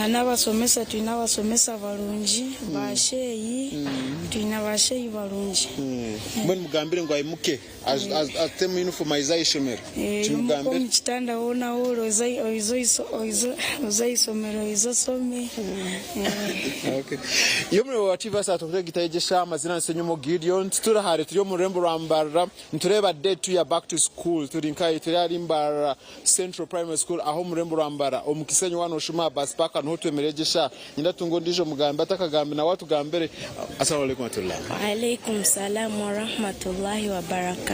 Na n'abashomesa twine abashomesa barungi, ba sheeyi, twine ba sheeyi barungi. Mbwenu mugambire ngu aimuke atemu yunifoomu aize aha ishomero. Imuka Kimugambire. omu kitanda hoona ahu ori oze oze aha ishomero oize oshome. Okay. Iyo muri wa TV Asatu kutegitayegesha amazina nsenyomo Gideon turi hare turi omu rurembo rwa Mbarara nitureeba day 2 ya back to school turi nkahi turi ahari Mbarara Central Primary School aho omu rurembo rwa Mbarara omu Kisenyi waaba noshuma aha bus park niho twemereire gye eshaaha. Nyenda tunge ondiijo mugambi atakagambi nawe atugambire. Assalamu alaikum warahmatullah. Wa alaikum salam wa rahmatullahi wa barakatuh.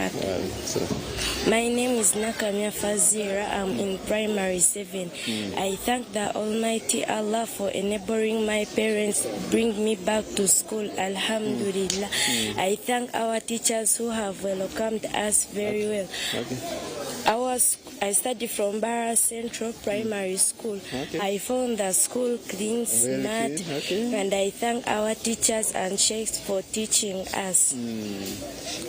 My name is Nakamya Fazira, am in primary 7. I thank the Almighty Allah for enabling my parents bring me back to school Alhamdulillah. I thank our teachers who have welcomed us very well. Our I study from Bara Central Primary School. Okay. I found the school clean, Very smart, clean, okay. and I thank our teachers and sheikhs for teaching us.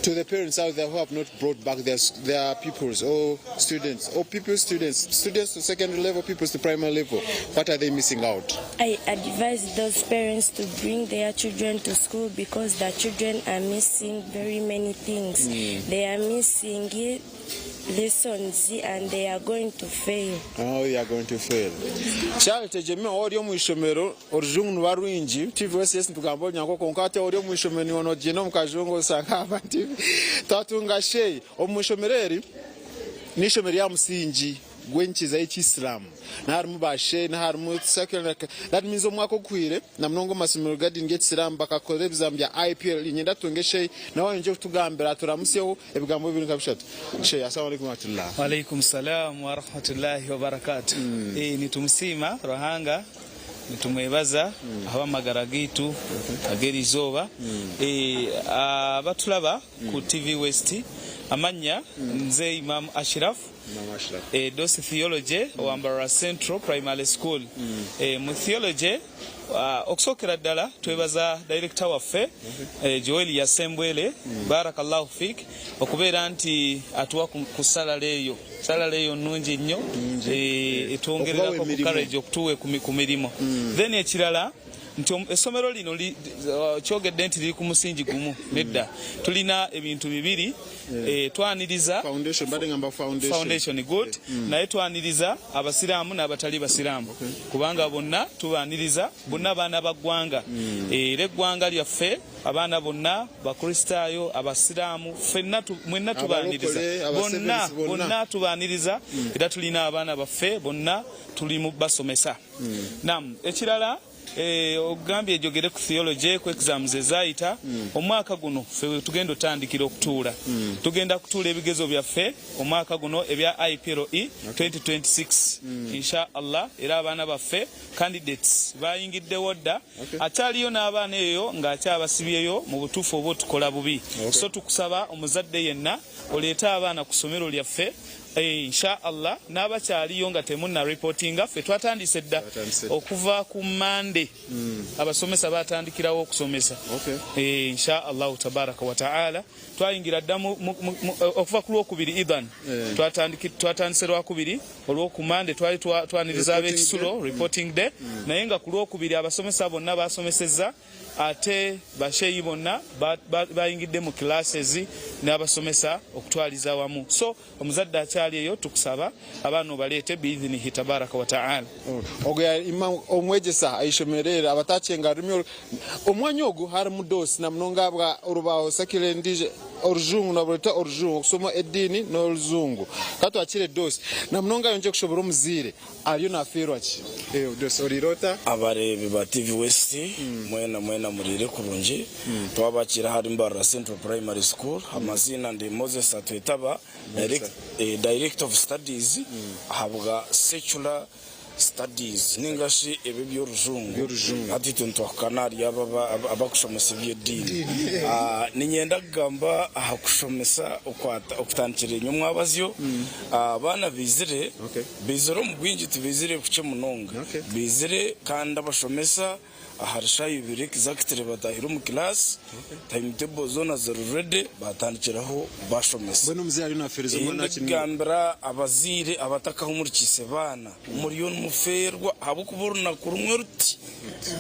To the parents out there who have not brought back their, their pupils or students, or pupil students, students to secondary level, pupils to primary level, what are they missing out? I advise those parents to bring their children to school because the children are missing very many things. They are missing lessons and they are going to fail. Oh, they are going to fail. Charles Tegyemi ori omu ishomero orujungu niruba rwingi TV West yes nitugamba orunyankore kwonka hati ori omu ishomero niiwe nogyenda omu kajungu osanga aba TV twatunga Sheyi omu ishomero eri n'eishomero rya musingi gw'enkiza y'ekisilamu naharimu ba Sheyi naharimu secular that means omwaka oguhwire Na munonga omu masomero g'ediini g'ekisiraamu bakakora ebizamu bya IPLE. Niinyenda tutunge Sheikh nawe ayongye kutugambira aturamutsyeho ebigambo bibiri nka bishatu. Sheikh, Assalamu alaikum warahmatullah. Walaikum salaam warahmatullahi wabarakatuh. Nitumusiima Ruhanga nitumwebaza ahabw'amagara gaitu ag'erizooba. Abatulaba ku TV West, amannya nze Imam Ashiraf. Dosi Theology owa Mbarara Central Primary School. Mu Theology, okusookera ddala twebaza Director waffe Joel Yasembwele, Barakallahu Fik, okubeera nti atuwa ku salary eyo. Salary eyo nnungi nnyo, etwongererako ku courage okutuwa ku mirimu. Then ekirala, nti essomero lino kyogedde nti liri ku musingi gumu nedda tulina ebintu bibiri eh, twaniriza foundation good mm. naye twaniriza abasiraamu n'abatali basiraamu kubanga bonna tubaniriza bonna baana ba ggwanga mm. eh, era eggwanga lyaffe abaana bonna bakristaayo abasiraamu fenna mwenna tubaniriza bonna bonna tubaniriza mm. era tulina abaana baffe bonna tuli mu basomesa Nam ekirala eh, ogambye ejogere ku theology ku exams ezayita mm. omwaka guno ffe wetugenda otandikira okutuula mm. tugenda kutuula ebigezo byaffe omwaka guno ebya IPLE okay. 2026 mm. insha Allah era abaana baffe candidates bayingiddewo dda okay. akyaliyo n'abaana eyo ng'akyabasibyeyo mu butuufu oba otukola bubi okay. so tukusaba omuzadde yenna oleete abaana ku ssomero lyaffe Eh, insha Allah n'abakyaliyo nga temunna reportinga ffe twatandise dda okuva ku Monday mm. abasomesa batandikirawo okusomesa okay. Eh, insha Allahu tabaraka wa taala twayingira dda okuva ku lwokubiri idhan yeah. twatandise lwakubiri olwoku Monday twali twaniriza ab'ekisulo mm. reporting day mm. naye nga ku lwokubiri abasomesa bonna basomesezza Ate basheyi bonna bayingidde mu classes n'abasomesa okutwaliza awamu. So omuzadde akyali eyo tukusaba abaana obaleete biidhinihi tabaraka wa taala. Ogwo yari Imam omwegyesa aha ishomero eri abatakyenga rurimi omwanya ogu harimu dosi na munonga ahabwa orubaho secular endijo orujungu nibarweta orujungu okusoma ediini n'orujungu ka twakire dosi na munonga ayongye kushobora omuzaire Ariyo nafeerwa ki? Eeh oriire ota? Abareebi ba TV West mwena mwena muriire kurungi. Twabakiira ahari Mbarara Central Primary School. Amaziina ndi Moses Atwetaba, Director of Studies ahabwa Secular Studies ninga shi ebi eby'orujungu. Hati itwe nitwahukana ahari abo abakushomesa eby'ediini. Niinyenda kugamba aha kushomesa okutandikira enyomwabazyo. Abaana baizire. Baizire omu bwingi tibaizire bukye munonga. Baizire kandi abashomesa ahari shaaha ibiri exactly bataahire omu class, timetable zoona ziri ready baatandikiraho bashomesa. Mbwenu omuzaire ariyo nafeereza omwana Ndikugambira abazaire abatakahumurikiise baana, muriyo nimufeerwa. mufeerwa ahabw'okuba orunaku rumwe ruti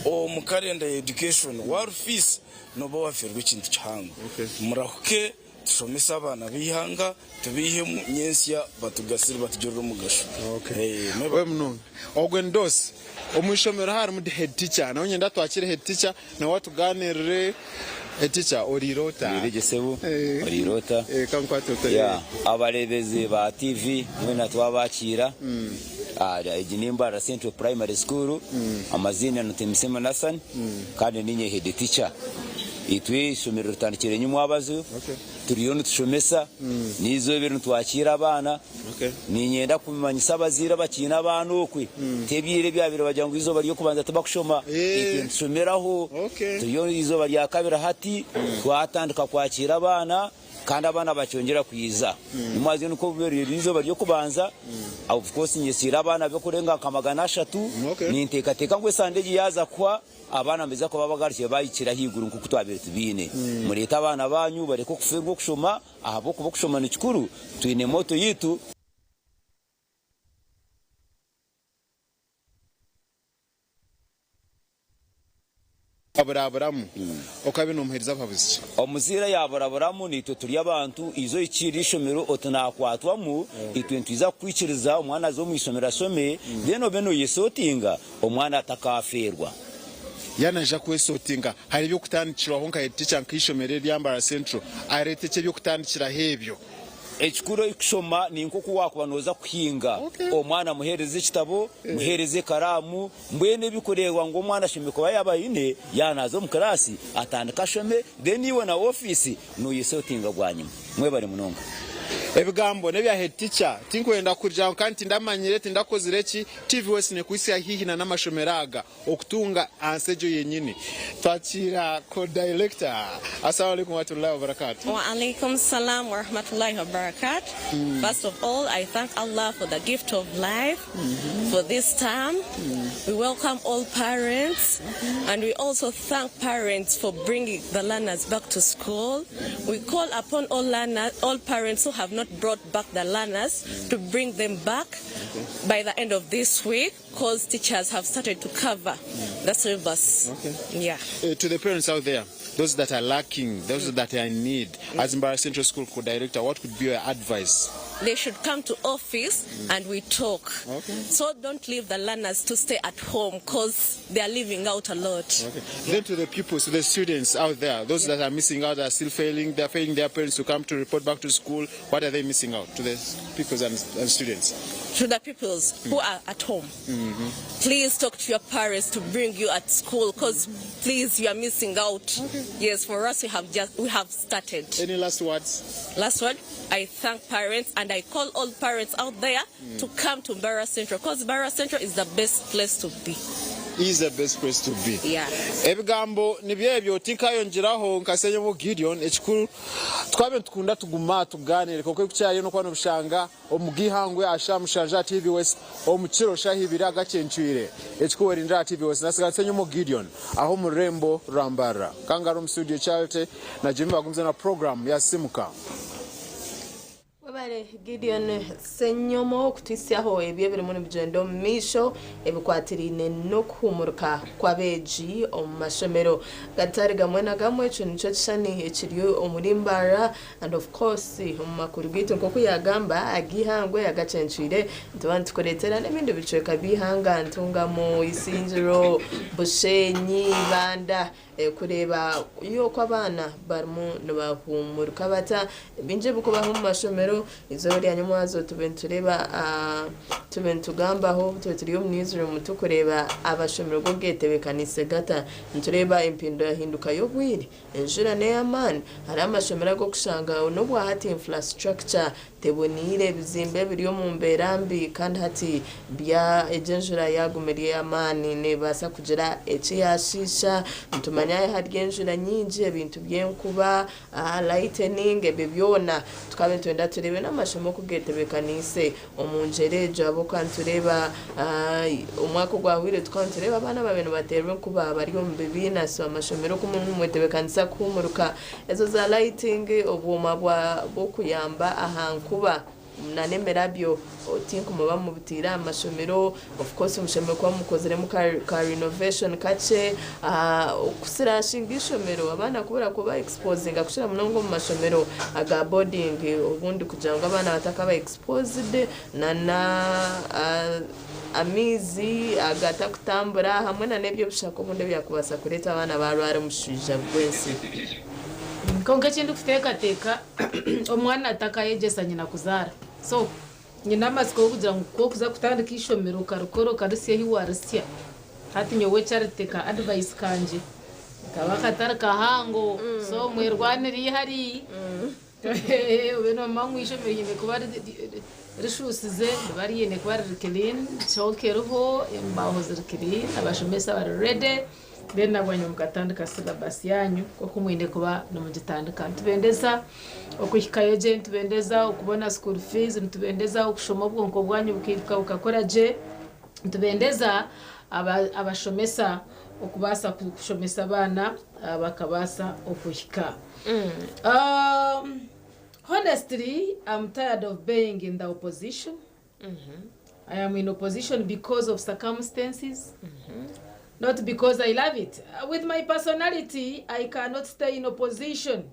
omu karenda ya education waarufiisa nooba waafeerwa ekintu kihango. Murahuke tushomese abaana b'eihanga tubaihemu nyentsya batugasire batugirire omugasho. Wewe munonga. Ogwe ni Dosi. Omu ishomero harimu head teacher. Nawe niinyenda twakire head teacher nawe atugaanirire. Head teacher oriire ota? Ndiire gye sebo, oriire ota? Ka nkwate ota. Yeah, abareebezi ba TV mwena twabakiira. Egi ni Mbarara Central Primary School, amaziina ni Tumusiime Nathan kandi niinye head teacher. Itwe eishomero ritandikire nyimwabazo, turiyo nitushomesa, n'eizooba eri nitwakiira abaana. Niinyenda kumanyisa abazaire abakiine abaana okwe nti ebyo ira ebyabaire bagira ngu eizooba ry'okubanza tibakushoma, itwe nitushomeraho. Turiyo eizooba rya kabiri hati, twatandika kwakiira abaana kandi abaana bakyongyera kwija. Nimwaza nikwo riri eizooba ry'okubanza, of course nyesiire abaana b'okurenga nka 300, ninteekateeka ngu esande egi yaaza kuhwa, Abaana nibaija kuba bagarukire baahikire ahaiguru nk'oku twabaire tubaine. Mureete abaana baanyu bareke okufeerwa okushoma ahabw'okuba okushoma ni kikuru. Twine motto yaitu. Aburaburamu, okabe nomuhereza buhabuzi ki? Omuzaire yaburaburamu, naitwe turi abantu, iza ohikiirire eishomero oti nakwatwamu, itwe nitwiza kukwikiriza omwana aze omu ishomero ashome, then obe noyesotinga. Omwana atakaafeerwa. Yaaba naija kwesotinga, hariho eby'okutandikirwaho nka head teacher nk'eishomero erya Mbarara Central, areete ki eby'okutandikiraho ebyo? Ekikuru kushoma ni nk'oku waakuba nooza kuhinga. Omwana muheereze ekitabo, muheereze ekaraamu, mbwenu ebikureebwa ngu omwana ashemereire kuba yaaba aine, yaaba naaza omu kiraasi atandike ashome, then iwe na ofiisi nooyesotinga bwanyima. Mwebare munonga. Ebigambo n'ebya head teacher. Tinkwenda kugira ngu kandi tindamanyire, tindakozire ki, TV West nekuhitsya haihi na n'amashomero aga okutunga ansa egyo yenyini. Twakiira co-director. Assalamu alaikum warahmatullahi wabarakatuh. Wa alaikum salam wa rahmatullahi wa barakatuh. First of all, I thank Allah for the gift of life, for this term. We welcome all parents and we also thank parents for bringing the learners back to school. We call upon all learners, all parents who have not brought back the learners to bring them back by the end of this week because teachers have started to cover the syllabus. Okay. Yeah. To the parents out there, those that are lacking, those that are in need, as Mbarara Central School co-director, what could be your advice? They should come to office and we talk. Okay. So don't leave the learners to stay at home because they are leaving out a lot. Okay. Then to the pupils, to the students out there, those that are missing out, that are still failing, they are failing their parents to come to report back to school. What are they missing out to the pupils and students? To the pupils who are at home, please talk to your parents to bring you at school because please you are missing out. Okay. Yes, for us we have started. Any last words? Last word, I thank parents and I call all parents out there to come to Mbarara Central because Mbarara Central is the best place to be. Is the best place to be. Yeah. Ebigambo nibyo ebyo tinkayongyeraho nka Ssenyomo Gideon ekikuru twabe nitukunda tuguma tuganire kwonka ekikyayo nokuba nobishanga omu g'eihangwe aha shaaha mushanju aha TV West omu kiro shaaha ibiri agacencwire ekikuru werindire aha TV West nasiga Ssenyomo Gideon aho omu rurembo rwa Mbarara kangari omu studio Charity na Jimmy bagumize na program ya Simuka. Webare Gideon Ssenyomo okutuhitsyaho ebyo ebirimu nibigyenda omu maisho ebikwatiraine n'okuhuumurika kw'abeegi omu mashomero gatari gamwe na gamwe. Ekyo nikyo kishushani ekiri omuri Mbarara and of course omu makuru gaitu nk'oku yaagamba ag'eihangwe agacencwire nituba nitukureetera n'ebindi bicweka by'eihanga Ntungamo, Isingiro, Bushenyi, Ibanda. Kureeba oku abaana barimu nibahuumurika bata. Bingi ebirikubaho omu mashomero, eizooba rya nyomwazo tube nitureeba tube nitugambaho tube turi omu news room turikureeba amashomero go getebeekaniise gata. Nitureeba empindahinduka y'obwire, enjura n'ey'amaani. Hariho amashomero agu orikushanga n'obwahati infrastructure teboniire, ebizimbe biri omu mbeera mbi kandi hati bya egyo enjura yaaguma eri ey'amaani neebaasa kugira eki yaashiisha. Nitumanya hari enjura nyingi ebintu by'enkuba, lightening ebyo byona tukaba nitwenda tureebe n'amashomo oku geetebeekaniise omu ngyera egyo ahabw'okuba nitureeba omwaka ogwahweire tukaba nitureeba abaana abaabaire nibateerwa enkuba bari omu bibiina so amashomero oku murimu nimwetebeekanisa kuhuumuruka Ezo za lighting, obwoma bw'okuyamba aha nkuba. Na n'emirabyo tinku muba mubiteire aha mashomero, of course mushemereire kuba mukoziremu ka renovation kakye, okusirashinga eishomero abaana kubura kuba exposinga kukira munonga omu mashomero aga boarding obundi kugira ngu abaana batakaba exposed na amaizi agatakutambura hamwe na n'eby'obushaka obundi ebyakubaasa kureeta abaana barwara omushwija gw'ensiri. Kwonka eki ndikuteekateeka, omwana atakayegyesa nyina kuzaara. So, nyine amatsiko g'okugira ngu ku orikuza kutandika eishomero okarikora okarisya ahi waarisya. Hati nyowe Charity ka advice kangye kaba katari kahango, so mwerwanire eihari. Obe noomanya ngu eishomero riine kuba rishuusize, riba riine kuba riri clean, chalk eriho, embaaho ziri clean, abashomesa bari ready. Then na bwanyima mukatandika syllabus yanyu nk'oku mwine kuba nimugitandika. Nitubendeza okuhikayo gye, nitubendeza okubona school fees, nitubendeza okushoma obwonko bwanyu bukiiruka bukakora gye, nitubendeza abashomesa okubaasa kushomesa abaana bakabaasa okuhika. Honestly, I'm tired of being in the opposition. I am in opposition because of circumstances, not because I love it. With my personality, I cannot stay in opposition.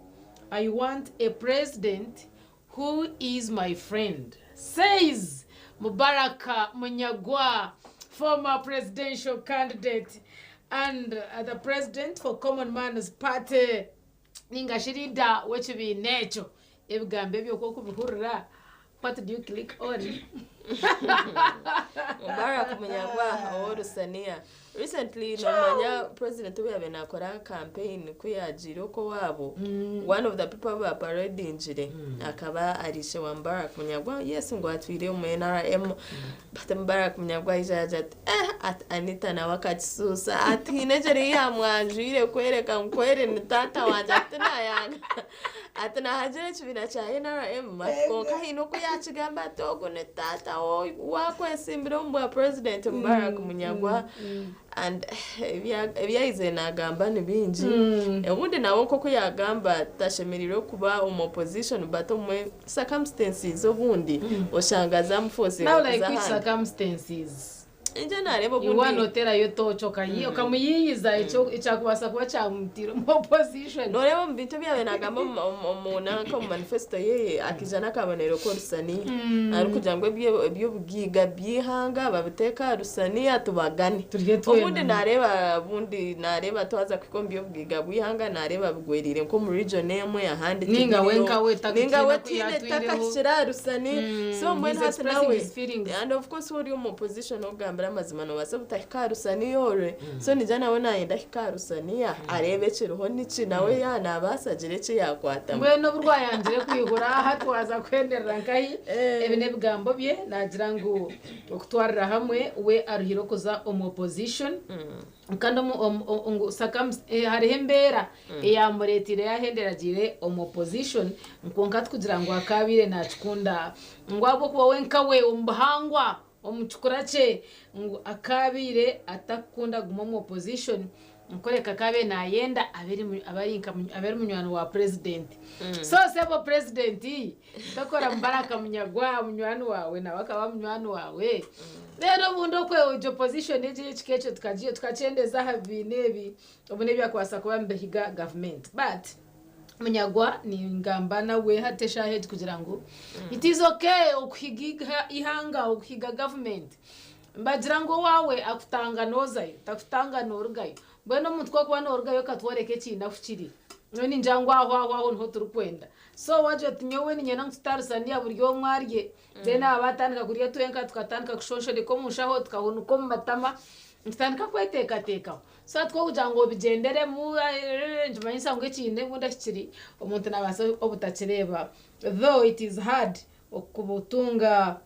I want a president who is my friend, says Mubaraka Munyagwa, former presidential candidate and the president for Common Man's Party. Ninga shi leader w'ekibiina ekyo. Ebigambo ebyo ku okubihurira, what do you click on? Mubarak Munyagwa ow'Orusaniya. Recently nomanya president obu yaabaire naakora campaign ku yaagiire okwo owaabo, one of the people abu baaparedingire akaba ari ishe wa Mubarak Munyagwa. Yes ngu atwire omu NRM but Mubarak Munyagwa aija yaagira ati eh ati Anita nawe akakisuusa ati haine engyeri ei yaamwanjwire kworeka ngu kweri ni taata wangye ati tinaayanga. Ati nahagira ekibiina kya NRM ati kwonka haine oku yakigamba ati ogu ni taata wakwesimbira omu bwa president Mubarak Munyagwa and ebi yaizire nagamba ni bingi obundi nawe nk'oku yagamba tashemereire kuba omu opposition but obumwe circumstances obundi oshanga zamufosinga Now like kuza which ahandi. circumstances? Ningira nareeba Iwe obundi noteerayo tooci okamuyiiyiza ekyakubaasa kuba kyamutaire omu opposition. Nooreeba omu bintu ebi yaabaire naagamba omu nanka omu manifesto ye akaija n'akabonero k'orusaniya arikugira ngu eby'obugaiga by'eihanga babiteeke aha rusaniya tubagane. Turye twena. Obundi naareeba obundi naareeba twaza kuhika omu by'obugaiga bw'eihanga naareeba bigwereire nk'omu region emwe ahandi Ninga we tibiriyo. nka we Ninga we tihaine ku tihaine yatwireho. takahikire aha rusaniya. So mbwenu He's hati expressing nawe his feelings. and of course ori omu opposition okugambira amazima nobaasa obutahika aha rusaniya orwe so ningira nawe nayenda ahike aha rusaniya areebe ekiriho niki nawe yaaba nabaasa agire eki yakwatamu. Mbwenu obu rwayangire kwihura aha twaza kuhenderera nkahi? Ebi n'ebigambo bye naagira ngu okutwarira hamwe we aruhire okuza omu opposition kandi omu, omu, o- ngu circum, eh, hariho embeera eyamureeteire yahendera agiire omu opposition kwonka tikugira ngu akaabaire naakikunda ngu ahabw'okuba we nkawe omu buhangwa Omu kikura kye ngu akaabaire atakukunda kuguma omu opposition kureka akaabaire nayenda abe abe ari munywani wa president. So sebo president tokora Mubaraka Munyagwa munywani waawe nawe akaba munywani waawe. Then obundi okwe opposition egi ey'ekika ekyo tukakyendeza aha bibiina ebi obu n'ebyakubaasa kuba nibihiga government but Munyagwa ningamba nawe hati eshaaha egi kugira ngu it is okay okuhiga eihanga okuhiga government nibagira ngu owaawe akutanga nozayo takutanga norugayo mbwenu omuntu ku orikuba norugayo okatworeka ekiine ahu kiri nyowe ningira ngu aho aho aho niho turikwenda so wagira oti nyowe niinyenda ngu tutarisaniya buri omwe arye then aba batandika kurya twenka tukatandika kushonshoreka omu nshaho tukahunika omu matama nitutandika kweteekateekaho. So hati ku orikugira ngu obigyenderemu nikimanyisa ngu ekiine obundi ahu kiri omuntu naabaasa obutakireeba though it is hard okutunga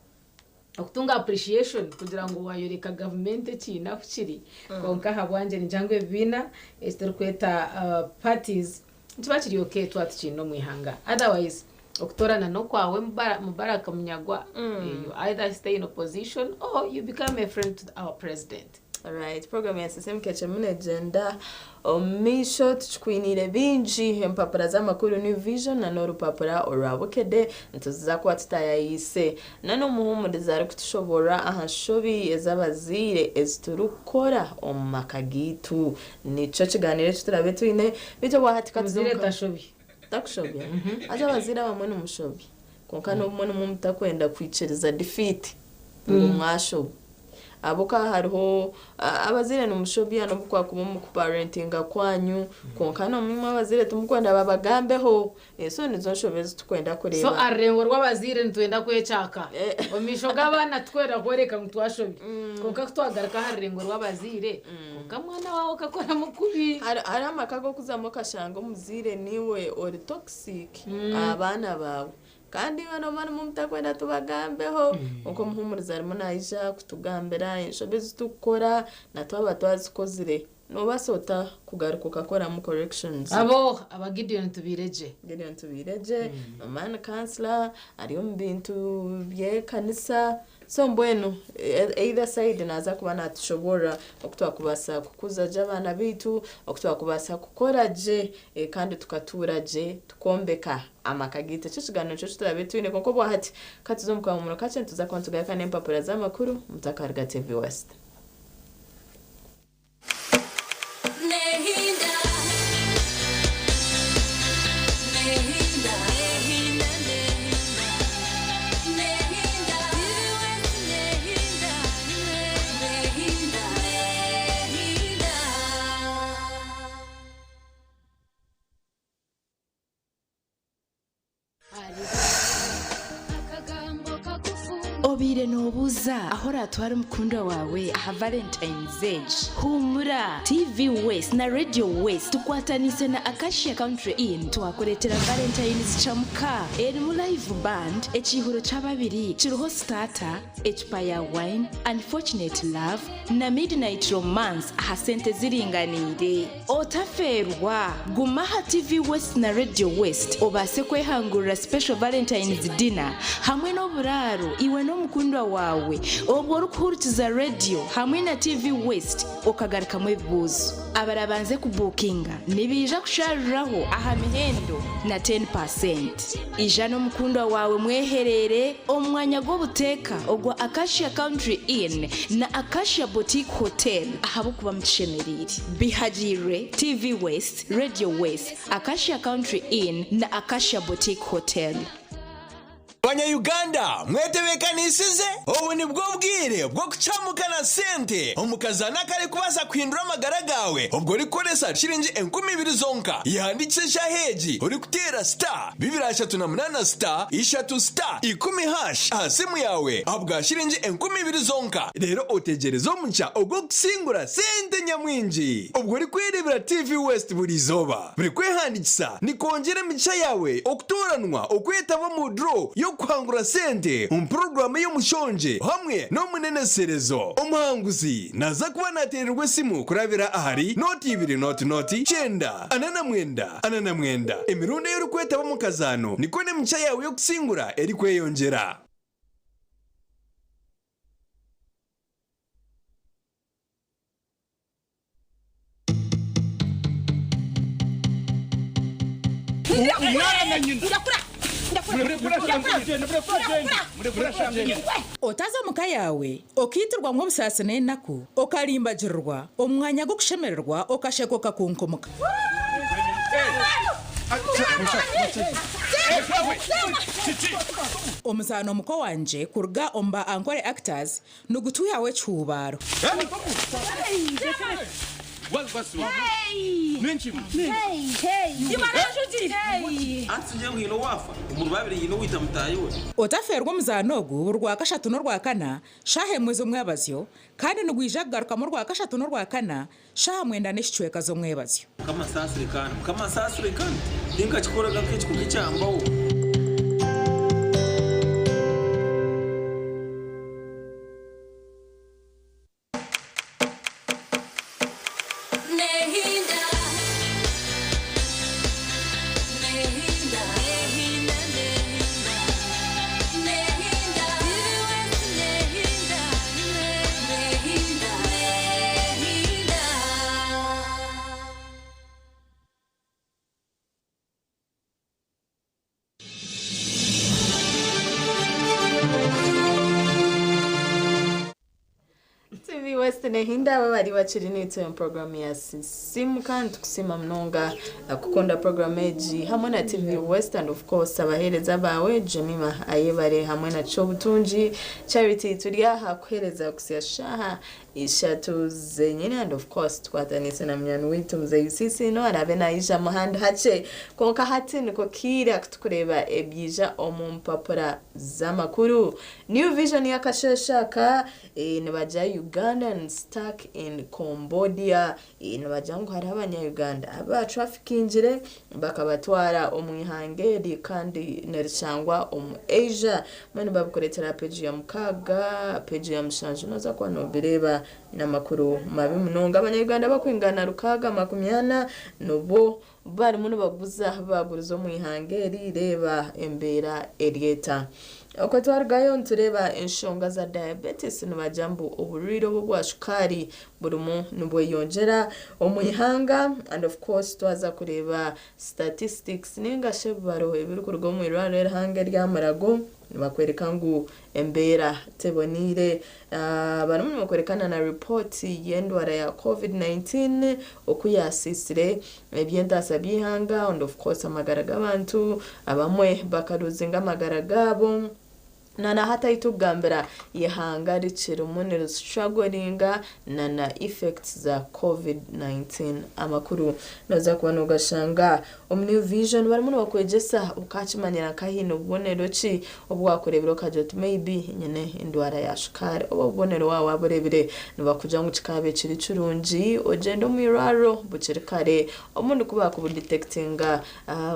okutunga appreciation kugira ngu waayoreka gavumenti ekiine ahu kiri kwonka ahabwangye ningira ngu ebibiina eki turikweta parties nikiba kiri okay twaba tukiine omu ihanga otherwise okutoorana n'okwawe Mubarak Munyagwa you either stay in opposition or you become a friend to our president. Alright, program ya Sesemi Kecemu negyenda omu maisho tukikwiniire bingi empapura z'amakuru New Vision na n'orupapura orwa Bukedde nituziza kuba tutayayiise na n'omuhumuriza arikutushoborora aha nshobi ez'abazaire eziturikukora omu maka gaitu. Nikyo kiganiro eki turabe twine beitu obwahati katuze Omuzaire omu ka- tashobya. Takushobya? Haza abazaire abamwe nimushobya kwonka n'obumwe nimwo mutakwenda kwikiriza defeat ngu mwashoba. Ahabw'okuba hariho abazaire nimushobya n'obu kwakuba omu kuparentinga kwanyu kwonka n'omu imwe abazaire timukwenda babagambeho. So nizo nshobe ezi tukwenda So kureeba. aha rurengo rw'abazaire nitwenda kwekyaka. Omu maisho g'abaana titwenda kworeka ngu twashobya. Kwonka ku twagaruka aha rurengo rw'abazaire, kwonka mwana waawe okakoramu kubi. Hariho amaka ag'okuzamu okashanga omuzaire niiwe ori toxic aha baana baawe. Kandi iwe nooba orimu mutakwenda tubagambeho. Kwonka omuhuumuriza arimu naija kutugambira enshobe ezi turikukora na twaba twazikozire. Noobaasa ota kugaruka okakoramu corrections? Abo aba Gideon Tubiiregye. Gideon Tubiiregye, man councillor, ari omu bintu by'ekanisa. So mbwenu either side naaza kuba naatushoboorora oku twakubaasa kukuza gye abaana baitu, oku twakubaasa kukora gye kandi tukatuura gye tukombeka amaka gaitu. Ekyo ekiganiro nikyo kiturabe twine kwonka obwahati ka tuze omu kahumuro kakye nituza kuba nitugaruka n'empapura z'amakuru mutakaruga TV West. Obaire noobuuza ahu oraatware omukundwa waawe aha Valentine's egi? Huumura! TV West na Radio West tukwataniise na Acacia Country Inn twakureetera Valentine's Chamuka erimu live band, ekiihuro ky'ababiri kiriho sitaata, ecupa ya wine, unfortunate love na midnight romance aha sente ziringaniire. Otafeerwa! Guma aha TV West na Radio West obaase kwehangurira special Valentine's dinner hamwe n'oburaaro iwe n'omukundwa waawe obwo orikuhurikiza Radio hamwe na TV West okagarukamu ebibuuzo. Abarabanze kubuukinga nibaija kusharuraho aha mihendo na 10%. Ija n'omukundwa waawe mwehereere omu mwanya gw'obuteeka ogwa Acacia Country Inn na Acacia Boutique Hotel ahabw'okuba mukishemereire. Bihagiirwe TV West, Radio West, Acacia Country Inn na Acacia Boutique Hotel. Banya Uganda mwetebekanisize? Obu nibwo bwire bw'okucamuka na sente omu kazaano akarikubaasa kuhindura amagara gaawe obwo orikukoresa shiringi 2000 zonka. Yehandiikise eshaaha egi orikuteera star 238 star ishatu star ikumi hash aha simu yaawe ahabwa shiringi 2000 zonka reero otegyereze omugisha ogw'okusingura sente nyamwingi obwo orikwereebera TV West buri izooba. Buri kwehandiikisa nikwongyera emigisha yaawe okutooranwa okwetaba omu draw y'okuhangura sente omu puroguraamu ey'omushongye hamwe n'omuneneserezo. Omuhanguzi naaza kuba naateererwa esimu kurabira ahari nooti ibiri nooti nooti kyenda ana na mwenda ana na mwenda. Emirundi ei orikwetaba omu kazaano nikwo n'emigisha yaawe y'okusingura erikweyongyera. Otaza omu ka yaawe okaitirwamu obusaasi n'enaku, okarimbagirirwa omu mwanya gw'okushemererwa okasheka okakunkumuka. Omuzaano Muko Wangye kuruga omu ba Ankole Actors Nigutwihaho ekihuubaaro. Otafeerwa omuzaano ogu buri Rwakashatu n'Orwakana shaaha emwe z'omwebazyo kandi nigwija kugarukamu Orwakashatu n'Orwakana shaaha mwenda n'ekicweka z'omwebazyo. Nehinda abo abari bakiri naitwe omu puroguramu ya Sisimuka. Nitukusiima munonga kukunda puroguramu egi hamwe na TV West and of course abaheereza baawe Jemima Ayebare hamwe na Kyobutungi Charity. Turi aha kuheereza kuhitsya shaaha ishatu zenyine and of course tukwataniise na munywani waitu Muzeeyi Sisiino araabe naija muhandi hakye. Kwonka hati niko kaire aku turikureeba ebyija omu mpapura z'amakuru. New Vision y'akasheeshe aka nibagira Ugandan stuck in Combodia. Nibagira ngu hariho abanya-Uganda abu batrafikingire bakabatwara omu ihanga eri kandi nirishangwa omu Asia. Mbwenu babikureetera aha peegi ya mukaaga, peegi ya mushanju nooza kuba noobireeba. N'amakuru mabi munonga. Abanya-Uganda barikwingana 640 nibo barimu nibaguza baaguriza omu ihanga eri. Reeba embeera eri eta. Okwo twarugayo nitureeba enshonga za diabetes nibagira mbu oburwaire obu obwa shukaari burimu nibweyongyera omu ihanga and of course twaza kureeba statistics ninga shi ebibaro ebirikuruga omu irwariro erihango erya Murago nibakworeka ngu embeera teboniire. Barimu nibakworekana na ripooti y'endwara ya Covid 19 oku yaasiisire eby'entaasa by'eihanga and of course amagara g'abantu abamwe bakaruzinga amagara gaabo. Na na hati ahu turikugambira eihanga rikirimu niristrugglinga na na effects za Covid 19. Amakuru nooza kuba noogashanga omu New Vision barimu nibakwegyesa okaakimanyira nka haine obubonero ki obu waakureebire okagira oti maybe nyine endwara ya shukaari. Obu obubonero waaba waabureebire nibakugira ngu kikaabe kiri kirungi ogyende omu irwariro bukiri kare obundi ku baakubudetectinga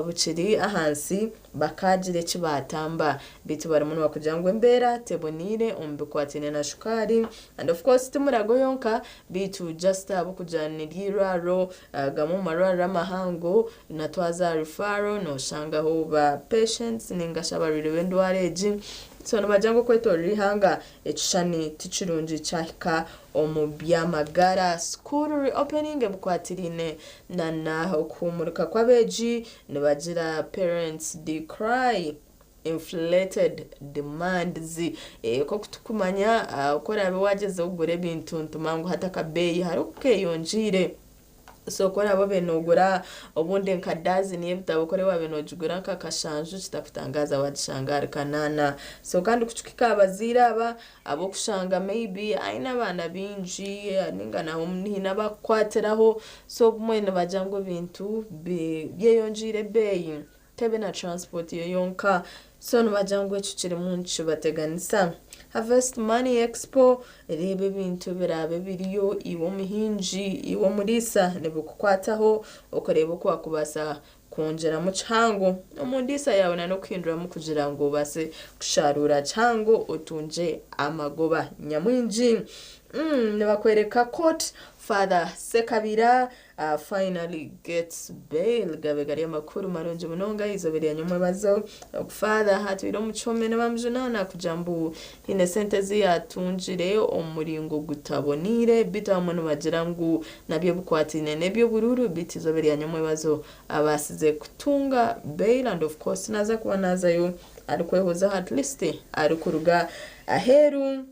bukiri ahansi bakaagira eki baatamba. Beitu barimu nibakugira ngu embeera teboniire omu bikwataine na shukaari and of course ti Murago yonka beitu just ahabw'okugira niryo eirwariro gamwe omu marwariro amahango na twaza aha referral nooshangaho ba patients ninga shi abarwaire b'endwara egi. So nibagira ngu okwetoorora eihanga ekishushani tikirungi kyahika omu by'amagara. School reopening ebikwatiraine na na okuhuumurika kw'abeegi nibagira parents decry inflated demands. Nk'oku turikumanya ku oraabe waagyezaho kugura ebintu nitumanya ngu hati akabeeyi hariho oku keeyongyeire. So ku oraabe obaire noogura obundi nka dazini y'ebitabo ku oraabe waabaire noogigura nka kashanju kitakutangaaza waagishanga ahari kanaana. So kandi ku kikuhika aha bazaire aba ab'okushanga maybe aine abaana baingi ninga nawe haine abu akukwatiraho so obumwe nibagira ngu ebintu byeyongyeire ebeeyi tebe na transport yo yonka so nibagira ngu ekyo kirimu nikibateganisa. Harvest Money Expo reeba ebintu ebiraabe biriyo iwe omuhingi iwe omuriisa nibikukwataho okureeba oku wakubaasa kwongyeramu kihango omu ndiisa yaawe na n'okuhinduramu kugira ngu obaase kusharuura kihango otungye amagoba nyamwingi. Nibakworeka court Father Sekabira finally gets bail gabe gari amakuru marungi munonga eizooba erya nyomwebazo ogu Father atwire omu kihome nibamujunaana kugira mbu haine sente ezi yaatungire omu muringo gutaboneire beitu abamwe nibagira ngu nabyo bikwataine n'eby'oburuuru beitu eizooba erya nyomwebazo abaasize kutunga bail and of course naaza kuba naazayo arikwehozaho at least arikuruga aheeru.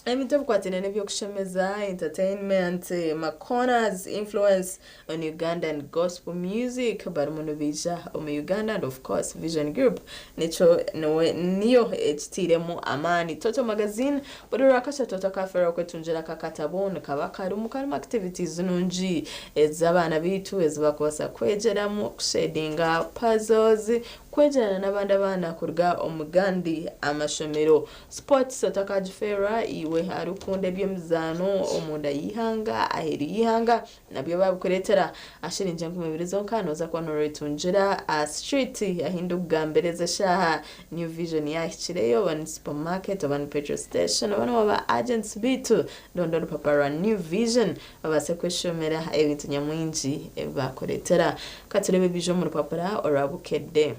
Ebintu ebikwataine n'eby'okushemeza, entertainment, Makona's influence on Ugandan gospel music barimu nibaija omu Uganda and of course Vision Group nikyo niwe niyo ekitairemu amaani. Total Magazine buri Rwakashatu otakafeerwa kwetungira aka akatabo nikaba karimu karimu activities nungi ez'abaana baitu ezi barikubaasa kwegyeramu, kushedinga puzzles, kwegyerana n'abandi abaana kuruga omu gandi amashomero. Sports otakagifeerwa iwe arikukunda eby'emizaano omunda y'eihanga, aheeru y'eihanga nabyo baabikureetera aha shiringi 2000 zonka nooza kuba nooretungira aha street ahu ndikugambira ezi eshaaha New Vision yaahikireyo oba ni supermarket oba ni petrol station oba nibo ba agents baitu ronda orupapura rwa New Vision babaase kweshomera ebintu nyamwingi ebi baakureetera. Ka tureebe ebiija omu rupapura orwa Bukedde.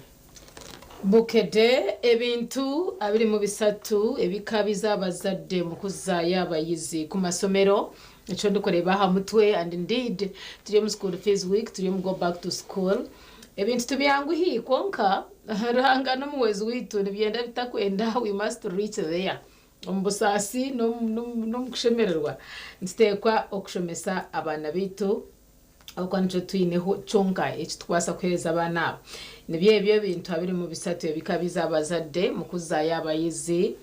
Bukedde, Ebintu abiri mu bisatu ebikabiza abazadde mu kuzzaayo abayizi ku masomero. Nikyo ndikureeba aha mutwe and indeed turi omu school fees week, turi omu go back to school. Ebintu tibyanguhi kwonka Ruhanga n'omuhwezi waitu nibyenda bitakwenda we must reach there. Omu busaasi n'omu kushemererwa, nituteekwa okushomesa abaana baitu ahabw'okuba nikyo twineho kyonka eki turikubaasa kuheereza abaana aba. Nibyo ebyo ebintu abirimu bisatu ebikabiza abazadde mu kuzayo abayizi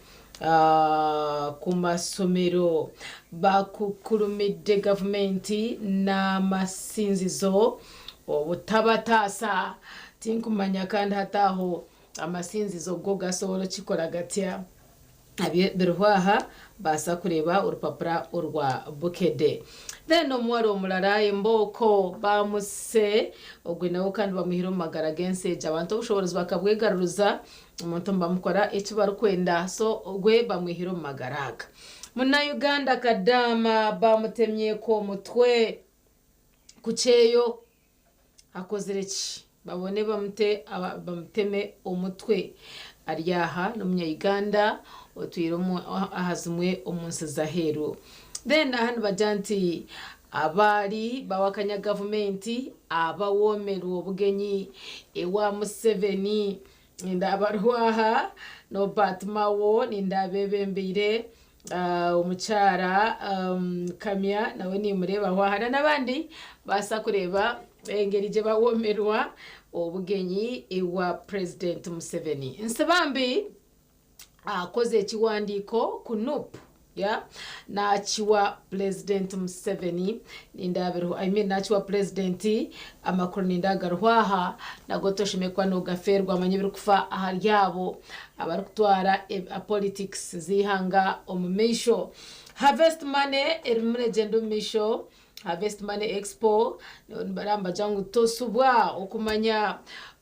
ku masomero. Bakukurumidde gavumenti n'amasinzizo obutabataasa. Tinkumanya kandi hati aho amasinzizo go gasobola okukikora gatya? Biriho aha, baasa kureeba orupapura orwa Bukedde. Then omuwara omurara embooko baamuse, ogwe nawe kandi bamwihire omu magara g'ensi egi. Abantu obushoboorozi bakabwegaruruza, omuntu nibamukora eki barikwenda, so ogwe bamwihire omu magara aga. Munna-Uganda Kadaama bamutemyeko omutwe ku kyeyo. Akozire ki? Babone bamute bamuteme omutwe. Ari aha n'omunya Uganda otwire omu aha zimwe omu nsi z'aheeru. Then aha nibagira nti abaari bawakanya gavumenti abawoomerwa obugenyi ewa Museveni. Nindaaba Rwaha, Norbert Mao nindaaba ebembeire Omukyara Kamya nawe nimureebaho aha na n'abandi baasa kureeba engeri gye bawomerwa obugenyi ewa Purezidenti Museveni. Nsibambi akoze ekiwandiiko ku Nup naakiwa Purezidenti Museveni nindaabiriho I mean naakiwa Purezidenti amakuru nindagaruho aha nago toshemereire kuba noogafeerwa manya ebirikufa ahari abo abarikutwara politics z'eihanga omu maisho. Harvest Money erimu negyenda omu maisho, Harvest Money Expo nibaraba nibagira ngu tosubwa okumanya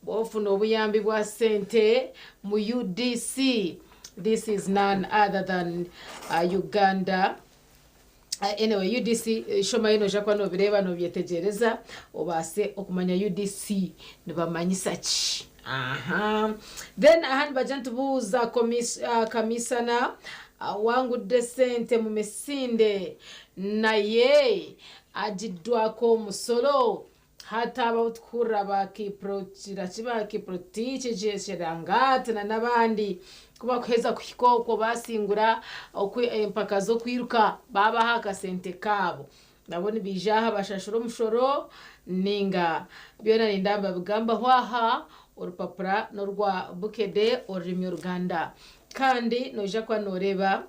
ofuna obuyambi bwa sente mu UDC. This is none other than Uganda. Anyway UDC shomayo noija kuba nobireeba nobyetegyereza obaase okumanya UDC nibamanyisa ki. Aha. Then aha nibagira nti buuza kamisana awangudde sente mu misinde naye agiddwako omusolo. Hati abu tukuhurira ba Kiprotich, ba Kiprotich, Chelangat na n'abandi ku bakuheza kuhika okwo basingura empaka z'okwiruka babaha akasente kaabo. Nabo nibaija aha bashashura omushoro ninga byona ninda nibabigambaho aha orupapura n'orwa Bukedde orurimi Oruganda. Kandi noija kuba noreeba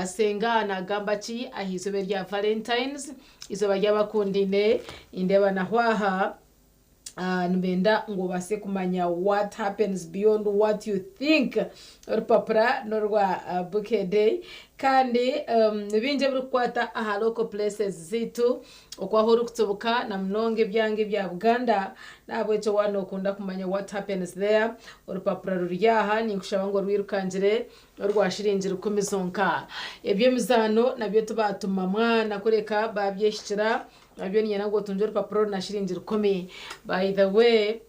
Senga nagamba ki aha izooba erya Valentines. Eizooba ry'abakundaine nindeeba naho aha nibenda ngu obaase kumanya what happens beyond what you think. Orupapura n'orwa Bukedde kandi ni bingi ebirikukwata aha local places zaitu oku ahu orikutsibuka na munonga ebyanga ebya Buganda. N'ahabw'ekyo waaba nookunda kumanya what happens there, orupapura ruri aha ninkushaba ngu orwirukangire. Orwa shiringi rukumi zonka. Eby'emizaano nabyo tibaatuma mwana kureka baabyehikira nabyo niinyenda ngu otungye orupapura oru na shiringi rukumi. By the way,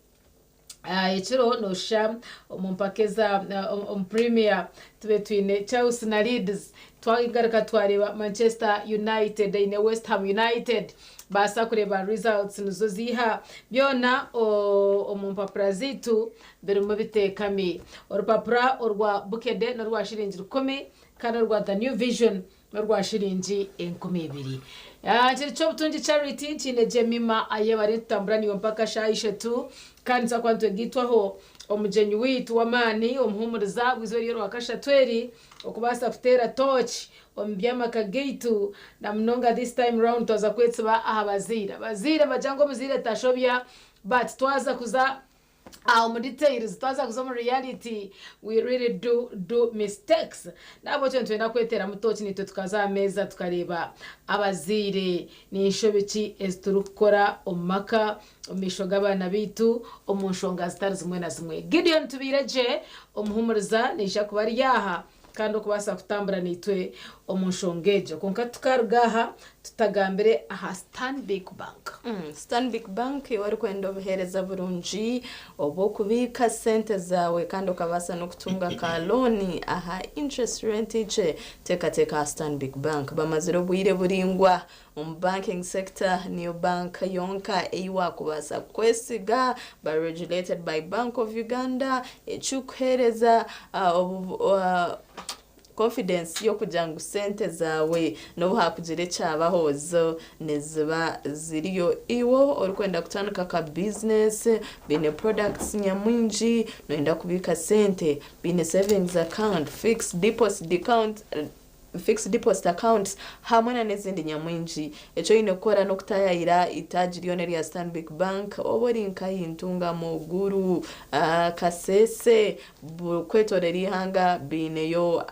ekiro nooshusha omu mpaka eza omu Premier tube twine Chelsea na Leeds twagaruka twareeba Manchester United eine West Ham United. Baasa kureeba results nizo ziiha. Byona omu mpapura zaitu birimu biteekami. Orupapura orwa Bukedde n'orwa shiringi rukumi kandi orwa The New Vision n'orwa shiringi 2000. Kiri Ky'obutungi Charity nkiine Jemima Ayebare nitutambura naiwe mpaka shaaha ishatu kandi nituza kuba nitwegaitwaho omugyenyi waitu w'amaani omuhuumuriza bw'eizooba ery'orwakashatu eri okubaasa kuteera tooki omu by'amaka gaitu na munonga this time round twaza kwetsiba aha bazaire. Abazaire nibagira ngu omuzaire tashobya but twaza kuza Aha omu details twaza kuza omu reality we really do do mistakes nahabwekyo nitwenda kweteramu tooki naitwe tukaza aha meeza tukareeba abazaire ninshobi ki eziturikukora omu maka omu maisho g'abaana baitu omu nshonga zitari zimwe na zimwe. Gideon Tubiiregye omuhumuriza naija kuba ari aha kandi okubaasa kutambura naitwe omu nshonga egyo. Kwonka titukaruga aha tutagambire aha Stanbic Bank. Stanbic Bank iwe orikwenda obuheereza burungi obw'okubiika sente zaawe kandi okabaasa n'okutunga ka looni aha interest rate nkye, teekateeka aha Stanbic Bank. Bamazire obwire buraingwa omu banking sector, niyo banka yonka ei waakubaasa kwesiga, bari regulated by Bank of Uganda, ekirikuheereza obu. Confidence y'okugira ngu sente zaawe n'obu haakugira ekyabaho zo niziba ziriyo. Iwe orikwenda kutandika ka bizinesi, baine products nyamwingi, noyenda kubiika sente, baine savings account, fixed deposit account, fixed deposit accounts hamwe na n'ezindi nyamwingi. Eki oine kukora n'okutaayayira eitaagi ryona erya Stanbic Bank oba ori nkahi Ntungamo, Gulu, Kasese, Kwetoorera eihanga baineyo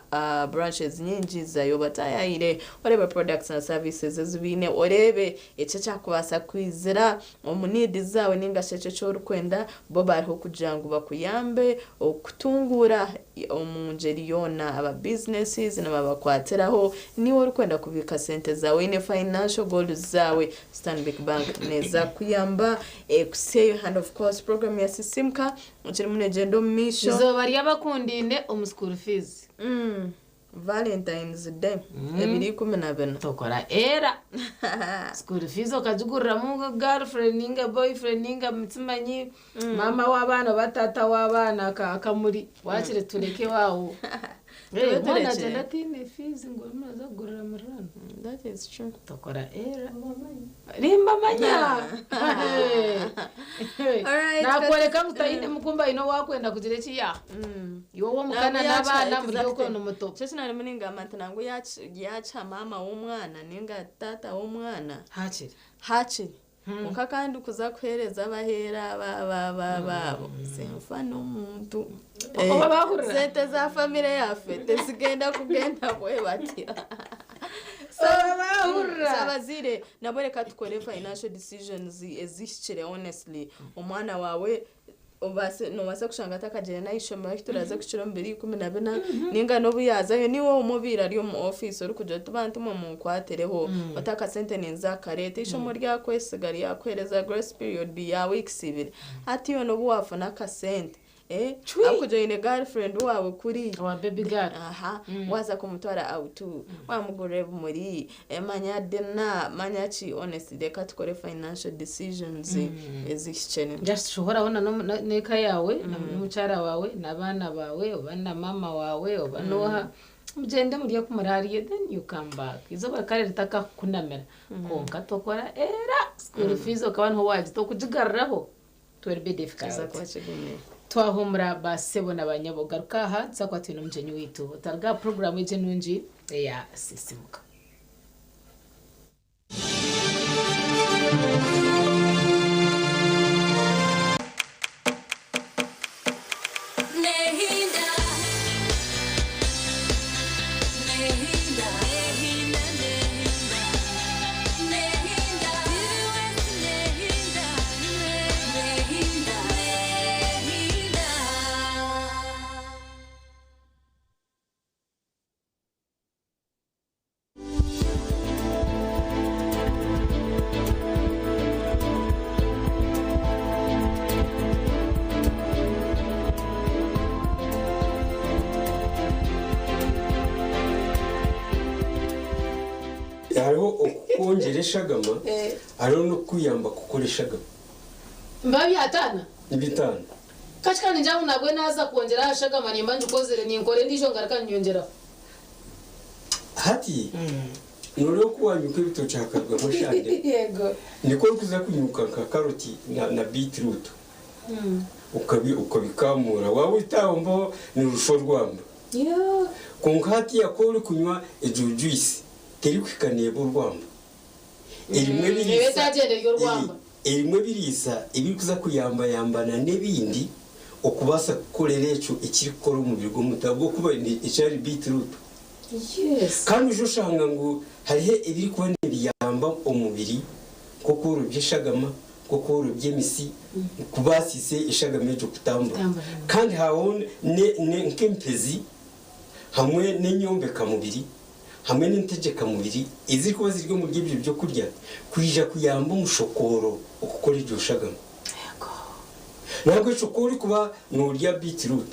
branches nyingi zayo obataayaayire oreebe products na services ezi baine oreebe eki ekyakubaasa kwizira omu needs zaawe ninga shi ekyo eki orikwenda bo bariho kugira ngu bakuyambe okukutunguura omu ngyeri yoona aba businesses nibabakwatiraho niiwe orikwenda kubiika sente zaawe oine financial goals zaawe Stanbic Bank neeza kukuyamba ekuhitsyeyo and of course program ya Sisimuka Ekirimu negyenda omu maisho. Izooba ry'abakundaine omu school fees. Valentine's day 2014. Tokora era. School fees okagiguriramu girlfriend ninga boyfriend ninga simanyi maama w'abaana oba taata w'abaana akamuri wakiri tureke aho. Tube Omwana turekire. agyenda ataine fees ngu orimu nooza kugurira muriraanwa. That is true. Tokora era. Nimbamanya. Alright, Nakworeka ngu taine mukumbi aine owakwenda kugira eki yaaha. Iwe ow'omukana n'abaana muri okwo ni muto. Kyo kinarimu ningamba nti nangwa yakiha maama w'omwana ninga taata w'omwana. Hakiri. Hakiri. Kwonka kandi kuza kuheereza abaheera aba aba aba aba abo sinfa n'omuntu. Oba baahurira? Sente za famire yaffe tezigenda kugenda bwe batyo. So, Oba baahurira? so abazaire nabo reka tukore financial decisions ezihikire honestly. Omwana waawe Obaase noobaasa kushanga atakagyire n'aha ishomero ahu turaaze kukira omu biro 14, nainga n'obu yaazayo niiwe omwe obaire ari omu ofiisi orikugira oti bantu mwe munkwatireho, oti akasente ninza kukareeta. Eishomo ryakwesiga ryakuheereza grace period ya weeks ibiri. Hati iwe n'obu waafuna akasente, eh, ahabw'okugira oine girlfriend waawe kuriya, Owa baby girl. aha, waaza kumutwara out, waamugurira ebimuri, manya dinner, manya ki, honestly reka tukore financial decisions ezihikire. Just shohoraho na n'eka yaawe n'omukyara waawe n'abaana baawe oba na maama waawe oba n'oha mugyende murye ku muraarye then you come back. Eizooba kare ritakakukunamira kwonka tokora era school fees okaba niho waagita okugigaruraho it will be Kiza difficult. kuba kigumire. Twahumura ba sebo na ba nyabo garuka aha tuza kuba twine omugyenyi waitu otaruga aha puroguraamu egi enungi eya Sisimuka. Hariho okukwongyera eshagama, hariho n'okukuyamba kukora eshagama. Nibiba byataana? Nibitaana. Kakika ningira ngu nabwe naaza kwongyera aha shagama nimba ngikozire ninkora endiijo ngaruka ninyongyeraho. Hati nooreeba oku waanyuka ebitookye hakarugamu eshande? Yego. Nikwo orikuza kunyuka nka karoti na beetroot ukabikamuura waaba ohita aho mpaho nirushusha orwamba. Kwonka hatiiya ku orikunywa egyo juice terikuhika neeba orwamba. Erimu Neeba ebiriisa etagyenda eri orwamba. Erimu ebiriisa ebirikuza kuyambayambana n'ebindi okubaasa kukorera ekyo ekirikukora omubiri gw'omuntu ahabw'okuba ekyari beetroot. Kandi oije oshanga ngu hariho ebirikuba nibiyamba omubiri nk'okworobya eshagama, nk'okworobya emisi kubaasisa eshagama egyo kutambura. Kandi haabaho nk'empezi hamwe n'enyombekamubiri hamwe n'entegyekamubiri ezirikuba ziri omuri ebyo by'okurya kwija kuyamba omushokooro okukora egyo shagama. N'ahabw'ekyo ku orikuba noorya beetroot,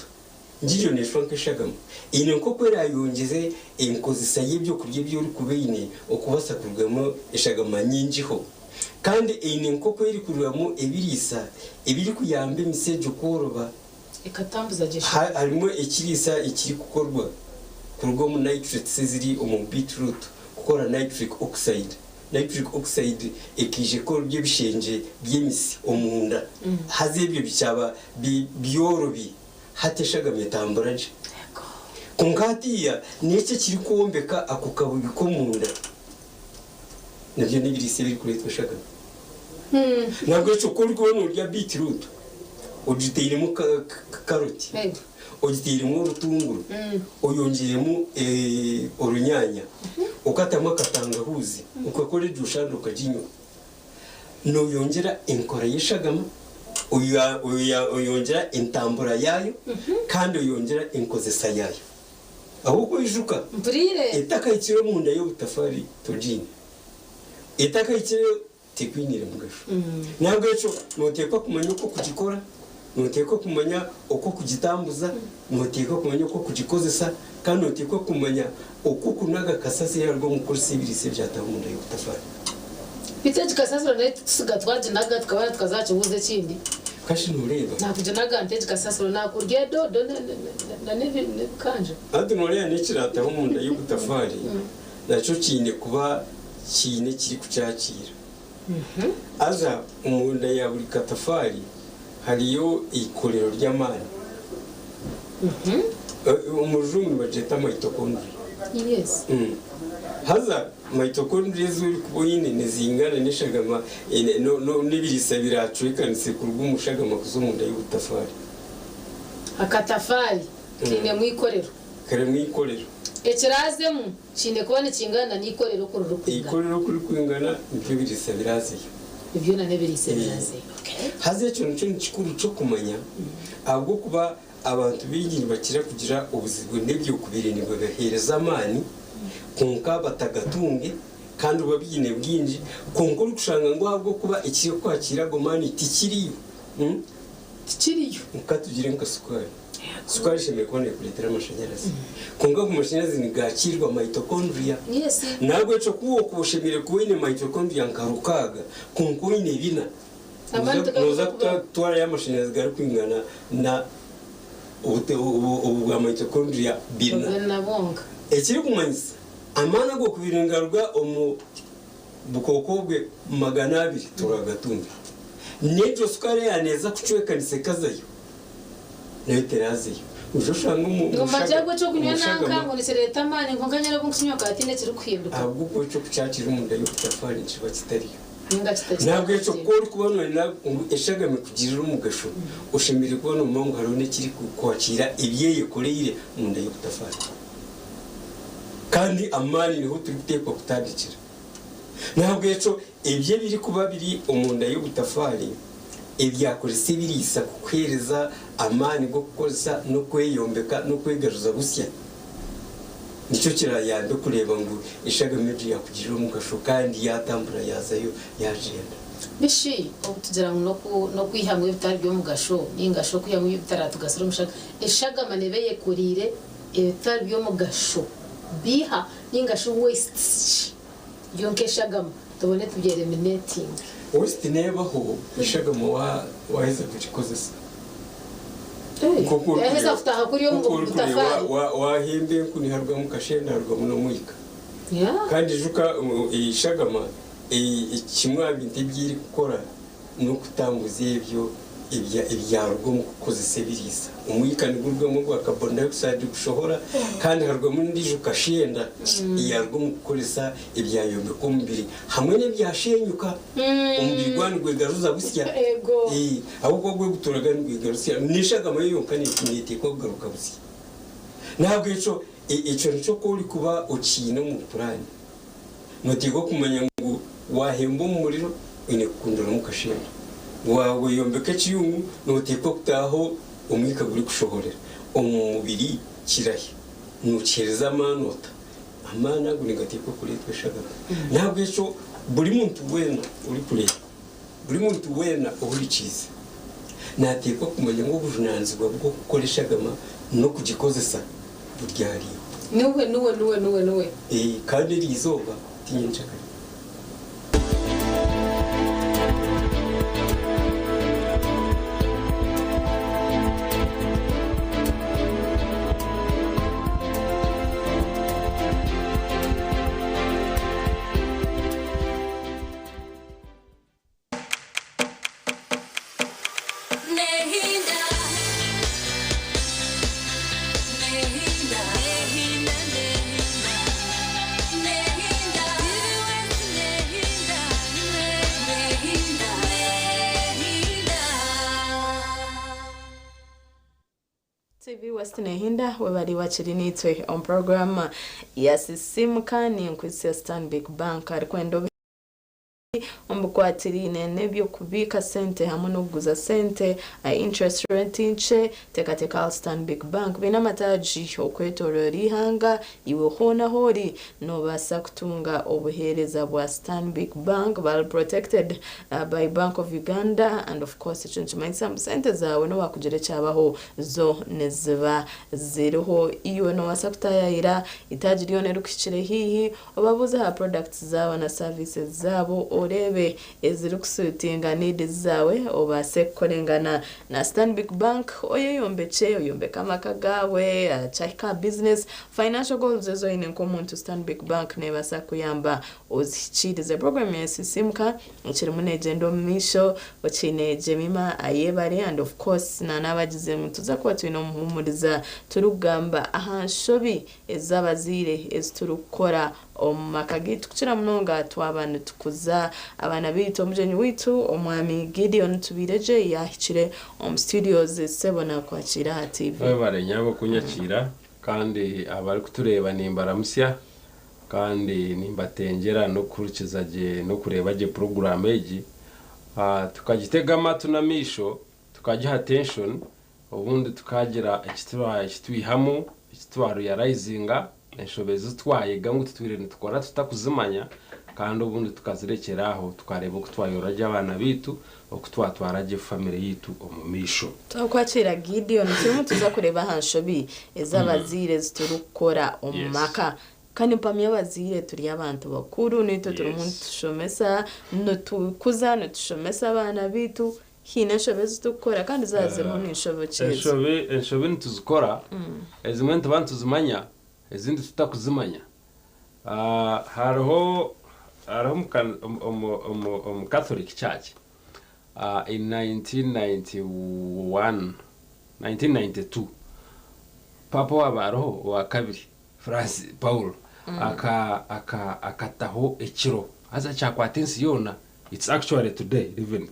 ngiyo neeshusha nk'eshagama. Eine nk'oku eraayongyeze enkozesa y'eby'okurya ebi orikuba oine okubaasa kurugamu eshagama nyingiho. Kandi eine nk'oku erikurugamu ebiriisa ebirikuyamba emisi egyo kworoba. Ekatambuza gye eshagama. Harimu ekiriisa ekirikukorwa. kuruga omu nitrates eziri omu beetroot kukora nitric oxide. Nitric oxide ekaija ekora ebishengye by'emisi omunda haza ebyo bikyaba byorobi hati eshagama etambura gye. Kwonka hatiiya n'eki ekirikwombeka ako kabubi k'omunda nabyo n'ebiriisa ebirikureetwa eshagama. Nahabwekyo ku orikuba noorya beetroot ogitairemu karoti, ogitairemu orutunguru, oyongyeiremu orunyaanya, okatamu akatangahuuzi, okakora egyo shande okaginywa, noyongyera enkora y'eshagama, oyongyera entambura yaayo kandi oyongyera enkozesa yaayo. Ahabw'okuba oijuka, etakahikire omunda y'obutafaari togiine. Etakahikireyo tekwiniire mugasho. N'ahabw'ekyo nooteekwa kumanya oku okugikora, nooteekwa kumanya oku okugitambuza, nooteekwa kumanya oku okugikozesa, kandi nooteekwa kumanya oku okunaga kasasiro eyaruga omu kukozesa ebiriisa ebyataha omunda y'obutafaari. Beitu egi kasasiro nayo titusiga twaginaga tukabona tukaza aha kibuuzo ekindi. Kashi nooreeba? Naakuginaga nta egi kasasiro? Naakurya edoodo n'ebikanja? Hati nooreeba n'ekiraataha omunda y'obutafaari nakyo kiine kuba kiine ekirikukyakiira. Haza omunda ya buri katafaari hariyo eikorero ry'amaani. Omu rujungu nibagyeta mitochondria. Haza mitochondria ezi orikuba oine nizingana n'eshagama n'ebiriisa biraacwekanise kuruga omu shagama kuza omunda y'obutafaari. Akatafaari kainemu eikorero. Karimu eikorero. Ekiraazemu Kiine kuba nikingana na n'ikorero oku ririkwingana. Eikorero oku ririkwingana nibyo ebiriisa birazeyo. Byona n'ebiriisa ebirazeyo. Haza ekyo nikyo nikikuru ky'okumanya ahabw'okuba abantu baingi nibakira kugira obuzibu n'eby'okubaire nibibaheereza amaani kwonka batagatunge kandi babiine bwingi kwonka orikushanga ngu ahabw'okuba ekirikwakiira ago maani tikiriyo. Tikiriyo. Ka tugire nka sukaari. Sukaari eshemereire kuba neekureetera amashanyarazi. Kwonka ago mashanyarazi nigaakiirwa mitochondria. N'ahabw'ekyo ku orikuba oshemereire kuba oine mitochondria nka rukaaga kwonka oine bina, nooza kutwarayo amashanyarazi garikwingana na obu bwa mitochondria bina. Ekirikumanyisa amaani ag'okubaire nigaruga omu bukooko bwe 200 toragatunga. N'egyo sukaari eyaaba neeza kucwekanisa ekazayo, nayo teraazeyo. Noija oshanga omu Ngu mbagira ngu ekyokunywa omu nanka shagama. ngu nikireeta amaani kwonka nyowe obu nkukinywa hakaba hataine ekirikuhinduka. Ahabw'okuba eky'okukyakira omunda y'obutafaari nikiba kitariyo. Ninga N'ahabw'ekyo ku orikuba nooyenda ngu eshagama ekugirire omugasho, oshemereire kuba noomanya ngu hariho n'ekirikukwakiira ebi eyekoreire omunda y'obutafaari. Kandi amaani niho turikuteekwa kutandikira. N'ahabw'ekyo ebyo ebirikuba biri omunda y'obutafaari ebyakoresa ebiriisa kukuheereza amaani g'okukozesa n'okweyombeka n'okwegaruza busya nikyo kirayambe kureeba ngu eshagama egyo yaakugirira omugasho kandi yaatambura yaazayo yaagyenda. Bishi obu tugira ngu n'okwihamu ebitari by'omugasho nainga shi okwihamu ebitaratugasira omu shagama, eshagama neeba eyekoriire ebitari by'omugasho biiha nainga shi wastes ki? Byo nk'eshagama tubone tubyeliminatinge. Waste nebaho eshagama waheza kugikozesa. Nk'oku Yaheza kutaaha kuri omu butafaari. Wahemba enku niharugamu kashenda harugamu n'omwika. Kandi ijuka eshagama kimwe aha bintu ebi erikukora n'okutambuza ebyo ebyaruga omu kukozesa ebiriisa. Omwika nigurugamu ogwa carbon dioxide gushohora kandi harugamu n'endiijo kashenda eyaruga omu kukoresa ebyayombeka omubiri hamwe n'ebyashenyuka. Omubiri gwaba nigwegaruza busya. Ahabw'okuba gwe guturaga nigwegaruza busya n'eshagama yo yonka neteekwa kugaruka busya. N'ahabw'ekyo ekyo nikyo ku orikuba okiine omu puraani. Noteekwa kumanya ngu waahemba omu muriro, oine kukunduramu kashenda. Waayombeka ekiyungu, noteekwa kutaaho omwika gurikushohorera omu mubiri kirahi. Nookiheereza amaani ota? Amaani ago nigateekwa kureetwa eshagama. N'ahabw'ekyo buri muntu weena orikureeba, buri muntu weena ohurikiize, naateekwa kumanya ngu obujunaanizibwa bw'okukora eshagama n'okugikozesa buri ahariiwe. Niwe, niwe, niwe, niwe, niwe. Ee, kandi eri izooba ti nyenkyakare. TV West Nehinda webari wakiri nitwe omu program ya Sisimuka. Ninkwitsya Stanbic Bank arikwenda obe omu bikwatiraine n'eby'okubiika sente hamwe n'okuguza sente aha interest rate nkye. Teekateeka ahari Stanbic Bank. Baine amataagi okwetooroora eihanga. Iwe hoona ahu ori noobaasa kutunga obuheereza bwa Stanbic Bank. Bari protected by Bank of Uganda and of course ekyo nikimanyisa ngu sente zaawe n'obu waakugira ekyabaho zo niziba ziriho. Iwe noobaasa kutaayaayira eitaagi ryona erikuhikire haihi Obabuuze aha products zaabo na services zaabo oreebe ezirikusuitinga needs zaawe obaase kukorengana na Stanbic Bank oyeyombekye, oyombeke amaka gaawe, kyahika aha business, financial goals ezi oine nk'omuntu Stanbic Bank nebaasa kukuyamba ozihikiirize. Program ya Sisimuka ekirimu negyenda omu maisho okiine Jemima Ayebare and of course na n'abagize nituza kuba twine omuhuumuriza turikugamba aha nshobi ez'abazaire ezi turikukora omu maka gaitu kukira munonga twaba nitukuza abaana baitu. Omugyenyi waitu Omwami Gideon Tubiiregye yaahikire omu studios. Sebo naakwakiira aha TV. Webare nyabo kunyakiira kandi abarikutureeba nimbaramutsya kandi nimbatengyera n'okuhurikiza gye n'okureeba gye puroguraamu egi. Tukagitega amatu n'amaisho tukagiha attention Obundi tukaagira eki twihamu, eki twareyarayizinga, enshobe ezi twayega ngu tutwire nitukora tutakuzimanya, kandi obundi tukazirekyera aho tukareeba oku twayora gye abaana baitu, oku twatwara gye famire yaitu omu maisho. Twakwakira Gideon, turimu tuza kureeba aha nshobi ezi abazaire ezi turikukora omu maka. Kandi mpamya abazaire turi abantu bakuru, naitwe turimu nitushomesa, nitukuza, nitushomesa abaana baitu. Haine enshobe ezi turikukora kandi zaaba ziriho ni nshobe ki ezo? Enshobe enshobe nituzikora, ezimwe nituba nituzimanya ezindi tutakuzimanya. Hariho hariho omu omu omu Catholic church in 1991, 1992 Paapa owaaba ariho owa kabiri Francis Paul aka aka akataho ekiro haza kyakwata ensi yoona it's actually today 11th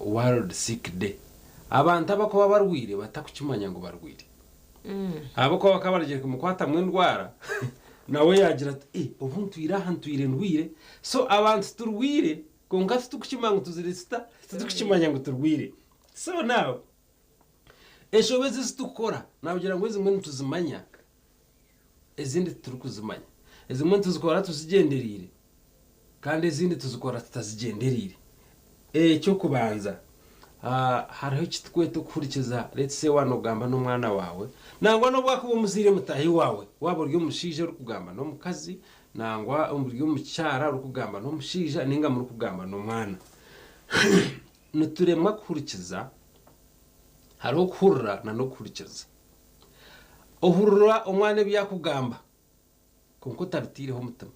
World Sick Day. Abantu abakuba barwaire batakukimanya ngu barwaire. Ahabw'okuba bakaba barugire kumukwatamu endwara, nawe yaagira ati, Eh, obu ntwire aha ntwire ndwaire. So abantu turwaire kwonka titukukimanya ngu tuzire tuta? Titukukimanya ngu turwaire. So now, enshobe ezi ezi tukukora, naagira ngu ezimwe nituzimanya, ezindi titurikuzimanya. Ezimwe nituzikora tuzigyendereire kandi ezindi tuzikora tutazigyendereire. Eky'okubanza, hariho eki turikweta okuhurikiza. Let's say waaba noogamba n'omwana waawe, nangwa n'obu waakuba omuzaire mutaahi waawe, waaba ori omushaija orikugamba n'omukazi, nangwa ori omukyara orikugamba n'omushaija nainga murikugamba n'omwana. Nituremwa kuhurikiza, hariho okuhurira n'okuhurikiza. Ohurira omwana ebi yaakugamba kwonka otabitaireho omutima.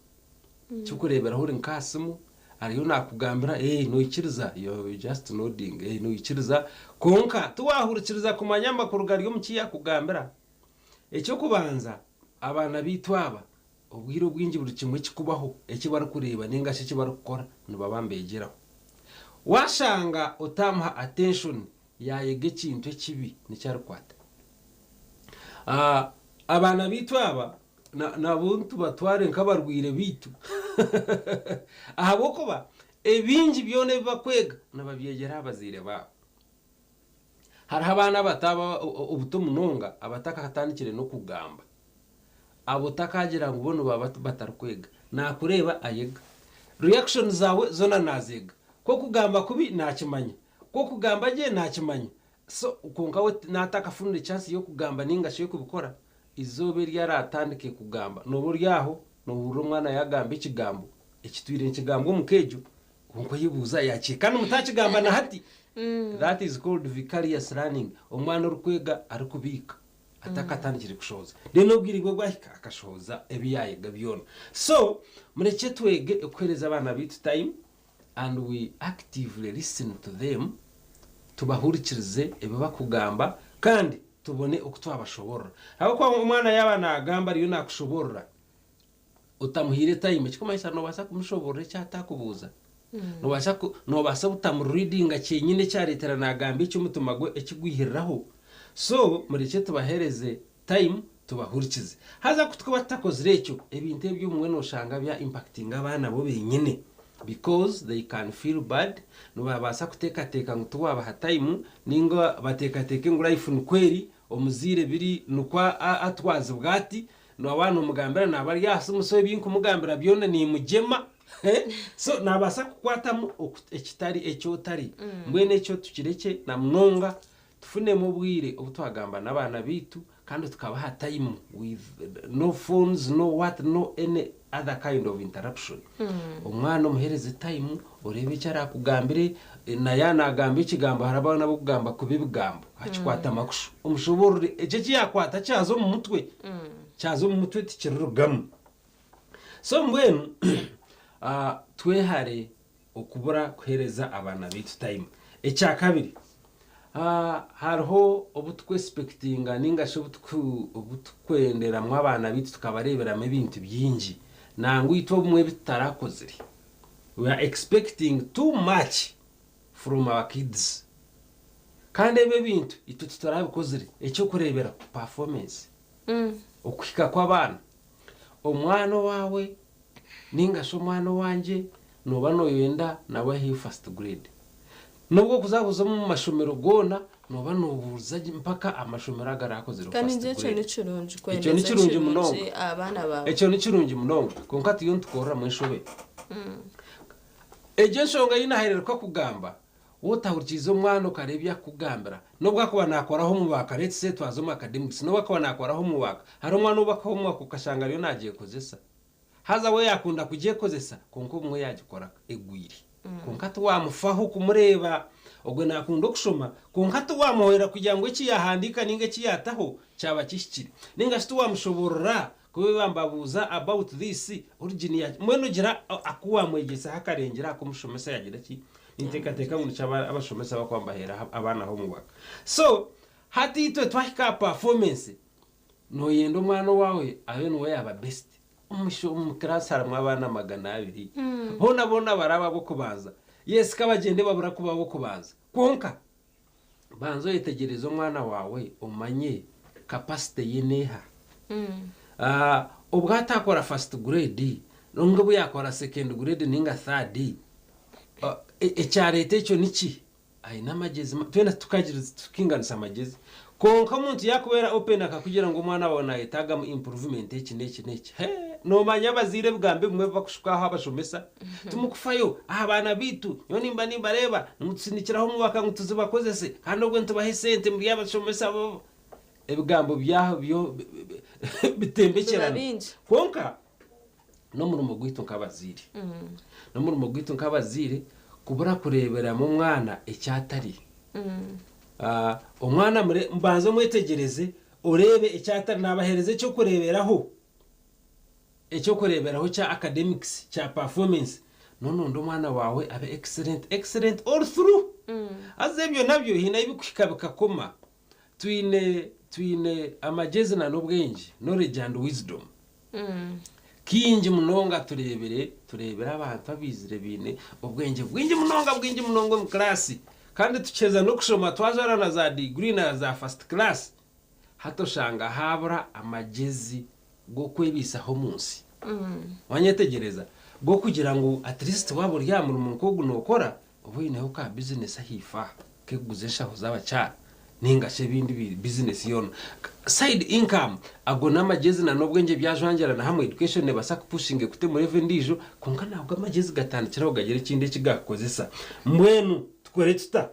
Eky'okureeberaho ori nk'aha simu ariyo naakugambira ee noikiriza you just nodding ee noikiriza kwonka tiwaahurikiriza kumanya amakuru gari omu ki yaakugambira. Eky'okubanza abaana baitu aba obwire obwingi buri kimwe ekirikubaho eki barikureeba nainga shi eki barikukora nibaba nibeegyeraho. Waashanga otaamuha attention yaayega ekintu ekibi nikyo arikwata. Abaana baitu aba nabo nitubatware nk'abarwaire baitu ahabw'okuba ebingi byona ebi barikwega nibabyegyera aha bazaire baabo. Hariho abaana abato aba obuto munonga abatakatandikire n'okugamba. Abo otakaagira ngu bo nibaba batarikwega. Naakureeba ayega. Reaction zaawe zoona naazeega. Ku okugamba kubi naakimanya, ku okugamba gye naakimanya. So kwonka we naatakafunire chance y'okugamba nainga shi y'okubikora, eizooba eri araatandike kugamba, nooba ori aho noohurira omwana yaagamba ekigambo ekitwire nikigambwa omu ka egyo, kwonka oyebuuza yaakiha kandi mutaakigamba na hati. That is called vicarious learning, omwana orikwega arikubiika atakatandikire kushohoza. Then obwire bwe bwahika akashohoza ebi yaayega byona. So murekye twege kuheereza abaana baitu time and we actively listen to them, tubahurikirize ebi bakugamba kandi tubone oku twabashoborora. Ahabw'okuba omwana yaaba naagamba ariyo naakushoborora otamuhaire time, ekirikumanyisa noobaasa kumushoborora eki atakubuuza. Noobaasa ku noobaasa obutamureadinga kyenyine ekyareetera naagamba eki omutima gwe eki gwihiriraho. So murekye tubahereze time tubahurikize. Haza ku tukuba tutakozire ekyo, ebintu ebyo obumwe noshanga bya impactinga abaana bo benyine because they can feel bad, nibabaasa kuteekateeka ngu tiwabaha time ninga bateekateeke ngu life nikwo eri, omuzaire biri nikwo atwazibwa ati, waaba nomugambira naaba ari aha simu so ebinkumugambira byona nimugyema so nabaasa kukwatamu ekitari eki otari. Mbwenu ekyo tukirekye na munonga Tufunemu obwire obu twagamba n'abaana baitu kandi tukabaha time with no phones, no what, no any other kind of interruption. Omwana omuhereze time oreebe eki arakugambire, na yaaba nagamba ekigambo hariho abaana abokugamba kubi ebigambo akikwata makushu, omushoboorore ekyo eki yakwata kyaza omu mutwe, kyaza omu mutwe tikirirugamu. So mbwenu twehare Okubura kuheereza abaana baitu time. Ekyakabiri, hariho obu tukwesipekitinga ninga shi obu tukwenderamu abaana baitu tukabareeberamu ebintu bingi nangwa itwe obumwe ebi tutarakozire. We are expecting too much from our kids. Kandi ebi ebintu itwe tutarabikozire. Eky'okureeberaho, performance. Okuhika kw'abaana. Omwana owaawe Ninga shi omwana owangye nooba nooyenda nawe aheyo first grade. N'obu okuza kuza omu mashomero goona nooba noobuuza gye mpaka amashomero agaraakozire Kandi first ngi ekyo grade. ni kirungi Ekyo kwendeza ni kirungi ekirungi munonga. abaana baawe. Ekyo ni kirungi munonga kwonka turiyo nitukoreramu enshobe. Egyo enshonga ei naahereruka kugamba, Wotahurikiize omwana okareeba ebi akukugambira, n'obu akuba naakora homework, let's say twaza omu academics, n'obu akuba naakora homework, hariho omwana ou bakuha homework okashanga ariyo naagyekozesa. Haza we yaakunda kugyekozesa kwonka obumwe yaagikora egwire. Kwonka tiwaamufaho kumureeba. Ogwe naakunda okushoma kwonka tiwaamuhwera kugira ngu eki yaahandiika nainga eki yaataho kyaba kihikire. Nainga shi tiwaamushoboorora Ku baba nibabuuza about this origin ya mbwenu ogira aku wamwegyesaho akarengyera aha k'omushomesa yagira ki ninteekateeka ngu nikyo abashomesa bakuba nibaheera abaana homework so hati itwe twahika aha performance noyenda omwana owaawe abe niwe yaaba best omu class harimu abaana 200 boona boona baraba ab'okubanza yes kabagyende babura kuba ab'okubanza kwonka Banza oyetegyereze omwana waawe omanye capacity ye neeha. Obu atakora first grade ninga obu yakora second grade ninga third, ekyareeta ekyo niki? Aine amagyezi, twena tukainganisa amagyezi. Kwonka omuntu yakubeera open akakugira ngu omwana waawe nayetaagamu improvement eki n'eki n'eki, hee noomanya abazaire ebigambo ebimwe ebi bakushuka aho abashomesa, Timukufayo aha baana baitu, nyowe nimba nimbareeba nimutusindikiraho omubaka ngu tuzibakozese kandi obwo nitubaha esente muri abashomesa bo. Ebigambo byaho byo Biba bitembekyerana. bingi. Kwonka n'omurimo gwaitu nk'abazaire, n'omurimo gwaitu nk'abazaire kubura kureeberamu omwana eki atari. Omwana mbanze omwetegyereze oreebe eki atari, naabaheereza eky'okureeberaho. Eky'okureeberaho kya academics, kya performance, n'ononda omwana waawe abe excellent, excellent all through. Haza ebyo nabyo haine ahu bikuhika bikakoma. Twine, twine amagyezi na n'obwengye, knowledge and wisdom. Kaingi munonga tureebire, tureebire abantu abaizire baine obwengye bwingi munonga, bwingi munonga omu class. Kandi tukiheza n'okushoma twajwara na za degree na za first class, Hati oshanga haabura amagyezi g'okwebaisaho omu nsi. Wanyetegyereza? G'okugira ngu at least waaba ori aha murimo nk'ogu nookora, obe oineho ka bizinesi ahaifo aha k'okuguza enshaho z'abakyara nainga shi ebindi bi bizinesi yoona. Side income. Ago n'amagyezi na n'obwengye byajwangyerana hamwe, education neebaasa kupushinga ekute level endiijo, kwonka nabwo amagyezi gatandikire aho gagira ekindi eki gaakukozesa. Mbwenu tukore tuta?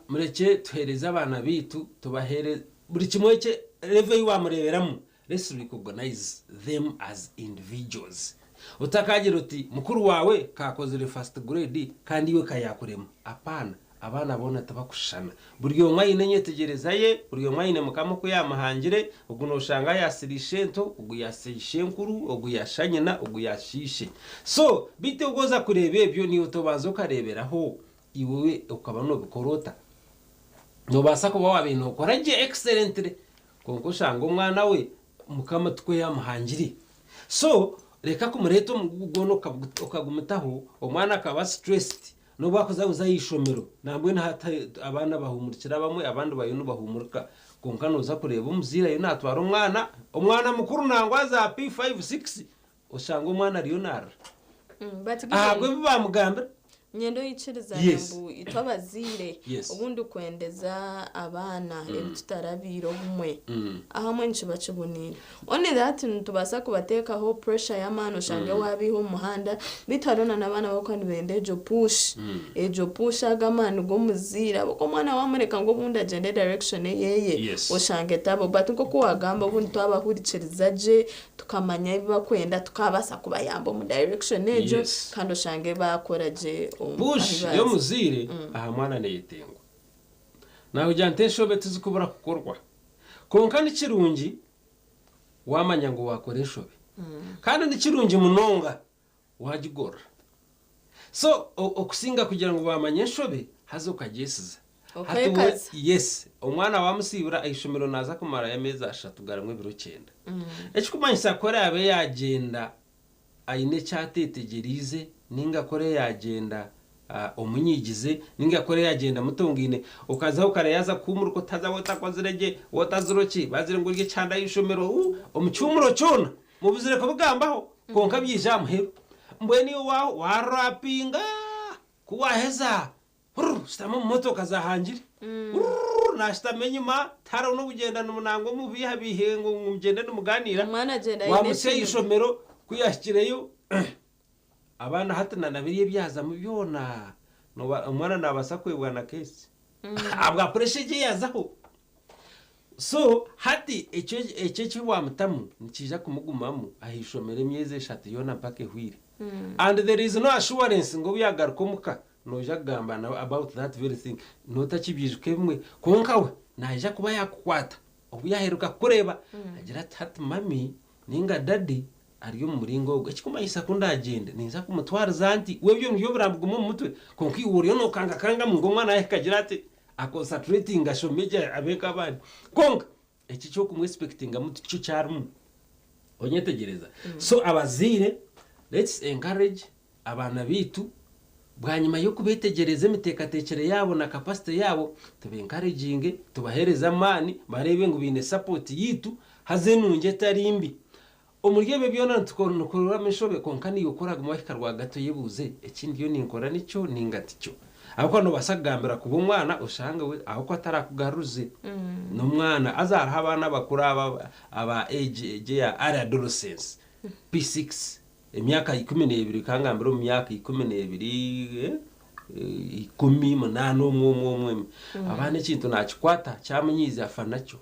Murekye tuheereze abaana baitu tubaheere buri kimwe ekye level ei wamureeberamu let's recognize them as individuals. Otakaagira oti mukuru waawe kaakozire first grade kandi iwe kayakurema. Apaana, abaana boona tibakushushana. Buri omwe aine enyetegyereza ye, buri omwe aine Mukama oku yaamuhangire, ogu nooshanga yaasira ishento, ogu yaasira ishenkuru, ogu yaasha nyina, ogu yaasha ishe. So, beitu obu oza kureeba ebyo naiwe tobanza okareeberaho Iwe okaba noobikora ota? Noobaasa kuba waabaire nookora gye excellently kwonka oshanga omwana we Mukama tikwo yaamuhangire. So reka kumureeta omugugu gwona okagumutaho, omwana akaba stressed. N'obu akuza kuza aha ishomero, nambwenu hati abaana bahumurikire abamwe, abandi bariyo nibahumurika. Kwonka nooza kureeba omuzaire ariyo naatwara omwana, omwana mukuru nangwa aza P5, 6, oshanga omwana ariyo naarira. But Gideon, Ahabw'ebi baamugambira. Nyenda oikirizane Yes. ngu itwe abazaire Yes. obundi kwendeza abaana ebi tutarabiire obumwe ahamwe nikiba kiboniire. Only that nitubaasa kubateekaho pressure y'amaani oshange waabaiha omu muhanda beitu hariho na n'abaana abarikuba nibenda egyo push, egyo push ago amaani g'omuzaire ahabw'okuba omwana waamureka ngu obundi agyende direction eyeeye Yes. oshange tabo but nk'oku waagamba obundi twabahurikiriza gye tukamanya ebi bakwenda tukabaasa kubayamba omu direction egyo Yes. kandi oshange baakora gye omu Push ahu baaza. y'omuzaire aha mwana neyetengwa. Nakugira nti enshobe tizikubura kukorwa. Kwonka ni kirungi wamanya ngu wakora enshobe. Kandi ni kirungi munonga wagigorora. So okusinga kugira ngu wamanya enshobe haza okagyesiza. Hati we, Okwekaza. yes, omwana wamusiibura ah'ishomero naaza kumarayo ameezi ashatu garimu ebiro kyenda. Ekikumanyisa ku araabe yaagyenda aine eki ateetegyereize nainga ku araabe yaagyenda omunyigize nainga ku araabe yaagyenda mutongaine, okazaho kare yaaza kuhuumurika otaza waaba otakozire gye, waaba otazire ki, baazire ngu orye ekyanda ah'eishomero, uu, omu kihuumuro kyona mubuzire kubigambaho kwonka byaija aha muheru. Mbwenu iwe wa waarapinga ku waaheza Hurr! Shutama omu motoka zahangire. Hurr! Nashutama enyima, tihariho n'okugyenda nangwa omubiihabiihe ngu mugyende nimugaaniira. Omwana agyenda aine Wamutsya ekintu. aha ishomero, ku yaahikireyo, abaana hati na na biriya ebyazamu byona, nooba omwana naabaasa kwebwa na keesi ahabwa pressure egi eyaazaho. So hati ekyo ekyo eki waamutamu nikiija kumugumamu aha ishomero emyezi eshatu yoona mpaka ehweire. And there is no assurance ngu obu yaagaruka omuka Noija kugamba nawe about that very thing notakibyijuka ebimwe kwonka we naija kuba yakukwata obu yaheruka kukureeba agire ati hati mummy ninga daddy ari omu muringo ogu ekikumanyisa ku ndagyende ninza kumutwariza nti we ebyo nibyo biramuguma omu mutwe kwonka iwe oriyo nokangakangamu ngu omwana yahika agire ati aconcentratinge ashome gye abe nk'abandi kwonka Eki eky'okumwesipekitingamu tikyo kyarimu. Onyetegyereza? So abazaire let's encourage abaana baitu bwanyima y'okubetegyereza emiteekateekyere yaabo na capacity yaabo, tubenkareginge, tubaheereze amaani, bareebe ngu baine support yaitu haza enungi etari mbi. Omuri ebyo byona nitukoramu enshobe kwonka naiwe ku oraguma wahika rwagati oyebuuze, eki ndiyo ninkora nikyo ninga tikyo? Ahabw'okuba noobaasa kugambira kubi omwana oshange we ahabw'okuba atarakugarurize. N'omwana haza hariho abaana abakuru aba aba age egi eya early adolescence, P6, emyaka 12 kangambire omu myaka 12, ikumi, munaana omwe omwe omwe omwe. Abaana ekintu naakikwata kyamunyiiza afa nakyo.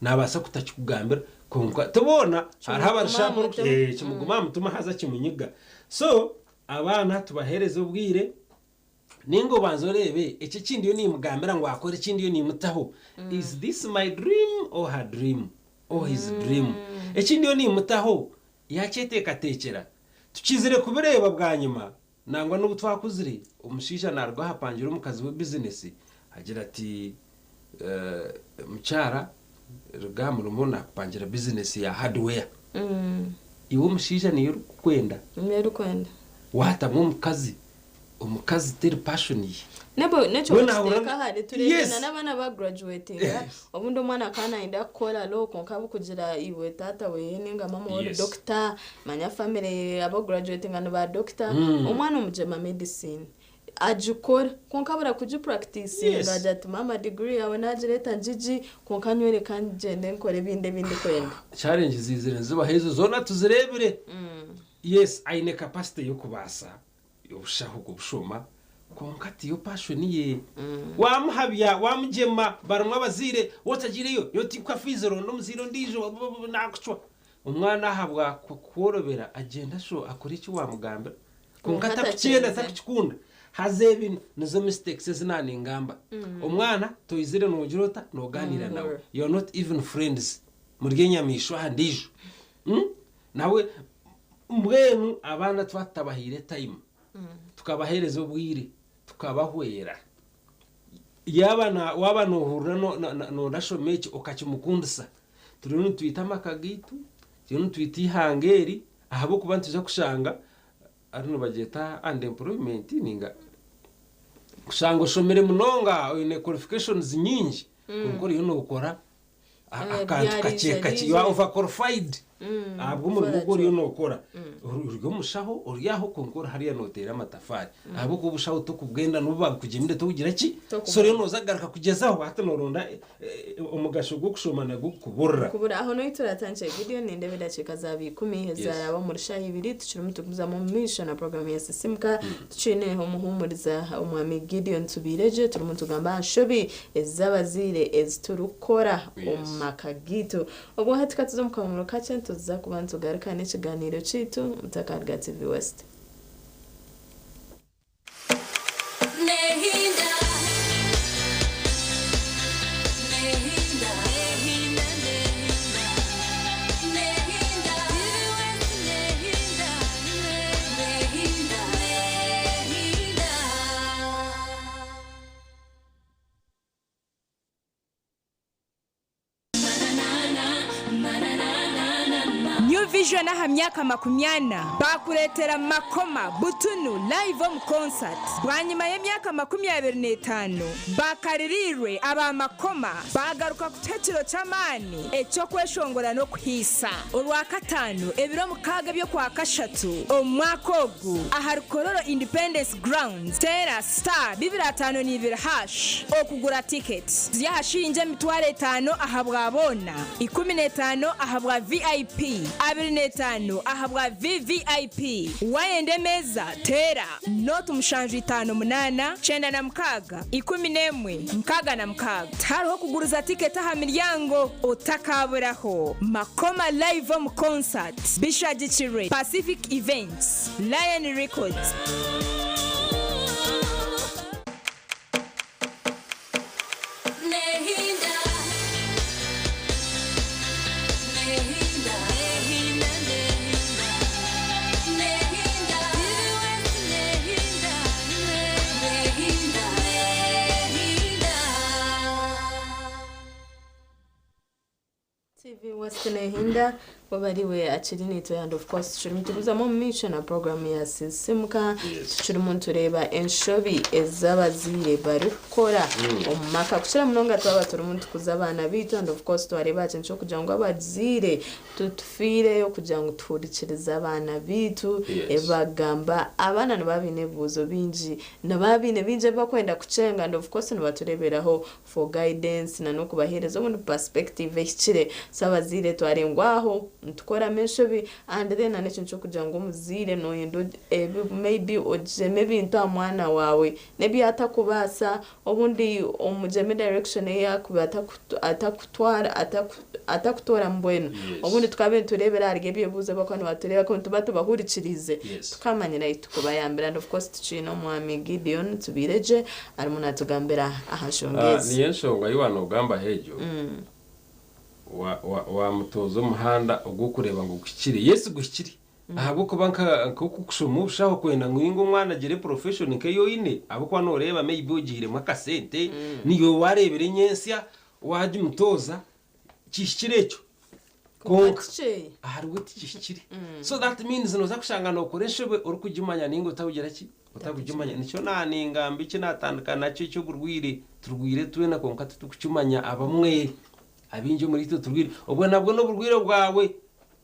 Naabaasa kutakikugambira kwonka ti boona hariho abari Kimuguma aha sharp mutima. kimuguma aha mutima haza kimunyiga. So abaana tubaheereze obwire ninga obanze oreebe eki eki ndiyo nimugambira ngu akore eki ndiyo nimutaho is this my dream or her dream or his dream? Eki ndiyo nimutaho yaakyeteekateekyera? Tukizire kubireeba bwanyima nangwa n'obu twakuzire omushaija naaruga aha apangira omukazi we bizinesi agira ati Mukyara ruga aha murimo naakupangira bizinesi ya hardware. Iwe omushaija niyo orikukwenda? Niyo orikwenda. Waatamu omukazi, omukazi teri passion ye. Nebo nekyo We naahurira wakiteeka hare tureebire Yes. na n'abaana ba graduatinga obundi omwana akaba nayenda kukora law kwonka ahabw'okugira iwe taata weeye ninga maama we ori Yes. doctor manya family aba graduatinga ni ba doctor omwana omugyema medicine agikora kwonka abura kugipracticinga Yes. agira ati maama degree yaawe nagireeta ngigi kwonka nyowe reka ngyende nkore ebindi ebi ndikwenda. Challenge ziizire nizibaho ezo zoona tuzireebire. Yes aine capacity y'okubaasa obushaho kubushoma kwonka tiyo passion ye. Wamuhabya, wamugyema, barimu abazaire, wotagiireyo nyowe tinkuha fees ronda omuzaire ondiijo nakucwa. Omwana ahabwa kworobera agyenda asho akora eki wamugambira kwonka Kwonka atakukyenda atakyenze. atakukikunda. Haza ebi nizo mistakes ezi naaningamba. Omwana toizire noogira ota noogaaniira nawe. You are not even friends. Muri enyamaishwa aha ndiijo. Nawe mbwenu abaana twaba tutabahaire time, tukabaheereza obwire, tukabahwera, yaaba na waaba noohurira no- na- na- noorashoma eki okakimukundisa, turiyo nitwita amaka gaitu, turiyo nitwita eihanga eri, ahabw'okuba nitwija kushanga hati nibagyeta unemployment ninga. Kushanga oshomire munonga oine qualifications nyingi kwonka oriyo nookora akantu kakye kakye. You are overqualified ahabw'omurimo ogu oriyo nookora. Ori omushaho ori aho kwonka ori hariya nooteera amatafaari ahabw'okuba obushaho tokubwenda n'obu baabukugyemire tobugira ki? So oriyo nooza kugaruka kugyezaho hati nooronda omugasho gw'okushoma nagwo gukuburira. Kubura aho nohi turatandikire Gideon nindeeba edakiika zaaba ikumi ezaraba omuri shaaha ibiri tukirimu tugumizamu omu maisho na program ya Sisimuka tukiine omuhumuriza omwami Gideon Tubiiregye turimu nitugamba aha nshobi ez'abazaire ezi turikukora omu maka gaitu. Obwo hati katuze omu kahumuro kakye nituza kuba nitugaruka n'ekiganiiro kyaitu mutakaruga TV West. New Vision aha myaka makumyana baakureetera Makoma butunu live omu concert bwanyima y'emyaka 25 bakaririirwe aba Makoma baagaruka kutuha ekiro ky'amaani eky'okweshongora n'okuhiisa Orwakataano ebiro mukaaga eby'Okwakashatu omu mwaka ogu ahari Kololo Independence Grounds teera star bibiri ataano n'ibiri hash okugura tiketi. Ziri aha shiringi 5000 ahabwa boona, 15 ahabwa VIP, 25 ahabwa VVIP. Waayenda emeeza teera nooti mushanju itaano munaana kyenda na mukaaga 11 66. Tihariho kuguriza tiketi aha miryango. Otakaaburaho! Makoma Live omu Concert bishagikirwe Pacific Events, Lion Records. TV West Nehinda wabariwe akiri nitwe and of course tukiri nituguzamu omu maisho na program ya Sisimuka tukirimu nitureeba enshobi ez'abazaire barikukora omu maka kukira munonga twaba turimu nitukuza abaana baitu and of course twareeba aha kintu ky'okugira ngu abazaire Tutufiireyo kugira ngu tuhurikirize abaana baitu ebi bakugamba. Abaana nibaba baine ebibuuzo bingi. Nibaba baine bingi ebi bakwenda kukyenga and of course nibatureeberaho for guidance na n'okubaheereza obundi perspective ehikire. So abazaire twarengwa aho nitukoramu enshobi and then na n'ekintu ky'okugira ngu omuzaire noyenda maybe ogyeme ebintu aha mwana waawe n'ebi atakubaasa Obundi omugyeme direction ei arikuba atakutwara atakutoora mbwenu. Obundi tukaba nitureebera ahari eby'ebibuuzo ebi barikuba nibatureeba ku nituba tubahurikiriize tukamanyira ahu turikubayambira and of course tukiine omwami Gideon Tubiiregye arimu natugambira aha nshonga ezi. Niyo enshonga ei waanogambaho egyo, waamutooza omuhanda ogw'okureeba ngu guhikire. Yes guhikire. Ahabw'okuba nka nk'oku kushoma obushaho kwenda ngu inga omwana agire profession nk'ei oine ahabw'okuba nooreeba maybe ogiiremu akasente niiwe waareebire nyentsya waagimutooza kihikire ekyo kwonka ahariwe tikihikire so that means nooza kushanga nookora enshobe orikugimanya nainga otakugira ki otakugimanya nikyo naaningamba eki naatandika nakyo eky'oburwaire turwaire twena kwonka titurikukimanya abamwe abaingi omuriitwe turwaire obwo nabwo n'oburwaire bwawe.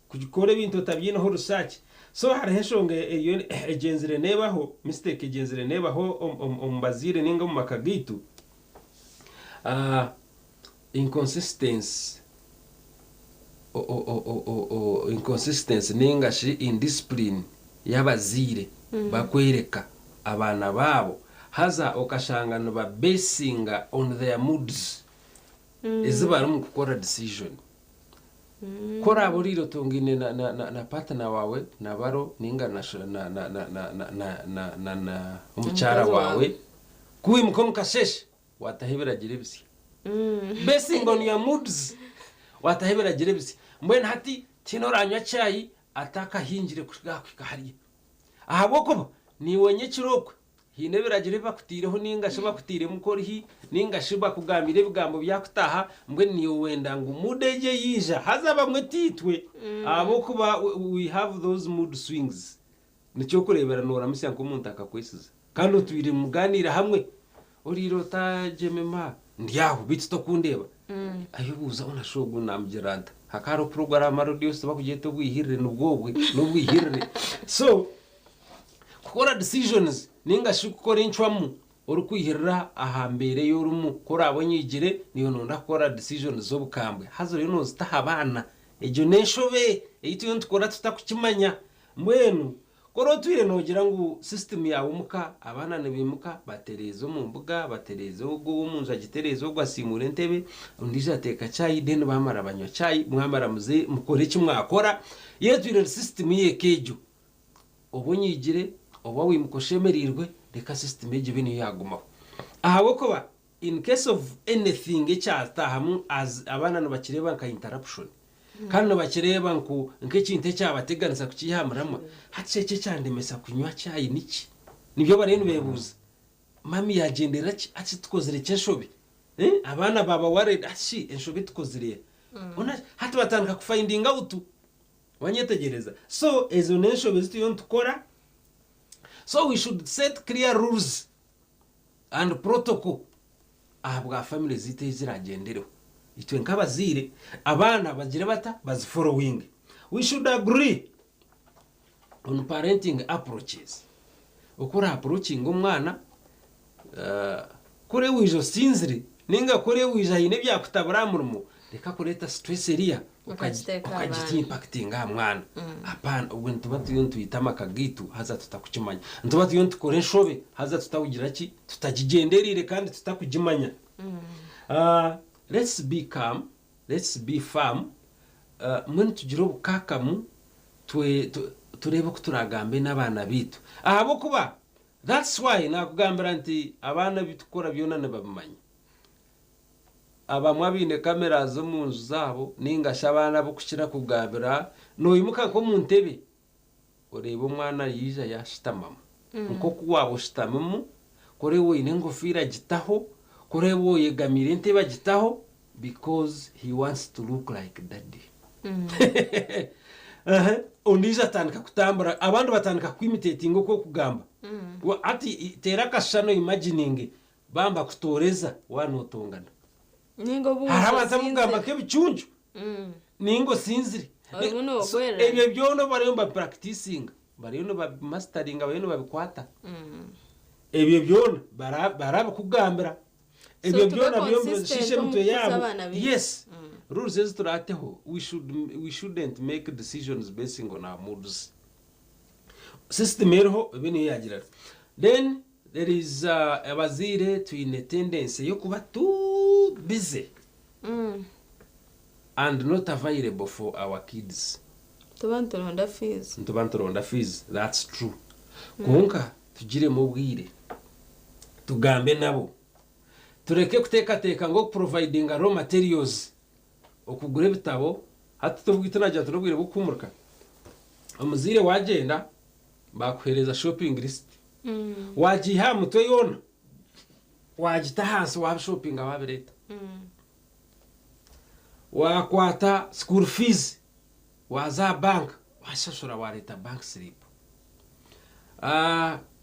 Kukora ebintu otabyineho research. So hariho enshonga eriyo egyenzire nebaho, mistake egyenzire nebaho omu bazaire ninga omu maka gaitu, inconsistency, inconsistency ninga shi indiscipline y'abazaire bakwereka abaana baabo haza okashanga niba basinga on their moods ezi barimu kukora decision. Ku oraabe oriire otongaine na partner waawe, na baro nainga na na omukyara waawe, ku waimuka omu kasheeshe waataho ebiragiro ebisya. Basing on your moods, waataho ebiragiro ebisya. Mbwenu hati tihaine oraanywa chai atakahingire kuhika hariya. Ahabw'okuba naiwe nyekiro okwe Haine ebiragiro ebi bakutaireho nainga shi bakutairemu korihi nainga shi bakugambiire ebigambo byakutaaha mbwenu naiwe wenda ngu mood egyo eyaija haza abamwe tiitwe ahabw'okuba we have those mood swings nikyo okureebera nooramutsya nk'omuntu akakwesiza kandi otwire nimugaaniira hamwe. Oriire ota Jemima? Ndi aho, beitu tokundeeba? Ayebuuza hoona shi ogu naamugira nta? Hakaba hariho puroguraamu radiyo bakugyeta obwihirire nibwo obwe, n'obwihirire. So, kukora decisions ninga shi kukora encwamu orikwihirira aha mbeera ei orimu, ku oraabe onyiigire naiwe nooyenda kukora decisions z'obukambwe haza oriyo noozita aha baana. Egyo n'enshobe ei turiyo nitukora tutarikukimanya. Mbwenu Ku ori otwire noogira ngu sisitimu yaawe omuka, abaana nibaimuka batereeza omu mbuga, batereeza ogwo ow'omu nju agitereeza, ogwo asiimuura entebe, ondiijo ateeka chai, then baamara banywa chai, mwamara muze mukore eki mwakora. Yaatwire eri sisitimu y'eka egyo, oba onyiigire, oba waimuka oshemereirwe, reka sisitimu egyo ebe niyo yaagumaho. Ahabw'okuba In case of anything ekyataahamu as abaana nibakireeba nka interruption kandi nibakireeba nku nk'ekintu ekyabateganisa kukiiha aha muramwa, hati shi eki ekyandemesa kunywa chai niki? Nibyo bariyo nibeebuuza. Mummy yaagyenderera ki? Hati shi tukozire ki enshobe? Eh, abaana baaba worried, hati shi enshobe tukozire eha? Ona hati batandika ku finding out. Wanyetegyereza? So ezo n'enshobe ezi turiyo nitukora. So we should set clear rules and protocol ahabwa family zaitu eziragyendereho. Itwe nk'abazaire abaana bagire bata? Bazi followinge. We should agree on parenting approaches. Oku ora approachinge omwana, kuri waija osinzire ninga kuri waija haine ebyakutabura aha murimo, reka kureeta stress eriya Okagiteeka aha okagita baana. impactinga aha mwana. Apaana, obwo nituba turiyo nitwita amaka gaitu haza tutakukimanya. Nituba turiyo nitukora enshobe haza tutakugira ki? Tutagigyendereire kandi tutakugimanya. Let's be calm, let's be firm, mbwenu tugire obukakamu twe tureebe oku turagambe n'abaana baitu. Ahabw'okuba that's why naakugambira nti abaana ebi turikukora byona nibabimanya. Abamwe abaine cameras omu nju zaabo nainga shi abaana ab'okukira kugambira, noimuka nk'omu ntebe oreeba omwana yaija yaashutamamu. Nk'oku waaba oshutamimu, ku oreeba oine engofiira agitaho, ku oreeba oyegamiire entebe agitaho because he wants to look like daddy. Ondiijo atandika kutambura, abandi batandika kukwimitetinga oku orikugamba. Hati teera akashushani oimagininge Baaba nibakutooreza waaba nootongana. Ninga obu Hariho abantu osinzire. abakugamba nk'ebicuncu ninga osinzire. Orimu So, noogwerera. ebyo byona bariyo nibabipurakitinga, bariyo nibabimasitaringa, bariyo nibabikwata. Ebyo byona bara- barabikugambira. Ebyo tube byona biriyo consistent nibishiisha omu emitwe kukuza yaabo. abaana baitu. Yes. Rules ezi turaateho, we should, we shouldn't make decisions basing on our moods. System eriho ebe niyo yaagira. Then There is abazaire twine tendency y'okuba too busy and not available for our kids. Tuba nituronda fees. Nituba nituronda fees, that's true. Kwonka tugiremu obwire tugambe nabo. Tureke kuteekateeka ngu okuprovidinga raw materials, okugura ebitabo, hati tinagira nti n'obwire bw'okuhuumurika. Omuzaire waagyenda Baakuheereza shopping list waagiiha aha mutwe yoona waagita ahansi waabishopinga waabireeta. Waakwata school fees waaza aha bank waashashura waareeta bank slip.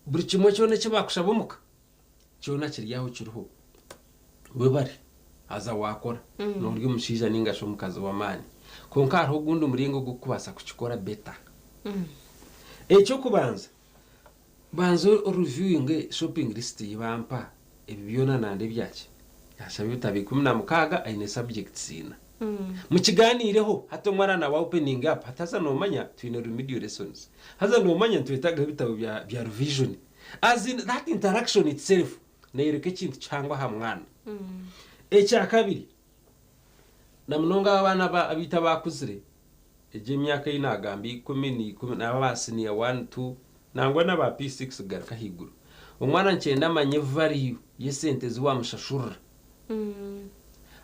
Buri kimwe kyona eki baakushaba omuka kyona kiri aho kiriho. Webare haza waakora noori omushaija nainga shi omukazi w'amaani. Kwonka hariho ogundi muringo ogw'okubaasa kukikora better. Eky'okubanza, banza oreviewinge shopping list ei bampa, ebi byona nanda ebyaki? Yaashaba ebitabo 16 aine subjects ina. Mukigaaniireho, hati omwana naaba opening up, hati haza noomanya twine remedial lessons, haza noomanya nitwetagaho ebitabo bya revision. As in that interaction itself neeyoreka ekintu kihango aha mwana. Ekyakabiri, na munonga aba abaana abaitu abaakuzire, egyo emyaka ei naagamba ikumi n'ikumi, n'aba aba siniya wani, tu, nangwa n'aba P6 kugaruka ahaiguru, omwana nikyenda amanye value y'esente ezi waamushashurira.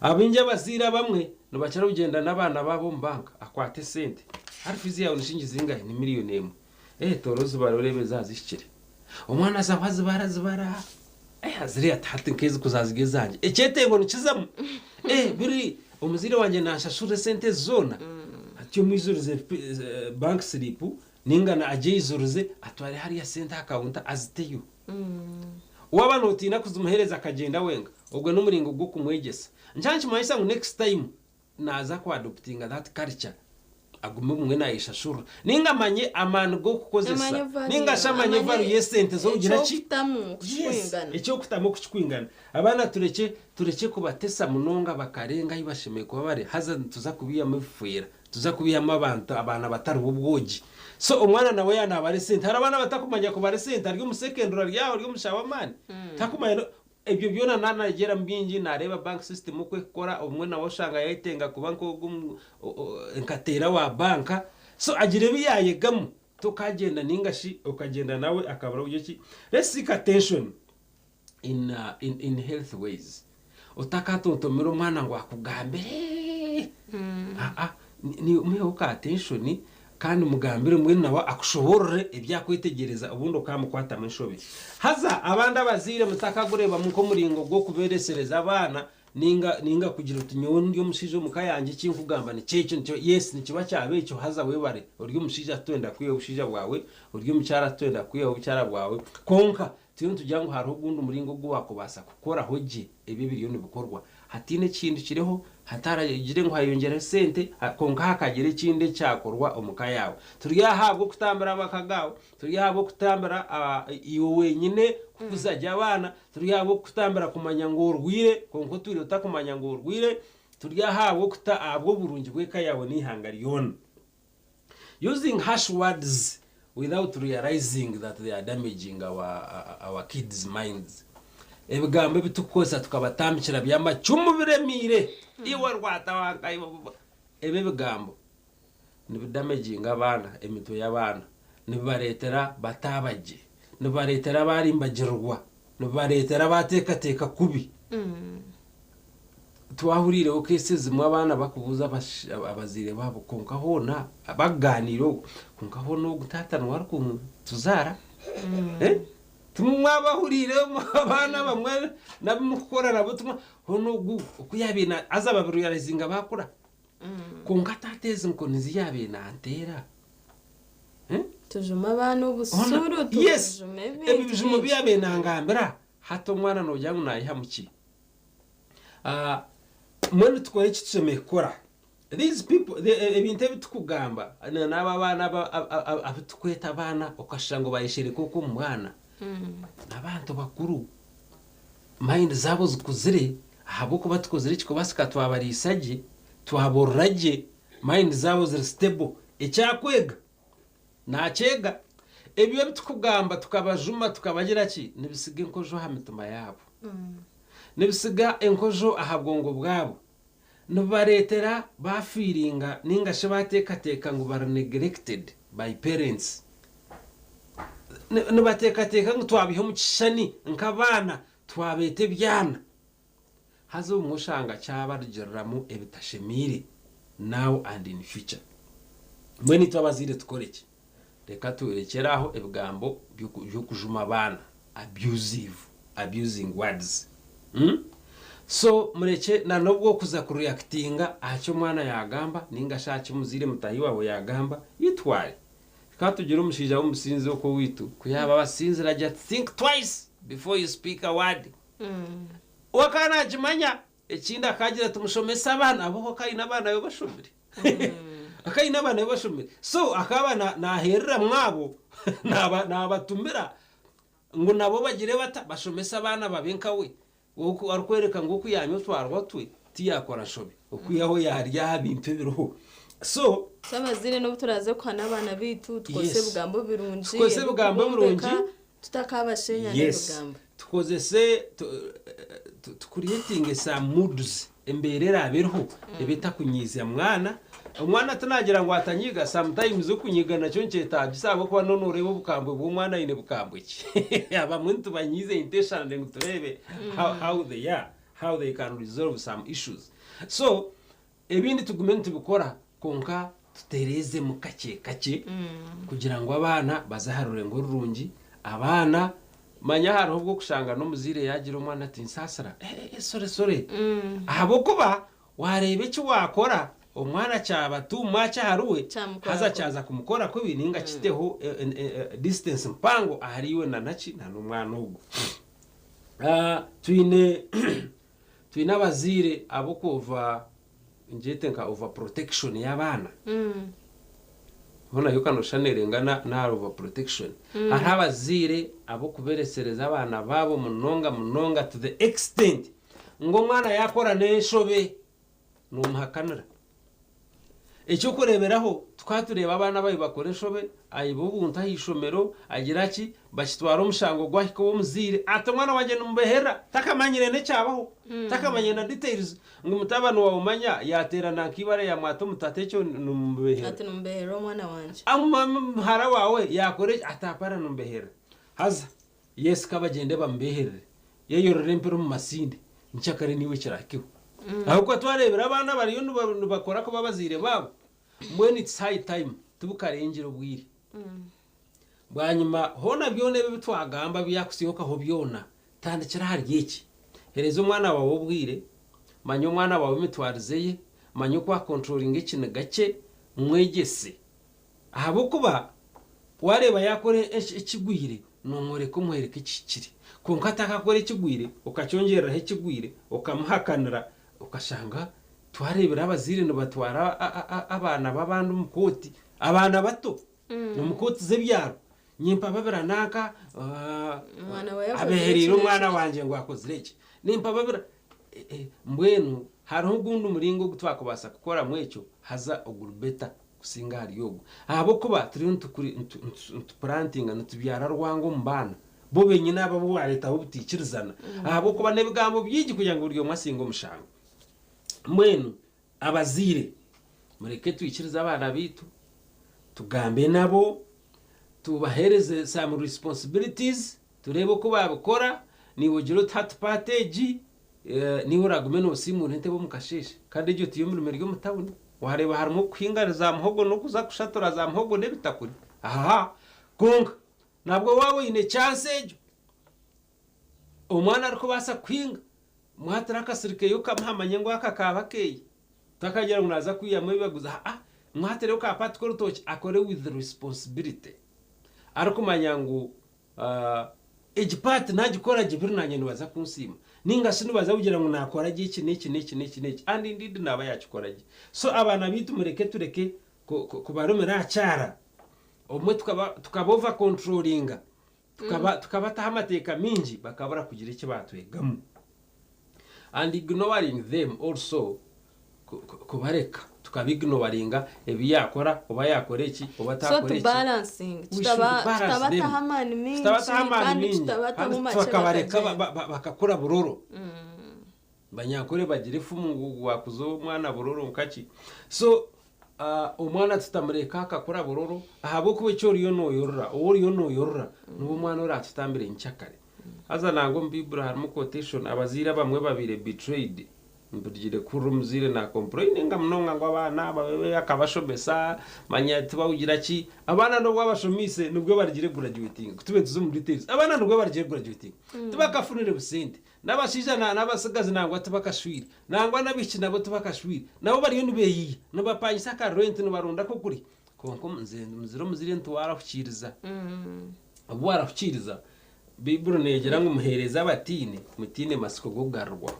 Abaingi abazaire abamwe nibakira kugyenda n'abaana baabo omu banka, akwate esente, hati fiizi yaawe ni shilingi zingahi? Ni miriyoni emwe. Eh, toora ozibare oreebe zaaba zihikire. Omwana azaho azibara azibara, eh azireeba ati hati nk'ezi ku zaazirya ezangye. Ekyetengo nikizamu. Eh biri omuzaire wangye naanshashurira esente ezi zoona? Atyo omwijurize bank slip nainga agyeijurize atware hariya sente aha counter aziteyo. Waaba nootiina kuzimuheereza akagyenda wenka, ogwo n'omuringo gw'okumwegyesa. Nikyo nikimanyisa ngu next time naaza ku adoptinga that culture agume obumwe naayeshashurira. Nainga amanye amaani g'okukozesa nainga shi amanye value y'esente z'okugira ki? Yes, eky'okutamu oku kikwingana. Abaana turekye turekye kubatesa munonga bakarenga ahu bashemereire kuba bari haza nituza kubaihamu ebifwera. Tuza kubihamu abantu abaana batari b'obwogi. So omwana nawe yaaba nabara esente, hariho abaana abatakumanya kubara esente ari omu secondary ari aho ari omushaho w'amaani takumanya no ebyo byona naaba nayegyeramu bingi nareeba bank system oku ekukora obumwe nawe oshanga yayetenga kuba nk'ogu nka teera wa banka so agira ebi yayegamu tokagyenda ninga shi okagyenda nawe akabura buryo ki let's seek attention in in in healthy ways otakatontomera omwana ngu akugambire aa muheho ka attention kandi mugambire mbwenu nawe akushoborore ebi akwetegyereza obundi okamukwatamu enshobe haza abandi abazaire mutakagurebamu nk'omuringo gw'okuberesereza abaana Ninga ninga kugira oti nyowe ndi omushaija omu ka yangye eki nkugamba nikyo ekyo nikyo yes nikiba kyaba ekyo haza webare ori omushaija titwenda kwihaho obushaija bwawe ori omukyara titwenda kwihaho obukyara bwawe kwonka turiyo nitugira ngu hariho ogundi muringo ogu wakubaasa kukoraho gye ebi ebiriyo nibikorwa hataine ekihindukireho hataragire ngu hayongyeraho esente kwonka hakagira ekindi ekyakorwa omu ka yaawe turi aha ahabw'okutambira amaka gaawe turi aha ahabw'okutambira iwe wenyine kukuza gye abaana Turi ahabw'okukutambira kumanya ngu orwaire, kwonka otwire otakumanya ngu orwaire. Turi aha ahabw'okuta ahabw'oburungi bw'eka yaawe n'eihanga ryona. Using harsh words without realizing that they are damaging our, our kids' minds. Ebigambo ebi turikukozesa tukabatambikira by'amacumu biremiire. Iwe rwata wanka iwe. Ebi ebigambo nibidamaginga abaana, emitwe y'abaana, nibibareetera bataaba gye, nibibareetera barimbagirirwa, nibibareetera baateekateeka kubi. Twahuriireho keesi ezimwe abaana barikubuuza abazaire baabo kwonka hoona bakugaaniira okwo, kwonka hoona ogu taata niwe arikutuzaara? Timwabahuriire abaana abamwe n'abu murikukora nabo hoona ogu oku yaabaire haza babiriyarayizinga baakura. Kwonka taata ezi nkoni zi yaabaire nanteera. Tujuma abaana obusuru, Yes, tubajuma ebi ebintu bijumo bi bingi. yaabaire nangambira, hati omwana noogira ngu naayihamu ki? Ah, mbwenu tukore eki tushemereire kukora. These people, the, e- ebintu ebi tukugamba, na- n'aba abaana aba- aba- aba- abu tukweta abaana okashusha ngu bayeshereka okwo omu bwana, n'abantu bakuru. Mind zaabo zikuzire ahabw'okuba tukozire ekikubaasika twabariisa gye, twaborora gye, mind zaabo ziri stable. Eki akwega nakyega. Ebyo ebi tukugamba tukabajuma tukabagira ki, nibisiga enkojo aha mitima yaabo. Nibisiga enkojo aha bwongo bwabo. Nibibareetera baafiiringa nainga shi baateekateeka ngu bari neglected by parents. Nibateekateeka ngu twabaiha omu kishushani nk'abaana twabeeta ebyana. Haza obumwe oshanga kyabarugiriramu ebitashemeire now and in future. Mbwenu itwe abazaire tukore ki? Reka turekyere aho ebigambo by'okujuma abaana, abusive, abusing words. So murekye na n'obu okuza ku reactinga aha ki omwana yaagamba nainga shi aha ki omuzaire mutaahi waawe yaagamba, itware. Tukaba tugira omushaija w'omusinzi okwo owaitu, ku yaaba abasinzire agira ati think twice before you speak a word. We akaba naakimanya. Ekindi akagira ati mushomese abaana ahabw'okuba akaba aine abaana be bashomire. Akaba aine abaana be bashomire. So akaba naahereramu abo, naabatumira ngu nabo bagire bata? Bashomese abaana babe nkawe. Oku arikworeka ngu oku yaanywa otwarwa twe tiyaakora nshobe okwihaho yaarya aha bintu ebiriho. So. So abazaire n'obu turaaze kuhana abaana baitu tukozese ebigambo birungi Tukozese ebigambo birungi. ebirikubombeka tutakabasheenya Yes. n'ebigambo. Tukozese tu creatinge some moods embeera eraabe eriho ebe etakunyiizya mwana. Omwana tinagira ngu atanyiiga, sometimes okunyiiga nakyo nikyetaagisa ahabw'okuba noona nooreeba obukambwe bw'omwana aine bukambwe ki. Abamwe nitubanyiiza intentionally ngu tureebe how, how they are, how they can resolve some issues. So ebindi tugume nitubikora kwonka tutereezemu kakye kakye kugira ngu abaana baze aha rurengo rurungi. Abaana manya hariho obu orikushanga n'omuzaire yaagira omwana ati nsaasira, eh, sore sore ahabw'okuba Waareeba eki waakora omwana kyaba too much ahariwe, Kyamukora haza kubi. kyaza kumukora kubi nainga kiteho distance mpango ahari iwe na naki na n'omwana ogwo. Ah, twine twine abazaire ab'okuva ngyete nka over protection y'abaana. Hoona yo kanoshusha neerengana n'ahari over protection. Hariho abazaire ab'okuberesereza abaana baabo munonga munonga to the extent ngu omwana yaakora n'enshobe Nomuhakanira. Eky'okureeberaho, tukaba tureeba abaana ababi bakora enshobe, aiba obuntu aha ishomero, agira ki, bakitwara omushango gwahika ow'omuzaire, ati omwana wangye nimubeherera, takamanyire n'ekyabaho, takamanyire na details, ngu mutabani waawe manya yaateerana nk'eibare yaamwata omu tata ekyo nimubeherera. Ati nimubeherera omwana wangye. Muhara waawe yaakora eki, ati apana nimubeherera. Haza Yes ka bagyende bamubeherere yeyorore empira omu masinde nkyakare niiwe ekirahikeho ahabw'okuba twarebire abaana bariyo nibakora kubi abazaire baabo mbwenu it's high time tibukarengire obwire bwanyima hoona byona ebi ebitwagamba ebyakusihokaho byona tandikira ahari eki hereza omwana waawe obwire manya omwana waawe emitwarize ye manya oku akontrolinga ekiniga kye mwegyese Ahabw'okuba waareeba yaakora ekigwire, noomworeka omworeka ekihikire. Kwonka atakakora ekigwire, okakyongyereraho ekigwire, okamuhakanira, okashanga twareebire abazaire nibatwara abaana b'abandi omu kooti, abaana bato, omu kooti z'ebyaro. Nimpababira nanka abehereire omwana wangye ngu akozire eki. Nimpababira. Mbwenu hariho ogundi muringo ogu twakubaasa kukoramu ekyo haza oguri better kusinga ahari ogwo. Ahabw'okuba turiyo nitupurantinga, nitubyara rwango omu baana. Bo benyini abo abu waareetaho obutaikirizana. Ahabw'okuba n'ebigambo bingi kugira ngu buri omwe asinge omushango. Mbwenu abazaire mureke twikirize abaana baitu, tugambe nabo, tubaheereze some responsibilities, Tureebe oku baabikora, naiwe ogire oti hati paati egi, naiwe oraagume noosiimuura entebe omu kasheeshe. Kandi egyo tiyo mirimo eri omu tauni. Waareeba harimu okuhinga za muhogo n'okuza kushatura za muhogo n'ebitakuri. Ahaa! Kwonka nabwo waaba oine chance egyo, omwana arikubaasa kuhinga, mwatire akasiri keeye okamuha amanye ngu aka kaaba akeeye. Takagira ngu naaza kwihamu ebi aguze, haa, mwatireyo ka paati k'orutookye akore with responsibility. Arikumanya ngu Egi part nagikora gye biri nanye nibaza kunsiima ninga shi nibaza kugira ngu nakora gye eki n'eki n'eki n'eki n'eki and indeed naba yakikora gye. So abaana baitu mureke tureke kubarumira aha kyara obumwe tukaba over controllinga tukabataho amateeka maingi bakabura kugira eki batwegamu and ignoring them also Kubareka tukaba ignoringa ebi yakora oba yakora eki oba So atakora tu eki. balancing We should tutaba balance them. tutabataho amaani mingi Tutabataho amaani kandi mingi tutabataho kandi makye tukabareka bakagyenda. bakakura buroro. Banyankore bagira efumu ngu wakuza omwana buroro nkaki. So omwana tutamureka akakura buroro ahabw'okuba eki oriyo noyorora, ou oriyo noyorora niwe omwana oratutambire nkyakare. Haza nangwa omu Baiburi harimu quotation abazaire abamwe babaire betrayed Mpuriire kuhurira omuzaire naakompureininga munonga ngu abaana babe akabashomesa, manya tibawugira ki. Abaana n'obu abashomeise nibwo barugire kugurajuwetinga. Ku tube nituza omu details, abaana nibwo barugire kugurajuwetinga. Tibakafunire busente. N'abashaija n'abatsigazi nangwa tibakashwire. Nangwa n'abaishiki nabo tibakashwire. Nabo bariyo nibeeyiiya, nibapangisa aka rent nibaronda ak'okurya. Kwonka nze nzire omuzaire nti waarahukiiriza, obu waarahukiiriza, Baiburi neegira ngu muheereze abataine, mutaine matsiko g'okugarurwaho.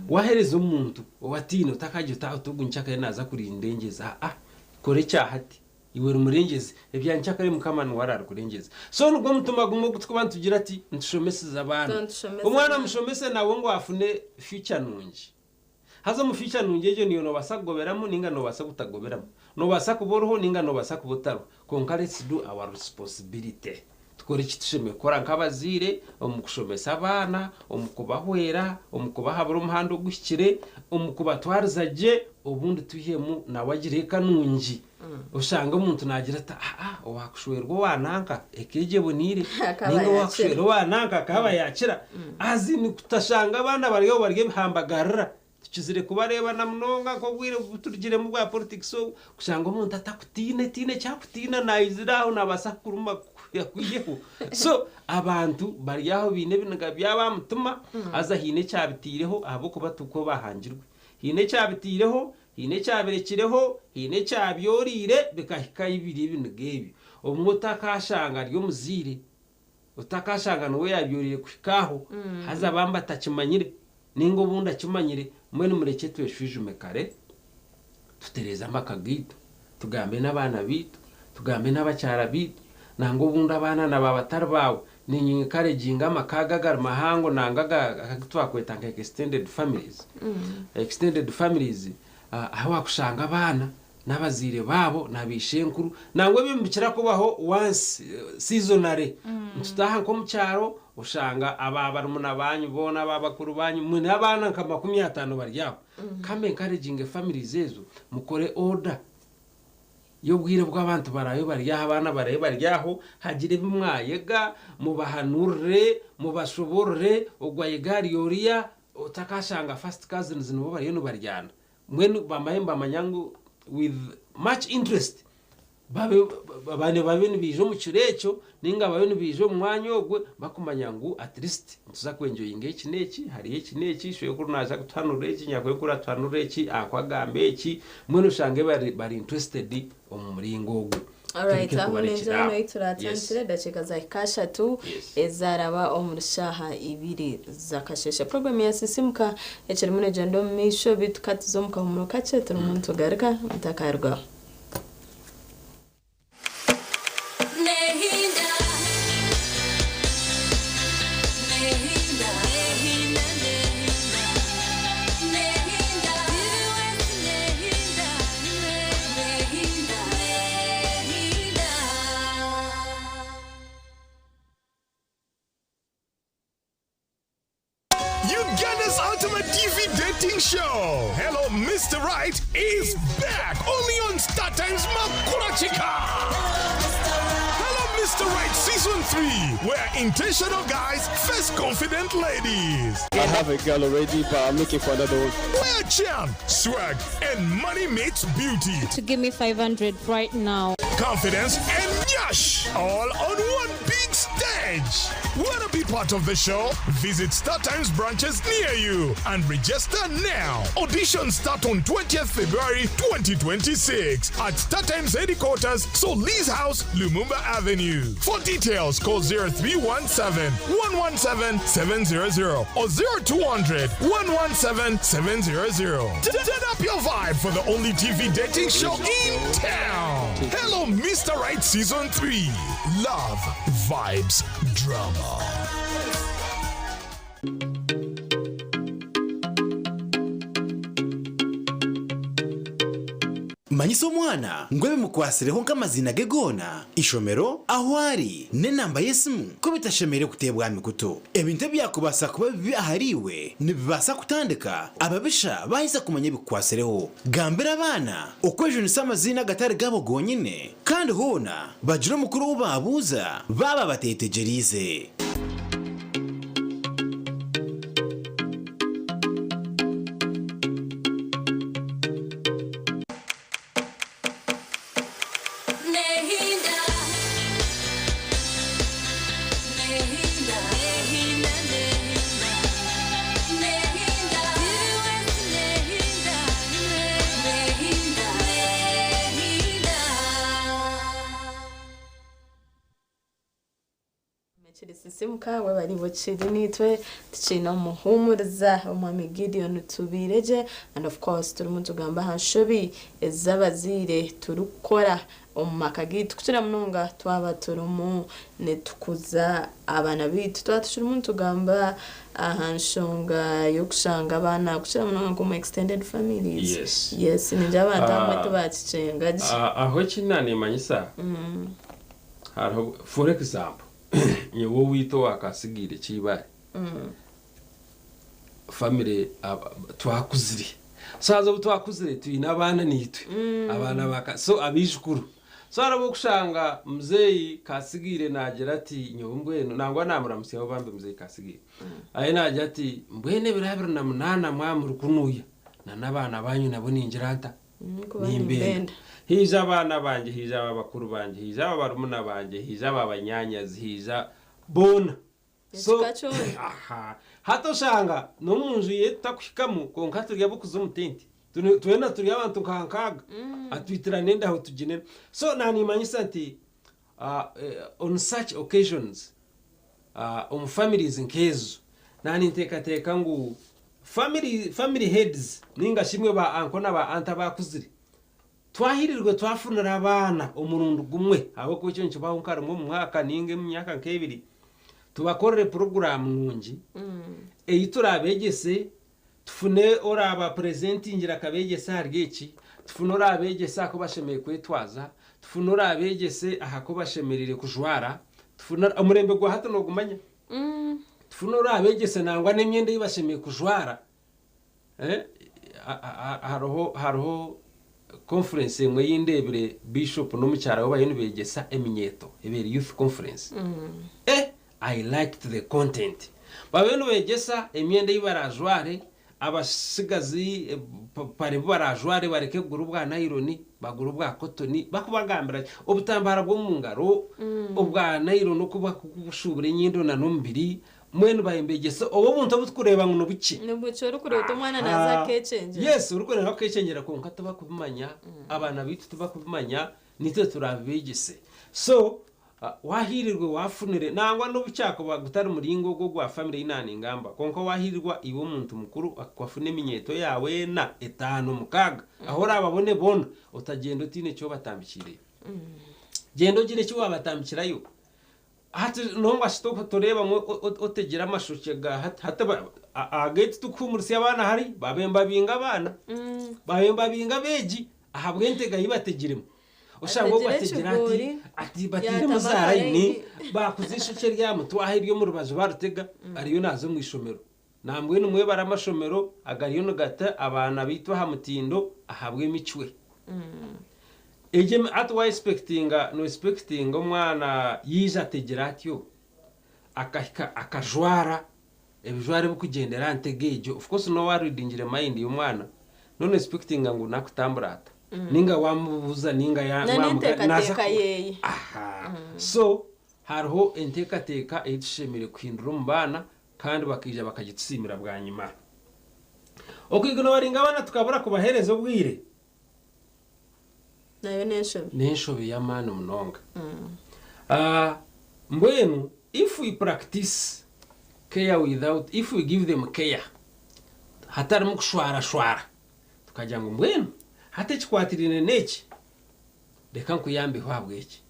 Waheereza omuntu owataine otakagira oti ati ogu nkyakare naaza kurindengyeza aa kora ekya hati iwe rimurengyeze ebya nkyakare mukama niwe ararikurengyeza. So nigwo mutima gumwe ogu turikuba nitugira ati nitushomeseza abaana. Nitushomesa Omwana abaana. mushomese nawe ngu afune future nungi. Haza omu future nungi egyo niiwe noobaasa kugoberamu ninga noobaasa kutagoberamu. Noobaasa kuba oriho ninga noobaasa kuba otariho. Kwonka let's do our responsibility. Tukore eki tushemereire kukora nk'abazaire omu kushomesa abaana, omu kubahwera, omu kubahabura omuhanda oguhikire, omu kubatwariza gye, obundi twihemu nawe agire eka nungi. Oshange omuntu naagira ati, Aa, owaakushwerwa owa nanka eka egyo eboneire, Akaba nainga yaakira. owaakushwera owa nanka akaba yaakira. As in kutashanga abaana bari aho bari ebihambagarira. Tukizire kubareeba na munonga nk'obwire obu turugiremu bwa politics obu, kushanga omuntu atakutiina, tihaine eki akutiina naizira aho naabaasa kukuruma akwiheho. So abantu bari aho baine ebiniga byabo aha mutima, haza haine ekyabitaireho ahabw'okuba tikwo baahangirwe. Haine ekyabitaireho, Haine ekyabirekireho, haine ekyabyoreire bikahika ahi biri ebiniga ebyo. Obumwe otakaashanga ari omuzaire. Otakashanga niwe yabyoreire kuhika aho haza bambi atakimanyire ninga obundi akimanyire mbwenu murekye tweshwijume kare tutereeze amaka gaitu tugambe n'abaana baitu tugambe n'abakyara baitu nangwa obundi abaana na baaba batari baawe ninye encouraginga amaka aga agari mahango nangwa aga agu twakweta nka extended families extended families ahu wakushanga abaana n'abazaire baabo na baishenkuru nangwa ebyo nibikira kubaho once seasonally nitutaaha nk'omu kyaro oshanga aba barumuna banyu boona aba bakuru banyu mwine abaana nka 50 bari aho come encouraging families ezo mukore order y'obwire bw'abantu baraabe bari aho abaana baraabe bari aho hagire ebi mwayega mubahanurire mubashoborore ogwo ayega ahari oriya otakashanga first cousins nibo bariyo nibaryana Mbwenu bamanye nibamanya ngu with much interest babe babe nibaija omu kiro ekyo ninga babe nibaija omu mwanya ogwe bakumanya ngu at least nituza ku enjoyinga eki n'eki hariyo eki n'eki shwenkuru naaza kutuhanurira eki nyakwenkuru atuhanurire eki anko agambe eki mbwenu oshange bari bari interested omu muringo ogwo. Alright, Tureke aho kubarekyera nengira aho. ahu turatandikire Yes. edakiika zahika ashatu Yes. ezaraba omuri shaaha ibiri z'akasheeshe. Puroguramu ya Sisimuka ekirimu negyenda omu maisho beitu ka tuze omu kahumuro kakye turimu nitugaruka mutakarugaho. Uganda's ultimate TV dating show, Hello Mr. Right, is back only on Star Times Makura Chika. Hello Mr. Right Season 3, where intentional guys face confident ladies. I have a girl already, but I'm looking for another one. Where charm, swag, and money meets beauty. To give me 500 right now. Confidence and yash, all on one big stage. Wanna be part of the show? Visit Star Times branches near you and register now. Auditions start on 20th February 2026 at Star Times headquarters, Solis House, Lumumba Avenue. For details, call 0317 117 700 or 0200 117 700. Turn up your vibe for the only TV dating show in town. Hello, Mr. Right Season 3. Love, vibes, drama. Manyisa omwana ngu ebimukwatsireho nk'amaziina ge goona, eishomero, ahu ari, n'enamba y'esimu ku bitashemereire kuteebwa aha mikutu. Ebintu ebyakubaasa kuba bibi ahariiwe nibibaasa kutandika ababisha baaheza kumanya ebikukwatsireho. Gambira abaana okwejunisa amaziina agatari gaabo gonyine kandi hoona bagire omukuru ou baabuuza baaba bateetegyereize. Kiri Sisimuka webare iwe okiri naitwe tukiine omuhuumuriza omwami Gideon Tubiiregye and of course turimu nitugamba aha nshobi ezi abazaire turikukora omu maka gaitu kukira munonga twaba turimu nitukuza abaana baitu. Twaba tukirimu nitugamba aha nshonga y'okushanga abaana kukira munonga nk'omu extended families. Yes. Yes, ningira abantu abamwe Ah, tibakikyenga gye. Ah, aho eki nanemanyisa hariho for example nyowe owaitu owakasigaire Kiibare family twakuzire so haza obu twakuzire twine abaana naitwe abaana ba so abaijukuru so hariho obu okushanga muzeeyi kasigaire naagira ati nyowe mbwenu nangwa namuramutsyaho bambi muzeeyi kasigaire aye naagira ati mbwenu ebiro 28 mwaba muri kunuuya na n'abaana banyu nabo ningira nta Kuba nimbenda nimbenda. Haija abaana bangye, haija aba bakuru bangye, haija aba barumuna bangye, haija aba banyaanyazi, haija boona. So, Ekika kyona. aha. Hati oshanga n'omu nju ye tutakuhikamu kwonka turi ab'okuza omu tenti. Twena turi abantu nka nkaaga. Atwitirana endaho tuginene. So naanimanyisa nti on such occasions Omu families nk'ezo na ninteekateeka ngu family family heads ninga shi imwe ba uncle na ba aunt abakuzire twahirirwe twafunira abaana omurundi gumwe ahabw'okuba ekyo nikibaho nka rimwe omu mwaka ninga omu myaka nk'ebiri tubakorere puroguraamu nungi ei turabeegyese Tufune oraabapurezentingira akabeegyesa ahari eki, tufune oraabeegyese aha ku bashemereire kwetwaza, tufune oraabeegyese aha ku bashemereire kujwara, tufune, omurembe gwa hati noogumanya? Tufune oraabeegyese nangwa n'emyenda ei bashemereire kujwara. Hariho, hariho conference emwe ei ndeebire Bishop n'omukyara we bariyo nibeegyesa eminyeeto, ebaire youth conference. Eh! I liked the content. Babaire nibegyesa emyenda ei barajware, abasigazi obupare bu barajware bareke kugura obwa nayironi bagure obwa kotoni, bakubagambira gye. Obutambara bw'omu ngaro, obwa nayironi oku barikubushubura enyindo na n'omubiri, mbwenu babaire nibegyesa obwo obuntu obu turikureeba ngu nibukye. Nibukye orikureeba oti omwana naaza akekyengyera. Yes, orikureeba ngu akekyengyera kwonka tibakubimanya, abaana baitu tibakubimanya, naitwe turabibeegyese. So, Waahiirirwe waafunire, nangwa n'obu kyakuba gutari muringo ogwo ogwa famire ei naaningamba, kwonka waahiirirwa iwe omuntu mukuru okafuna eminyeeto yaawe ena, etaano, mukaaga, ahu oraababone boona, otagyenda otaine eki obatambikiireyo. Gyenda ogire eki waabatambikirayo. Hati nongwa shi toreeba ngu otegire amashokye ga hati, hati agaitu tikuhuumurisya abaana hari, babe nibabinga abaana, babe nibabinga abeegi ahabw'entega ei bategiremu. Oshanga ogwo Ategire ategire ati, ekigori, ati batairemu yaatamu za layini, akarayini. baakuza eishokye rya mutwe aha ery'omu rubaju baritega, ariyo naaza omu ishomero. Nambwenu mwebare amashomero agariyo nigata abaana baitu aha mutindo ahabw'emicwe. Egyo emi hati wa expectinga no expectinga omwana yaija ategire atyo, akahika akajwara ebijwaro ebikugyendera aha ntego egyo, of course noba wareadingire mind y'omwana, noba no expectinga ngu nakutambura ata, ninga wamubuuza ninga ya Na wamuga naza n'enteekateeka yeeye. Aha, so hariho enteekateeka ei tushemereire kuhindura omu baana kandi bakaija bakagitusiimira bwanyima. Okwignoringa abaana tukabura kubaheereza obwire Nayo n'enshobi. N'enshobi y'amaani munonga. Mbwenu if we practice care without, if we give them care hatarimu kushwarashwara, tukagira ngu mbwenu hati ekikwatiraine n'eki, reka nkuyambeho ahabw'eki.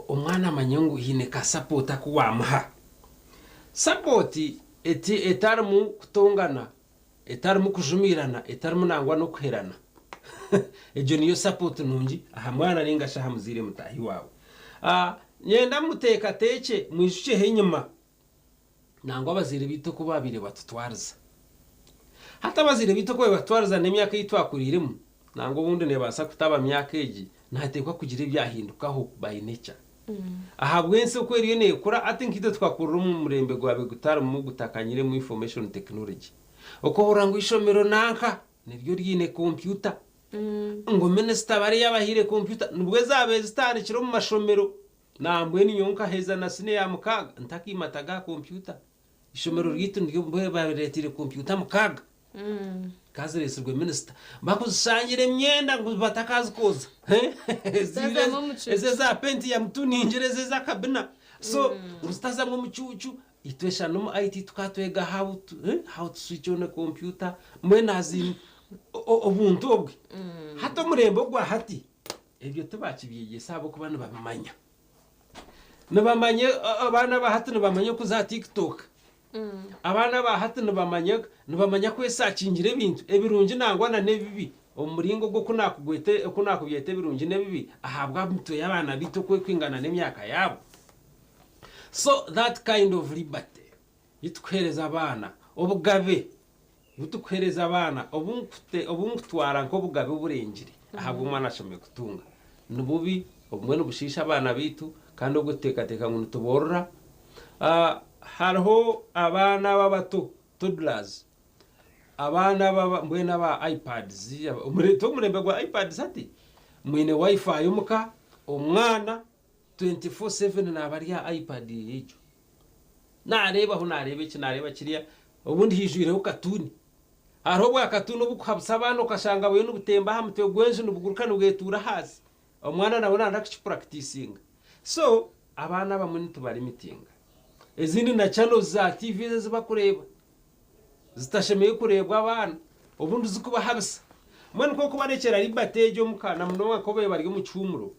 Omwana amanye ngu haine ka support aku waamuha. Support etarimu kutongana etarimu kujumiirana, etarimu nangwa n'okuherana. Egyo niyo sapooti nungi aha mwana nainga shi aha muzaire mutaahi waawe. Nyenda muteekateekye mwijukyeho enyima nangwa abazaire baitu oku baabaire batutwariza. Hati abazaire baitu oku baabaire batutwariza n'emyaka ei twakuriiremu, nangwa obundi neebaasa kutaba myaka egi, nihateekwa kugira ebyahindukaho by nature. Ahabw'ensi oku eriyo neekura, hati nkaitwe tukakurira omu murembe gwabaire gutarimu gutakanyiremu information technology. Okohurira ngu eishomero nanka niryo riine kompyuta, ngu minisita bariya abahaire kompyuta, nibwo ezaabaire zitandikire omu mashomero. Nambwenu nyowe nkaheza na siniya ya mukaaga ntakaimataga aha kompyuta. Eishomero ryaitu niryo mbwenu baabireeteire kompyuta mukaaga. Kazireetsirwe minisita. Bakuzishangira emyenda ngu batakazikooza. Zitazamu omucuucu. Ezi eza Pentium tuningire ezi eza kabina. So ngu zitazamu omucuucu. Itwe shana omu IT tukaba twega how to, how to switch on a computer. Mbwenu haza obuntu obwe. Hati omurembe ogwa hati, ebyo tibakibyegyesa ahabw'okuba nibabimanya. Nibamanya abaana ba hati nibamanya okuza aha TikTok. Abaana ba hati nibamanya nibamanya kwesakingira ebintu ebirungi nangwa na n'ebibi omu muringo gw'oku naakugwete oku naakubyeta ebirungi n'ebibi ahabwa mitwe y'abaana baitu oku erikwingana n'emyaka yaabo. So that kind of liberty ei turikuheereza abaana, obugabe obu turikuheereza abaana obu nkute obu nkutwara nk'obugabe oburengire ahabw'omwana ashemereire kutunga nibubi obumwe nibushiisha abaana baitu kandi obwo tuteekateeka ngu nituboorora. Hariho abaana aba abato, toddlers, abaana aba mbwenu aba iPads, ti omurembe gwa iPads hati? Mwine WiFi omuka, omwana 24/7 naaba ari aha iPad ye egyo. Naareebaho, naareeba eki, naareeba kiriya, obundi haijwireho katuuni. Hariho bwakatuuni oburikuhabusa abaana okashanga buriyo nibutemba aha mutwe gw'enju nibuguruka nibwetuura ahansi. Omwana nawe naayenda kukipurakitisinga. So. Abaana abamwe nitubarimitinga. Ezindi na channels za TV ezi bakureeba zitashemereire kureebwa abaana, obundi zikubahabisa. Mbwenu ku orikubarekyera liberty egyo omuka na munonga nk'obu bari omu kihuumuro,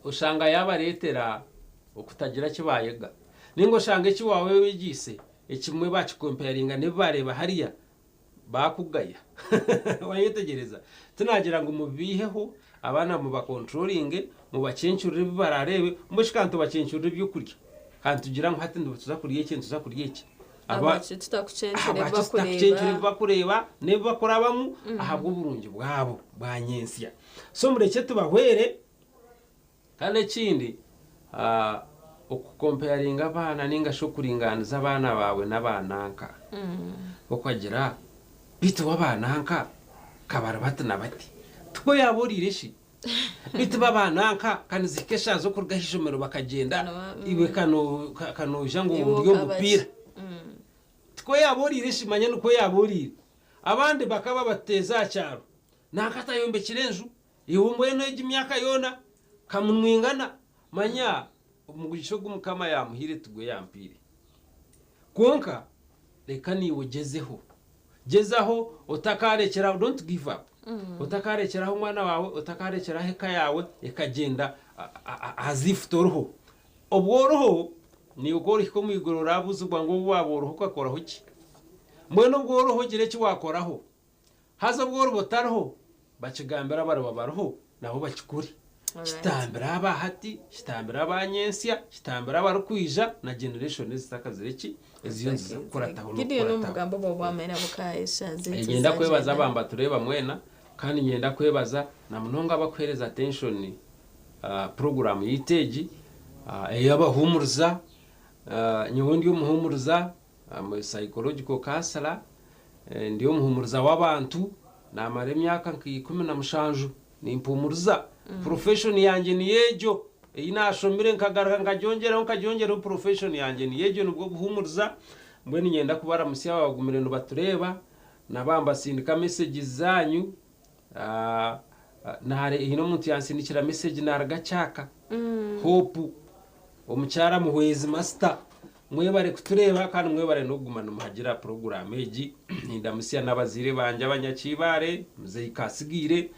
oshanga yaabareetera okutagira ki baayega. Nainga oshanga eki waaba obeegyeise ekimwe baakikompeyaringa n'ebi baareeba hariya, Baakugaya. Wayetegyereza? Tinagira ngu mubibaiheho, abaana mubakonturoringe, mubacencurire ebi baraareebe, mbwenu shi ka nitubacencurira eby'okurya? Ka nitugira ngu hati nituza kurya eki, nituza kurya eki. Ahabwaki tutakucencura ebi Ahabwaki tutakucencura ebi bakureeba? bakureeba n'ebi bakurabamu ahabw'oburungi bwabo bwa nyentsya. So murekye tubahwere. Kandi ekindi, okukompeyaringa abaana nainga shi okuringaaniza abaana baawe n'abaananka, okagira beitu bo abaananka ka bari bati na bati, tikwo yaaba oriire shi? Beitu bo abaananka ka nizihika eshaaha z'okuruga aha ishomero bakagyenda, iwe ka noija ngu Iwe orye okaba omupiira. ki? Tikwo yaaba oriire shi? Manya nikwo yaaba oriire. Abandi bakaba batuteeza aha kyaro, nanka atayombekire enju, Iwe mbwenu egi myaka yoona ka munwingana, manya omugisha ogu Mukama yaamuhaire tigwo yampaire. Kwonka reka naiwe ogyezeho. Gyezaho otakaarekyeraho, don't give up. Otakaarekyeraho omwana waawe, otakaarekyeraho eka yaawe ekagyenda as if toriho. Obu oriho, naiwe ku orihika omu iguru oraabuuzibwa ngu obu waaba oriho okakoraho ki? Mbwenu obu oriho gira eki waakoraho. Haza obu oriba otariho, bakigambire abariba bariho, nabo bakikore. Kitambire aba hati, kitambire aba nyentsya, kitambire abarikwija, na generation ezitakazire ki, eziriyo niziza kukurataho Gideon n'okukurataho. omugambo obwo bwamera bukaayesha zaitu Niinyenda kwebaza zagyenda. aba mbatureba mwena, kandi niinyenda kwebaza na munonga abakuheereza attention program yaitu egi ey'abahuumuriza. Nyowe ndi omuhuumuriza, I'm a psychological counsellor. Ndi omuhuumuriza w'abantu, naamara emyaka nka 17 nimpumuriza. Profession yangye niyo egyo ei naashomire nkagaruka nkagyongyeraho nkagyongyeraho profession yangye niyo egyo nibwo buhuumuriza. Mbwenu niinyenda kubaramutsya abo abagumire nibatureeba naba mbasindika messages zaanyu. Haine omuntu yansindikira message naaruga Kyaka, Hope, omukyara muhwezi Master. Mwebare kutureeba kandi mwebare n'okuguma nimuhagira puroguraamu egi. Nindamutsya n'abazaire bangye abanyakiibaare, Muzeeyi Kasigiire,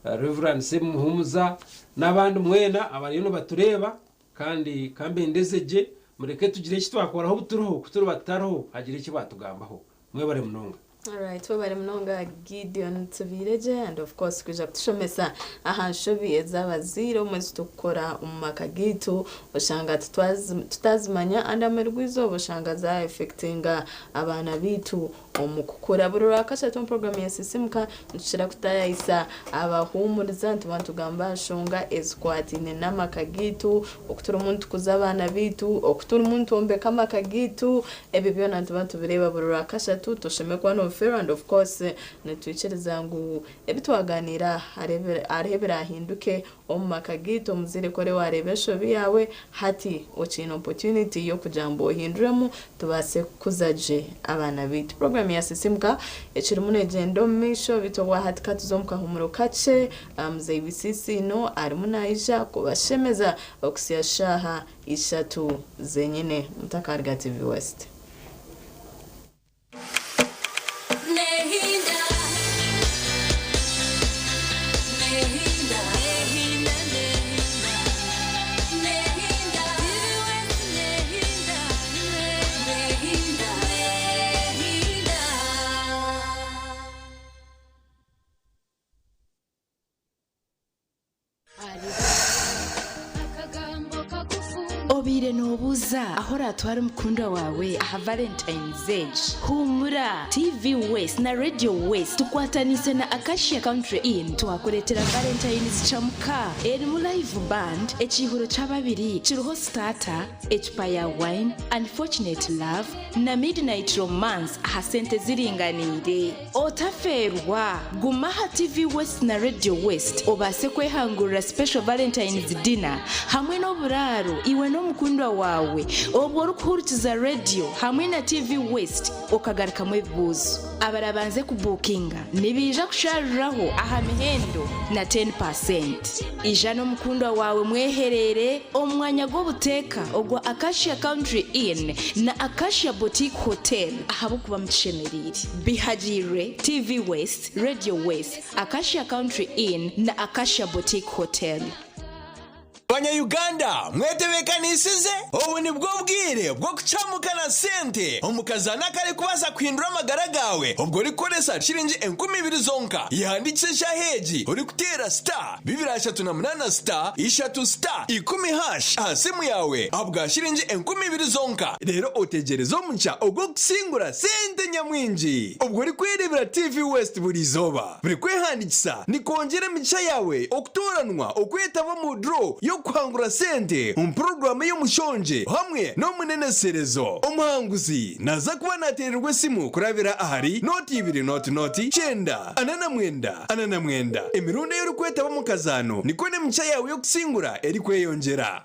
Rev. Semuhumuza n'abandi mwena abariyo nibatureeba kandi ka mbendeze gye mureke tugire eki twakoraho obu turiho, ku turiba tutariho hagire eki baatugambaho. Mwebare munonga. Alright, webare munonga Gideon Tubiiregye and of course kwija kutushomesa aha nshobi ez'abazaire obumwe ezitukukora omu maka gaitu oshanga tutazimanya and ahamuheru gw'eizooba oshanga za affectinga abaana baitu omu kukura. Buri Rwakashatu omu program ya Sisimuka nitukira kutayayisa abahuumuriza nituba nitugamba aha nshonga ezikwataine n'amaka gaitu, oku turimu nitukuza abaana baitu, oku turimu nitwombeka amaka gaitu, Ebyo byona nituba nitubireeba buri Rwakashatu, toshemeriire kuba noofeerwa and of course nitwikiriza ngu ebi twagaaniira aha hariho ebiraahinduke omu maka gaitu. Omuzaire ku oriba waareeba enshobi yaawe, hati okiine opportunity y'okugira ngu ohinduremu tubaase kukuza gye abaana baitu. Puroguraamu ya Sisimuka ekirimu neegyenda omu maisho beitu obwahati ka tuze omu kahuumuro kakye, Muzeeyi Bisiisiino arimu naija kubashemeza okuhitsya shaaha Ishatu zenyine mutakaruga TV West. Obaire noobuuza ahu oraatware omukundwa waawe aha Valentine's egi? Huumura! TV West na Radio West tukwataniise na Acacia Country Inn twakureetera Valentine's Chamuka erimu live band, ekiihuro ky'ababiri kiriho sitaata, ecupa ya wine, unfortunate love na midnight romance aha sente ziringaniire. Otafeerwa! Guma aha TV West na Radio West obaase kwehangurira special Valentine's dinner hamwe n'oburaaro iwe n'omukundwa waawe. waawe obwo orikuhurikiza rediyo hamwe na TV West okagarukamu ebibuuzo. Abarabanze kubuukinga nibaija kusharuriraho aha mihendo na ten paasenti. Ija n'omukundwa waawe mwehereere omu mwanya gw'obuteeka ogwa Acacia Country Inn na Acacia Boutique Hotel ahabw'okuba mukishemereire. Bihagiirwe TV West, Radio West, Acacia Country Inn na Acacia Boutique Hotel. Banya Uganda mwetebekanisize? Obu nibwo bwire bw'okucamuka na sente omu kazaano akarikubaasa kuhindura amagara gaawe obwo orikukoresa shiringi 2000 zonka. Yehandiikise eshaaha egi orikuteera star 238 star ishatu star ikumi hash aha simu yaawe ahabwa shiringi 2000 zonka reero otegyereze omugisha ogw'okusingura sente nyamwingi obwo orikwereebera TV West buri izooba. Buri kwehandiikisa nikwongyera emigisha yaawe okutooranwa okwetaba omu draw y'okuhangura sente omu puroguraamu ey'omushongye hamwe n'omuneneserezo. Omuhanguzi naaza kuba naateererwa esimu kurabira ahari nooti ibiri nooti nooti kyenda ana na mwenda ana na mwenda. Emirundi ei orikwetaba omu kazaano nikwo n'emigisha yaawe y'okusingura erikweyongyera.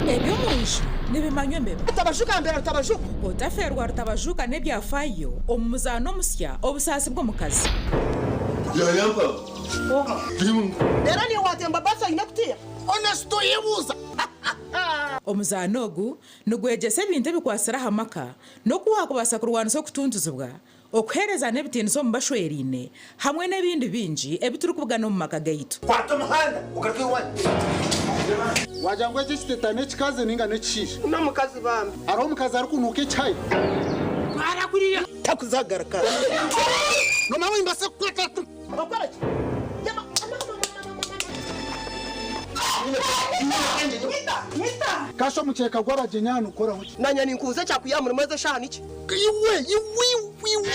Eby'omunju nibimanywa embeba. Rutabajuka mbera Rutabajuka. Otafeerwa Rutabajuka n'ebyafaayo omu muzaano omusya Obusaasi bw'omukazi. Reero niiwe waatemba baasi oine kutiya? Honest oyebuuza. Omuzaano ogu nigwegyesa ebintu ebikwatsire aha maka n'oku waakubaasa kurwanisa okutuntuzibwa, Okuheerezana ebitiinisa omu bashweraine hamwe n'ebindi bingi ebi turikubugana omu maka gaitu. Kwata omuhanda ogaruke owanyu. Wagira ngu eki ekiteta n'ekikazi ninga n'ekishaija? N'omukazi bambi. Hariho omukazi arikunuuka ekihayi? Twara kuriya. Takuzagaruka. Nomanya ngu nimbaasa kukwata. Okora ki? Kasha omukyeka gw'abagyenyi aha nigukoraho ki? Nanye ninkubuza ekyakwiha aha murimo ezi eshaaha nikye. Iwe, iwe, iwe.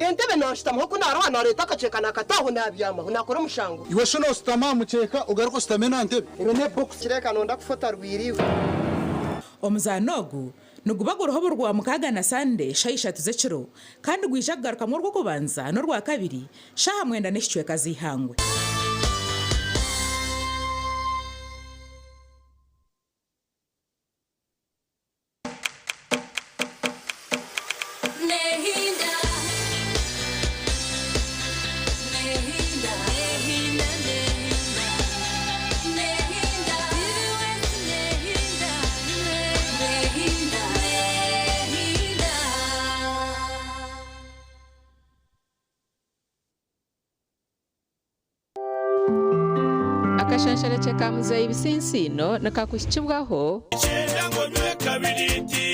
Entebe nanshutamaho ku naroha nareeta akakyeka nakata aho nabyamaho nakora omushango. Iwe shi noshutama aha mukyeka ogaruke oshutame n'aha ntebe? Ebyo n'ebokisi. Kireka nonda kufa otarwire iwe. Omuzaano ogu niguba guriho buri Rwamukaaga na Sande shaaha ishatu z'ekiro kandi gwija kugarukamu Orwokubanza n'Orwakabiri shaaha mwenda n'ekicweka z'eihangwe. Akashansharekye ka Muzeeyi Bisinsiino nikakuhikibwaho. Niinyenda ngu onywe kabiriiti.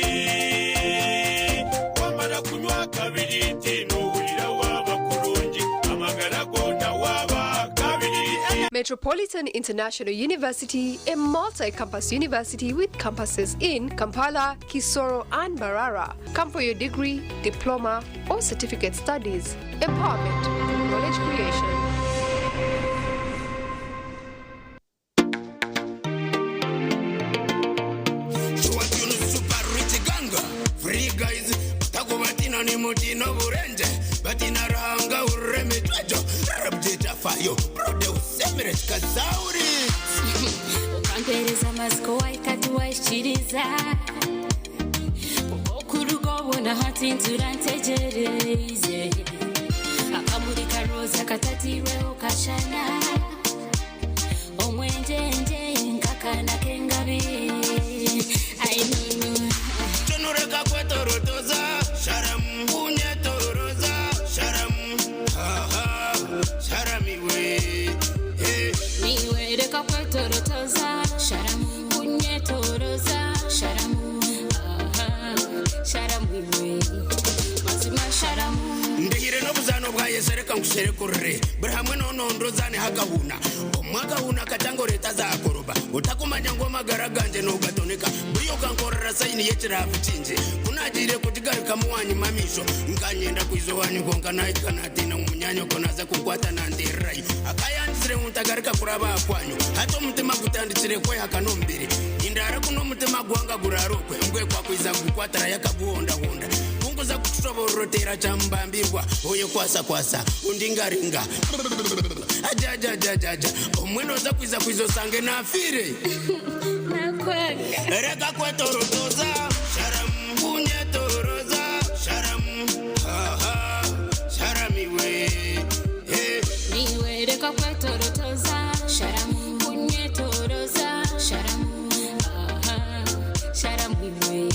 Wamara kunywa kabiriiti noohurira waaba kurungi, amagara goona waaba kabiriiti. Metropolitan International University, a multi-campus university with campuses in Kampala, Kisoro and Mbarara. Come for your degree, diploma or certificate studies. Empowerment through knowledge creation. Super rich gang, free guys, takubatina ni mutino burenje, batina ranga ureme twejo, rabjeta fayo, produce Emirates Kazauri. Okampereza amatsiko wahika tiwahikiriza Okuruga obwo na hati ntuura ntegyereize Akamuri karooza katatairweho kashana Omwengyengye nk'akaana k'engabi Ai nunu. Tonureka kwetorotoza, sharamu, kunyetoroza, sharamu, haha, sharamu iwe, eh. Niiwe reka kwetorotoza, sharamu, kunyetoroza, sharamu, aha, sharamu iwe, mazima sharamu. Ndihire n'obuzaano bwa Yesu reka nkusherekurire buri hamwe n'onondo ozaneho akahuna omwe akahuna katanga oreeta za koroba otakumanya ngu amagara gangye nogatoneka buriya okankorera sayini y'ekiraavu kingi ku naagiire kugigarukamu wanyima amaisho nkanyenda kwiza owanyu kwonka nahika natiina ngu munyaanyoko naaza kunkwata nanteererayo akayangizire ngu ntagaruka kuraba aha kwanyu hati omutima gutandikire kwehakana omubiri nindaara kunu omutima gwanga guraara okwe mbwe kwakwiza kugukwatirayo akaguhondahonda. Kunkuza kukushoborora oteera kyamubambirwa Oyekwasakwasa ondingaringa Ajajajajaja Obumwe nooza kwiza kwiza osange naafiire Nakwanga. Reka kwetorotoza Sharamu kunyetoroza Sharamu haha Sharamu iwe eh. Niiwe reka kwetorotoza Sharamu kunyetoroza Sharamu aha Sharamu iwe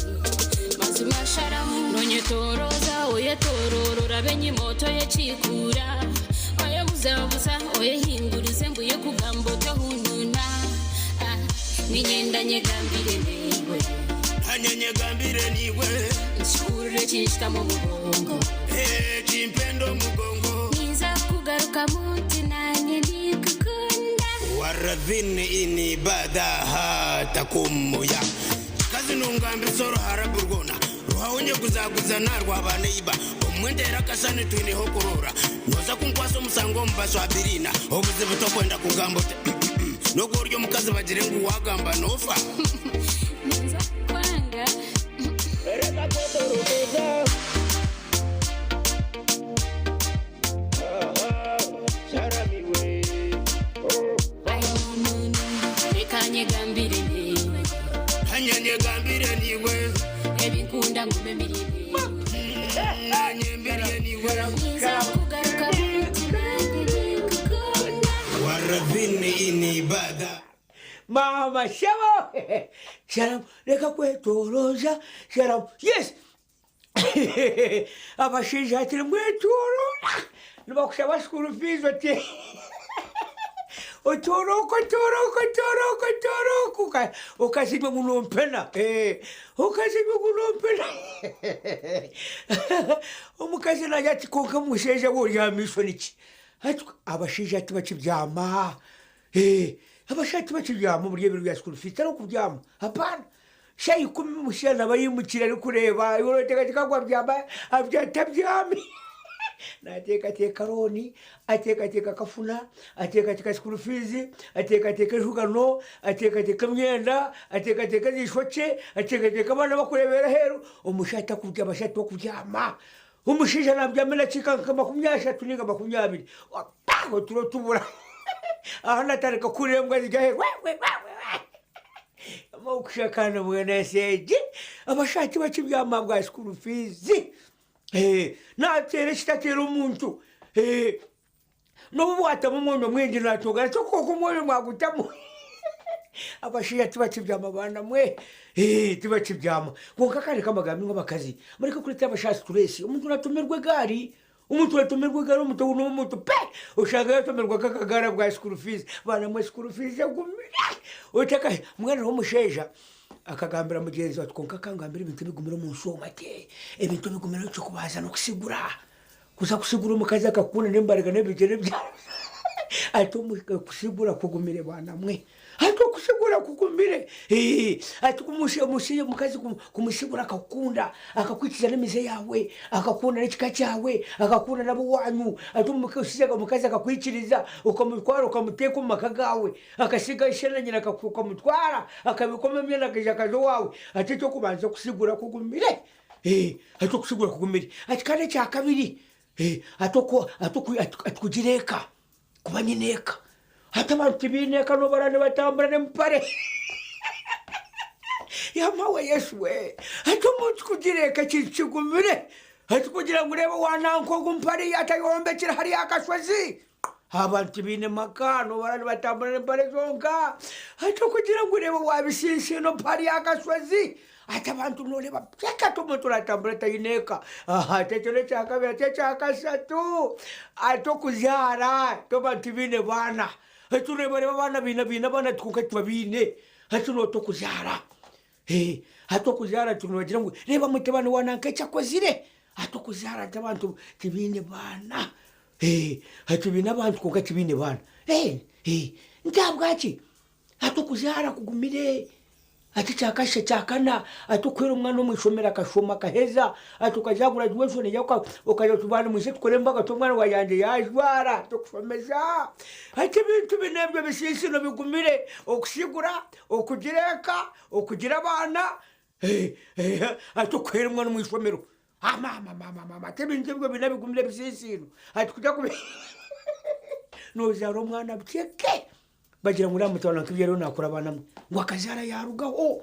Mazima sharamu Nonyetoroza oyetorora orabe enyima otoyekiikuura Oyebuzabuza oyehingurize mbu yekugamba otohununa Ah, niinyenda nyegambire naiwe Nanye nyegambire niiwe Nkihurire kinshutamu omu bwongo Eh, kimpenda omugongo Ninza kukugarukamu nti nanye ninkukunda Waradhini ini badaha takumuya Kikazi nongambisa oruharabu rwona Ruhawonye kuzaguza narwa neiba Omwe nteera akashani twineho okuroora Noza kunkwasa omusango omu baswabirina Obuzibu tokwenda kugamba oti N'ogu ori omukazi bagire ngu wagamba nofa Ninza kukwanga Reka kwetorotoza Reka nyegambire niiwe Nanye nyegambire niiwe Ebinkunda ngume mbirye niiwe Nanye mbirye niiwe Ninza kukugarukamu nti nanye ninkukunda Waradhini ini bada Maama shabo sharamu reka kwetoroza sharamu yes abashaija hati nimwetorora nibakushaba school fees oti otoroka otoroka otoroka otoroka oka- okazirwe ngu nompena Eh, okazirwe ngu nompena omukazi nagira ati kwonka mushaija we ori aha maisho niki Ati abashaija tibakibyama Eh, abashaija tibakibyama omuri ebiro bya school fees tariho kubyama hapana Shaaha ikumi omushaija naaba aimukire arikureeba iwe orateekateeka ngu abyama atabyami Naateekateeka looni, ateekateeka akafuna, ateekateeka school fees, ateekateeka enjugano, ateekateeka emyenda, ateekateeka eishokye, ateekateeka abaana abakureebera aheeru, omushaija takurya abashaija tibakubyama. Omushaija nabyama edakiika nka makumyashatu ninga makumyabiri, pa oturo tubura. Aha natandika kuhurira embwa ziri aheeru we we we we. Okushakana mbwenu ensi egi, abashaija tibakibyama ahabwa school fees. Naateera ekitateera omuntu. N'obu waatamu omwonyo mwingi naatunga nakyo kwonka omwonyo mwagutamu. Abashaija tibakibyama baana mwe, tibakibyama. Kwonka akandi k'amagambo imwe abakazi, mureke kureetera abashaija situreesi. Omuntu naatomerwa egaari, omuntu naatomerwa egaari omuntu ou n'omuntu pe! Oshanga yaatomerwa nk'akagaari ahabwa school fees. Baana mwe school fees egumire! Otaka mbwenu hariho omushaija Akagambira mugyenzi we ati, Kwonka ka ngambire ebintu ebigumire omu nsi omu ati, Ebintu ebigumire eky'okubanza n'okusigura. Kuza kusigura omukazi akakukunda n'embaraga n'ebigyere byawe. Ati okusigura kugumire baana mwe. Ati okusigura kugumire. Ati omukazi kumusigura akakukunda, akakwikiriza n'emize yaawe, akakukunda n'ekika kyawe, akakukunda n'ab'owaanyu. Ati omukazi akakwikiriza okamutwara okamuteeka omu maka gaawe. Akasiga ishe na nyina akamutwara, akabikoma emyenda akaija akaza owaawe. Ati eky'okubanza okusigura kugumire. Ati okusigura kugumire. Ati kandi ekyakabiri, ati ati kugira eka, kuba nyine eka. Hati abantu tibaine eka n'obu baraba nibatambura n'empare. Yamawe Yesu we! Hati omuntu kugira eka ekintu kigumire. Hati kugira ngu reeba owa nanka ogu mpare atayombekire hariya aha kashozi. Abantu tibaine maka, noobara nibatambura n'empare zonka. Hati okugira ngu reeba waabisinsiina mpari aha kashozi, hati abantu nooreeba reka hati omuntu oratambura ataine eka. Hati ekyo n'ekyakabiri, hati ekyakashatu, hati okuzaara, hati abantu tibaine baana. Hati noreeba reeba abaana baine baine abaana kwonka tibabaine. Hati noota okuzaara. Hati okuzaara nibagira ngu reeba mutabani wa nanka eki akozire. Hati okuzaara hati abantu tibaine baana. Hati baine abantu kwonka tibaine baana. Nti ahabwaki? Hati okuzaara kugumire. Hati ekyakasha ekyakana, hati okuheera omwana omu ishomero akashoma akaheza, hati okaza aha graduation ye okagira oti baana mwije tukore embaga oti omwana wangye yaajwara, hati okushomesa. Hati ebintu binu ebyo ebisiisino bigumire, okusigura, okugira eka, okugira abaana, hati okuheera omwana omu ishomero. Ah, mama mama mama ati ebintu ebyo bina bigumire ebisiisiro ati kuja kubi nozaara omwana bukyeke bagira ngu uriya mutwara nk'ibyo ariyo naakora abaana mwe ngu akazaara yaarugaho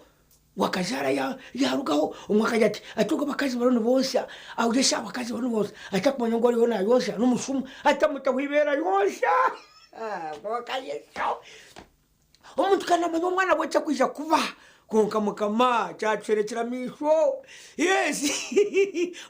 ngu akazaara ya- yaarugaho omwe akagira ati ati ogwo abakazi bariyo nibonsya aho ese abakazi bariyo nibonsya atakumanya ngu ariyo naayonsya n'omushumu atamutaho ibeere ayonsya Ah, konka Yesu. Omuntu kandi amanya omwana we ekyakwija kuba konka mukama kyatusherekera amaisho yes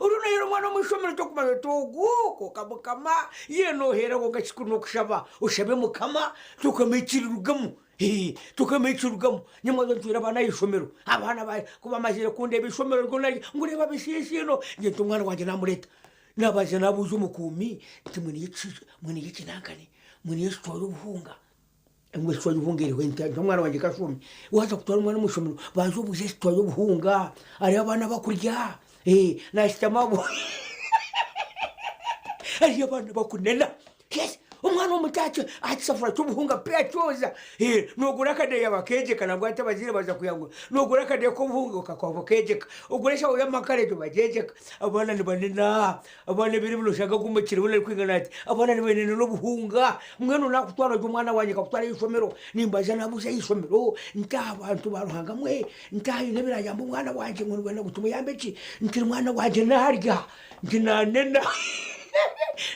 ori nohera omwana omu ishomero tokumanya oti ogu konka mukama ye nohera konka kikuru n'okushaba oshabe mukama tukamanya ekirirugamu Eh, tukamanya ekirirugamu nyamwaza ntwire abaana aha ishomero abaana ba- ku bamazire kundeeba ishomero ryona ngu reeba bishiishino nge nti omwana wangye namureeta nabaza nabuuza omukuumi nti mwine ekinankane mwine ekitwara obuhunga ngu esitwa y'obuhunga eriho nti omwana wangye kashome waaza kutwara omwana omu ishomero banza obuuze esitwa y'obuhunga hariho abaana bakurya Eh, nashutama abo hariyo abaana bakunena yes omwana omuto atyo aha kisafuriya ky'obuhunga pe akyoza Eh, nogura akadeeya bakegyeka nabwo ati abazaire baza kuyangura nogura akadeeya k'obuhunga okakwaba okegyeka ogura eshaho y'amakara egyo bagyegyeka abaana nibanena abaana ebiro bino oshanga gumukire we arikwingana ati abaana nibanena n'obuhunga mbwenu nakutwara gye omwana wangye nkakutwara aha ishomero nimbaza nabuuza aha ishomero nti abantu ba Ruhanga mwe nti haine ebirayamba omwana wangye ngu nibenda ngu tumuyambe ki nti omwana wangye narya nti nanena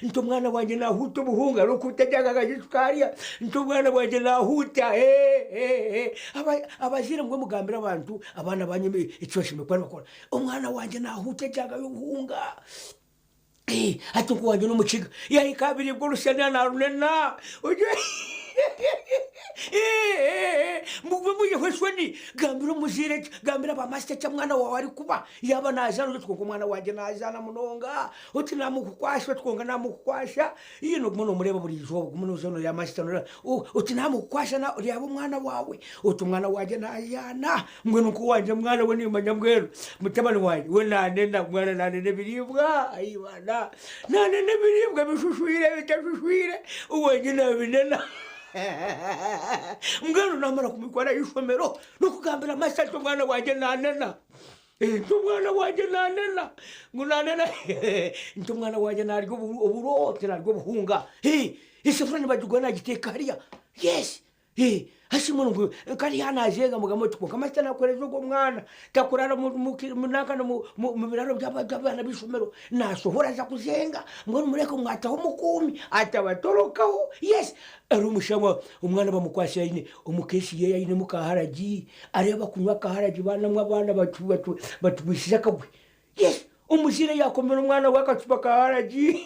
nti omwana wangye nahuuta obuhunga arikuhuuta ekyanga sukaari nti omwana wangye nahuuta abazaire mwe mugambire abantu abaana banyu eki bashemereire kuba nibakora omwana wangye nahuuta ekyanga y'obuhunga Eh, ati nkuwangye n'omukiga yahika abiribwa orushana narunena mugwe muyiho eshoni gambira omuzaire gambira bamasita eki omwana waawe arikuba yaba nazaana oti kwonka omwana wangye nazaana munonga oti namukukwasha oti kwonka namukukwasha iye noguma nomureeba buri izooba oguma noza noreba masita noreba oti namukukwasha reeba omwana waawe oti omwana wangye nazaana mbwenu nk'owangye mwana we nimanya mbwenu mutabani wangye we nanena mwana nanena ebiriibwa ai bana nanena ebiriibwa bishushwire bitashushushwire owangye nabinena mbwenu namara kumutwara aha ishomero nokugambira masita nti omwana wangye nanena Eh, nti omwana wangye nanena ngu nanena nti omwana wangye narya oburo nti narya obuhunga Eh, esafuriya nibagigura nagiteeka hariya yes Eh, hasi muno ngu kariya nazenga mugamba oti kwonka masita nakuhereza ogwo mwana takurara nankana mu biraro by'abaana b'ishomero nasohora aza kuzenga mbwenu mureke mwataho omukuumi atabatorokaho yes ari omushaho omwana bamukwasira aine omukesi ye ainemu kaharagi areba kunywa kaharagi baana mwe abaana batugwisize akagwe yes omuzaire yakomera omwana we akacupa kaharagi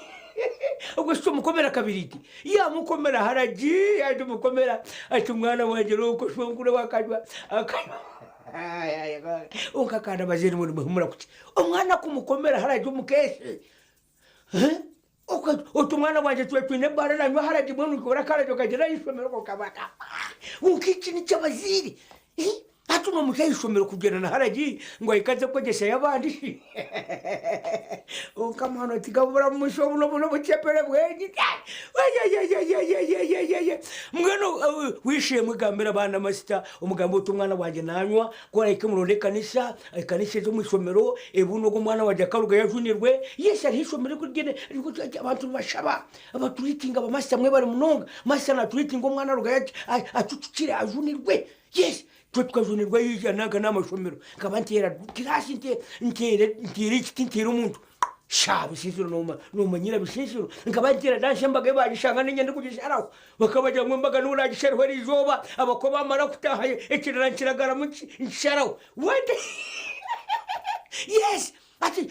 ogwo si omukomera kabiriti yamukomera haragi ati mukomera ati omwana wangye nuko shwenkuru wakanywa akanywa onkakanda abazaire mwe nimuhumura kuki omwana kumukomera haragi omukesi oti omwana wangye twe twine ebara nanywa haragi mbwenu nkora karagi okagira aha ishomero kokabaka nk'eki niky'abazaire hati nomuta aha ishomero kugyenda na haragi ngu ahike aze kwegyesayo abandi konka mwana tigabura musho buno buno bucepere bwenyi mbwenu wishimwe gambira abaana masita omugambo oti omwana wangye nanywa ku arahika muronde ekanisa ekanisa ezi omu ishomero ebuno ogu omwana wangye akaruga yajunirwe yes hariho ishomero rikugyenda abantu nibashaba abaturitinga abamasita mwe bari munonga masita naturitinga omwana arugayo acucukire ajunirwe yes twe tukajunirwa yiija nanka n'amashomero nkaba nteera kirasi nteera nteera ekiti nteera omuntu sha bisisiro nomanyira bisisiro nkaba nteera dansi embaga ebagishanga ninye ndikugisharaho bakabagira ngu embaga niwe nagisharaho eriizooba abako bamara kutaha ekirara nkiragaramu nkisharaho what yes ati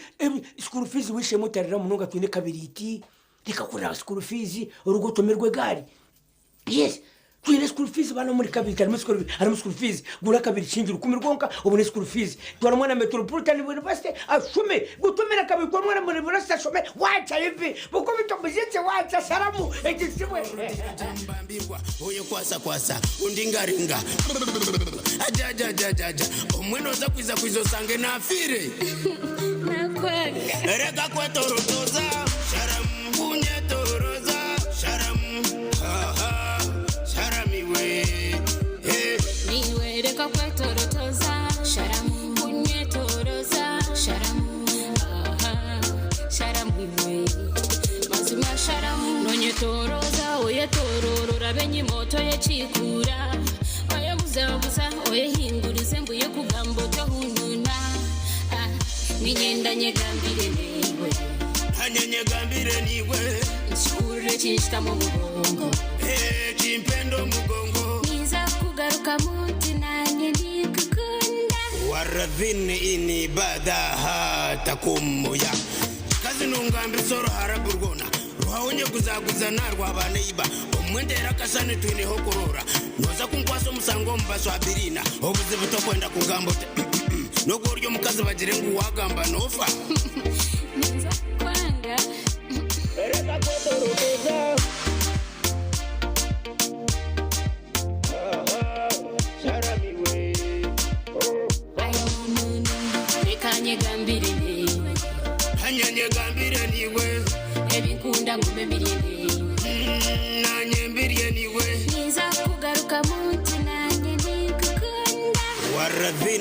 school fees wishemu otarira munonga twine kabiriiti rekakurira school fees orugo otomerwe egaari yes twine school fees bana muri kabiri harimo school harimo school fees gura kabiri shingi 10 rwonka ubone school fees twara mwana metropolitan university ashume gutumira kabiri kwa mwana muri university ashume wacha hivi bukubita muzitse wacha saramu ekisimwe uyo kwasa kwasa undingaringa ajajajajaja omwene oza kwiza kwiza osange nafire Nakwanga. reka kwetorotoza sharamu kunyetoroza sharamu aha sharamiwe hey. Niwe reka kwetorotoza sharamu kunyetoroza sharamu aha Oyetorora orabe enyima otoyekiikuura. Oyebuzabuza oyehingurize mbu yekugamba otohununa. Ah, niinyenda nyegambire naiwe. Nanye nyegambire niwe. Nkihurire kinshutamu omu bwongo. Kimpenda omugongo. Ninza kugarukamu nti nanye ninkukunda. Waradhini ini badaha takumuya. Kazi nungambisa oruharabu rwona. Ruhawonye kuzaguza narwa neiba. Omwendera akasani twineho kurora. Noza kunkwasa omusango omu baswabirina. Obuzibu tokwenda kugamba oti nogwo ori omukazi bagire ngu wagamba nofa. Ninza kwanga. Reka kwetorobeza. Reka nyegambire niwe. Nanye nyegambire niwe. Ebinkunda ngume mbirye niwe. Nanye mbirye niwe. Ninza kugarukamu nti nanye ninkukunda. Waradhini.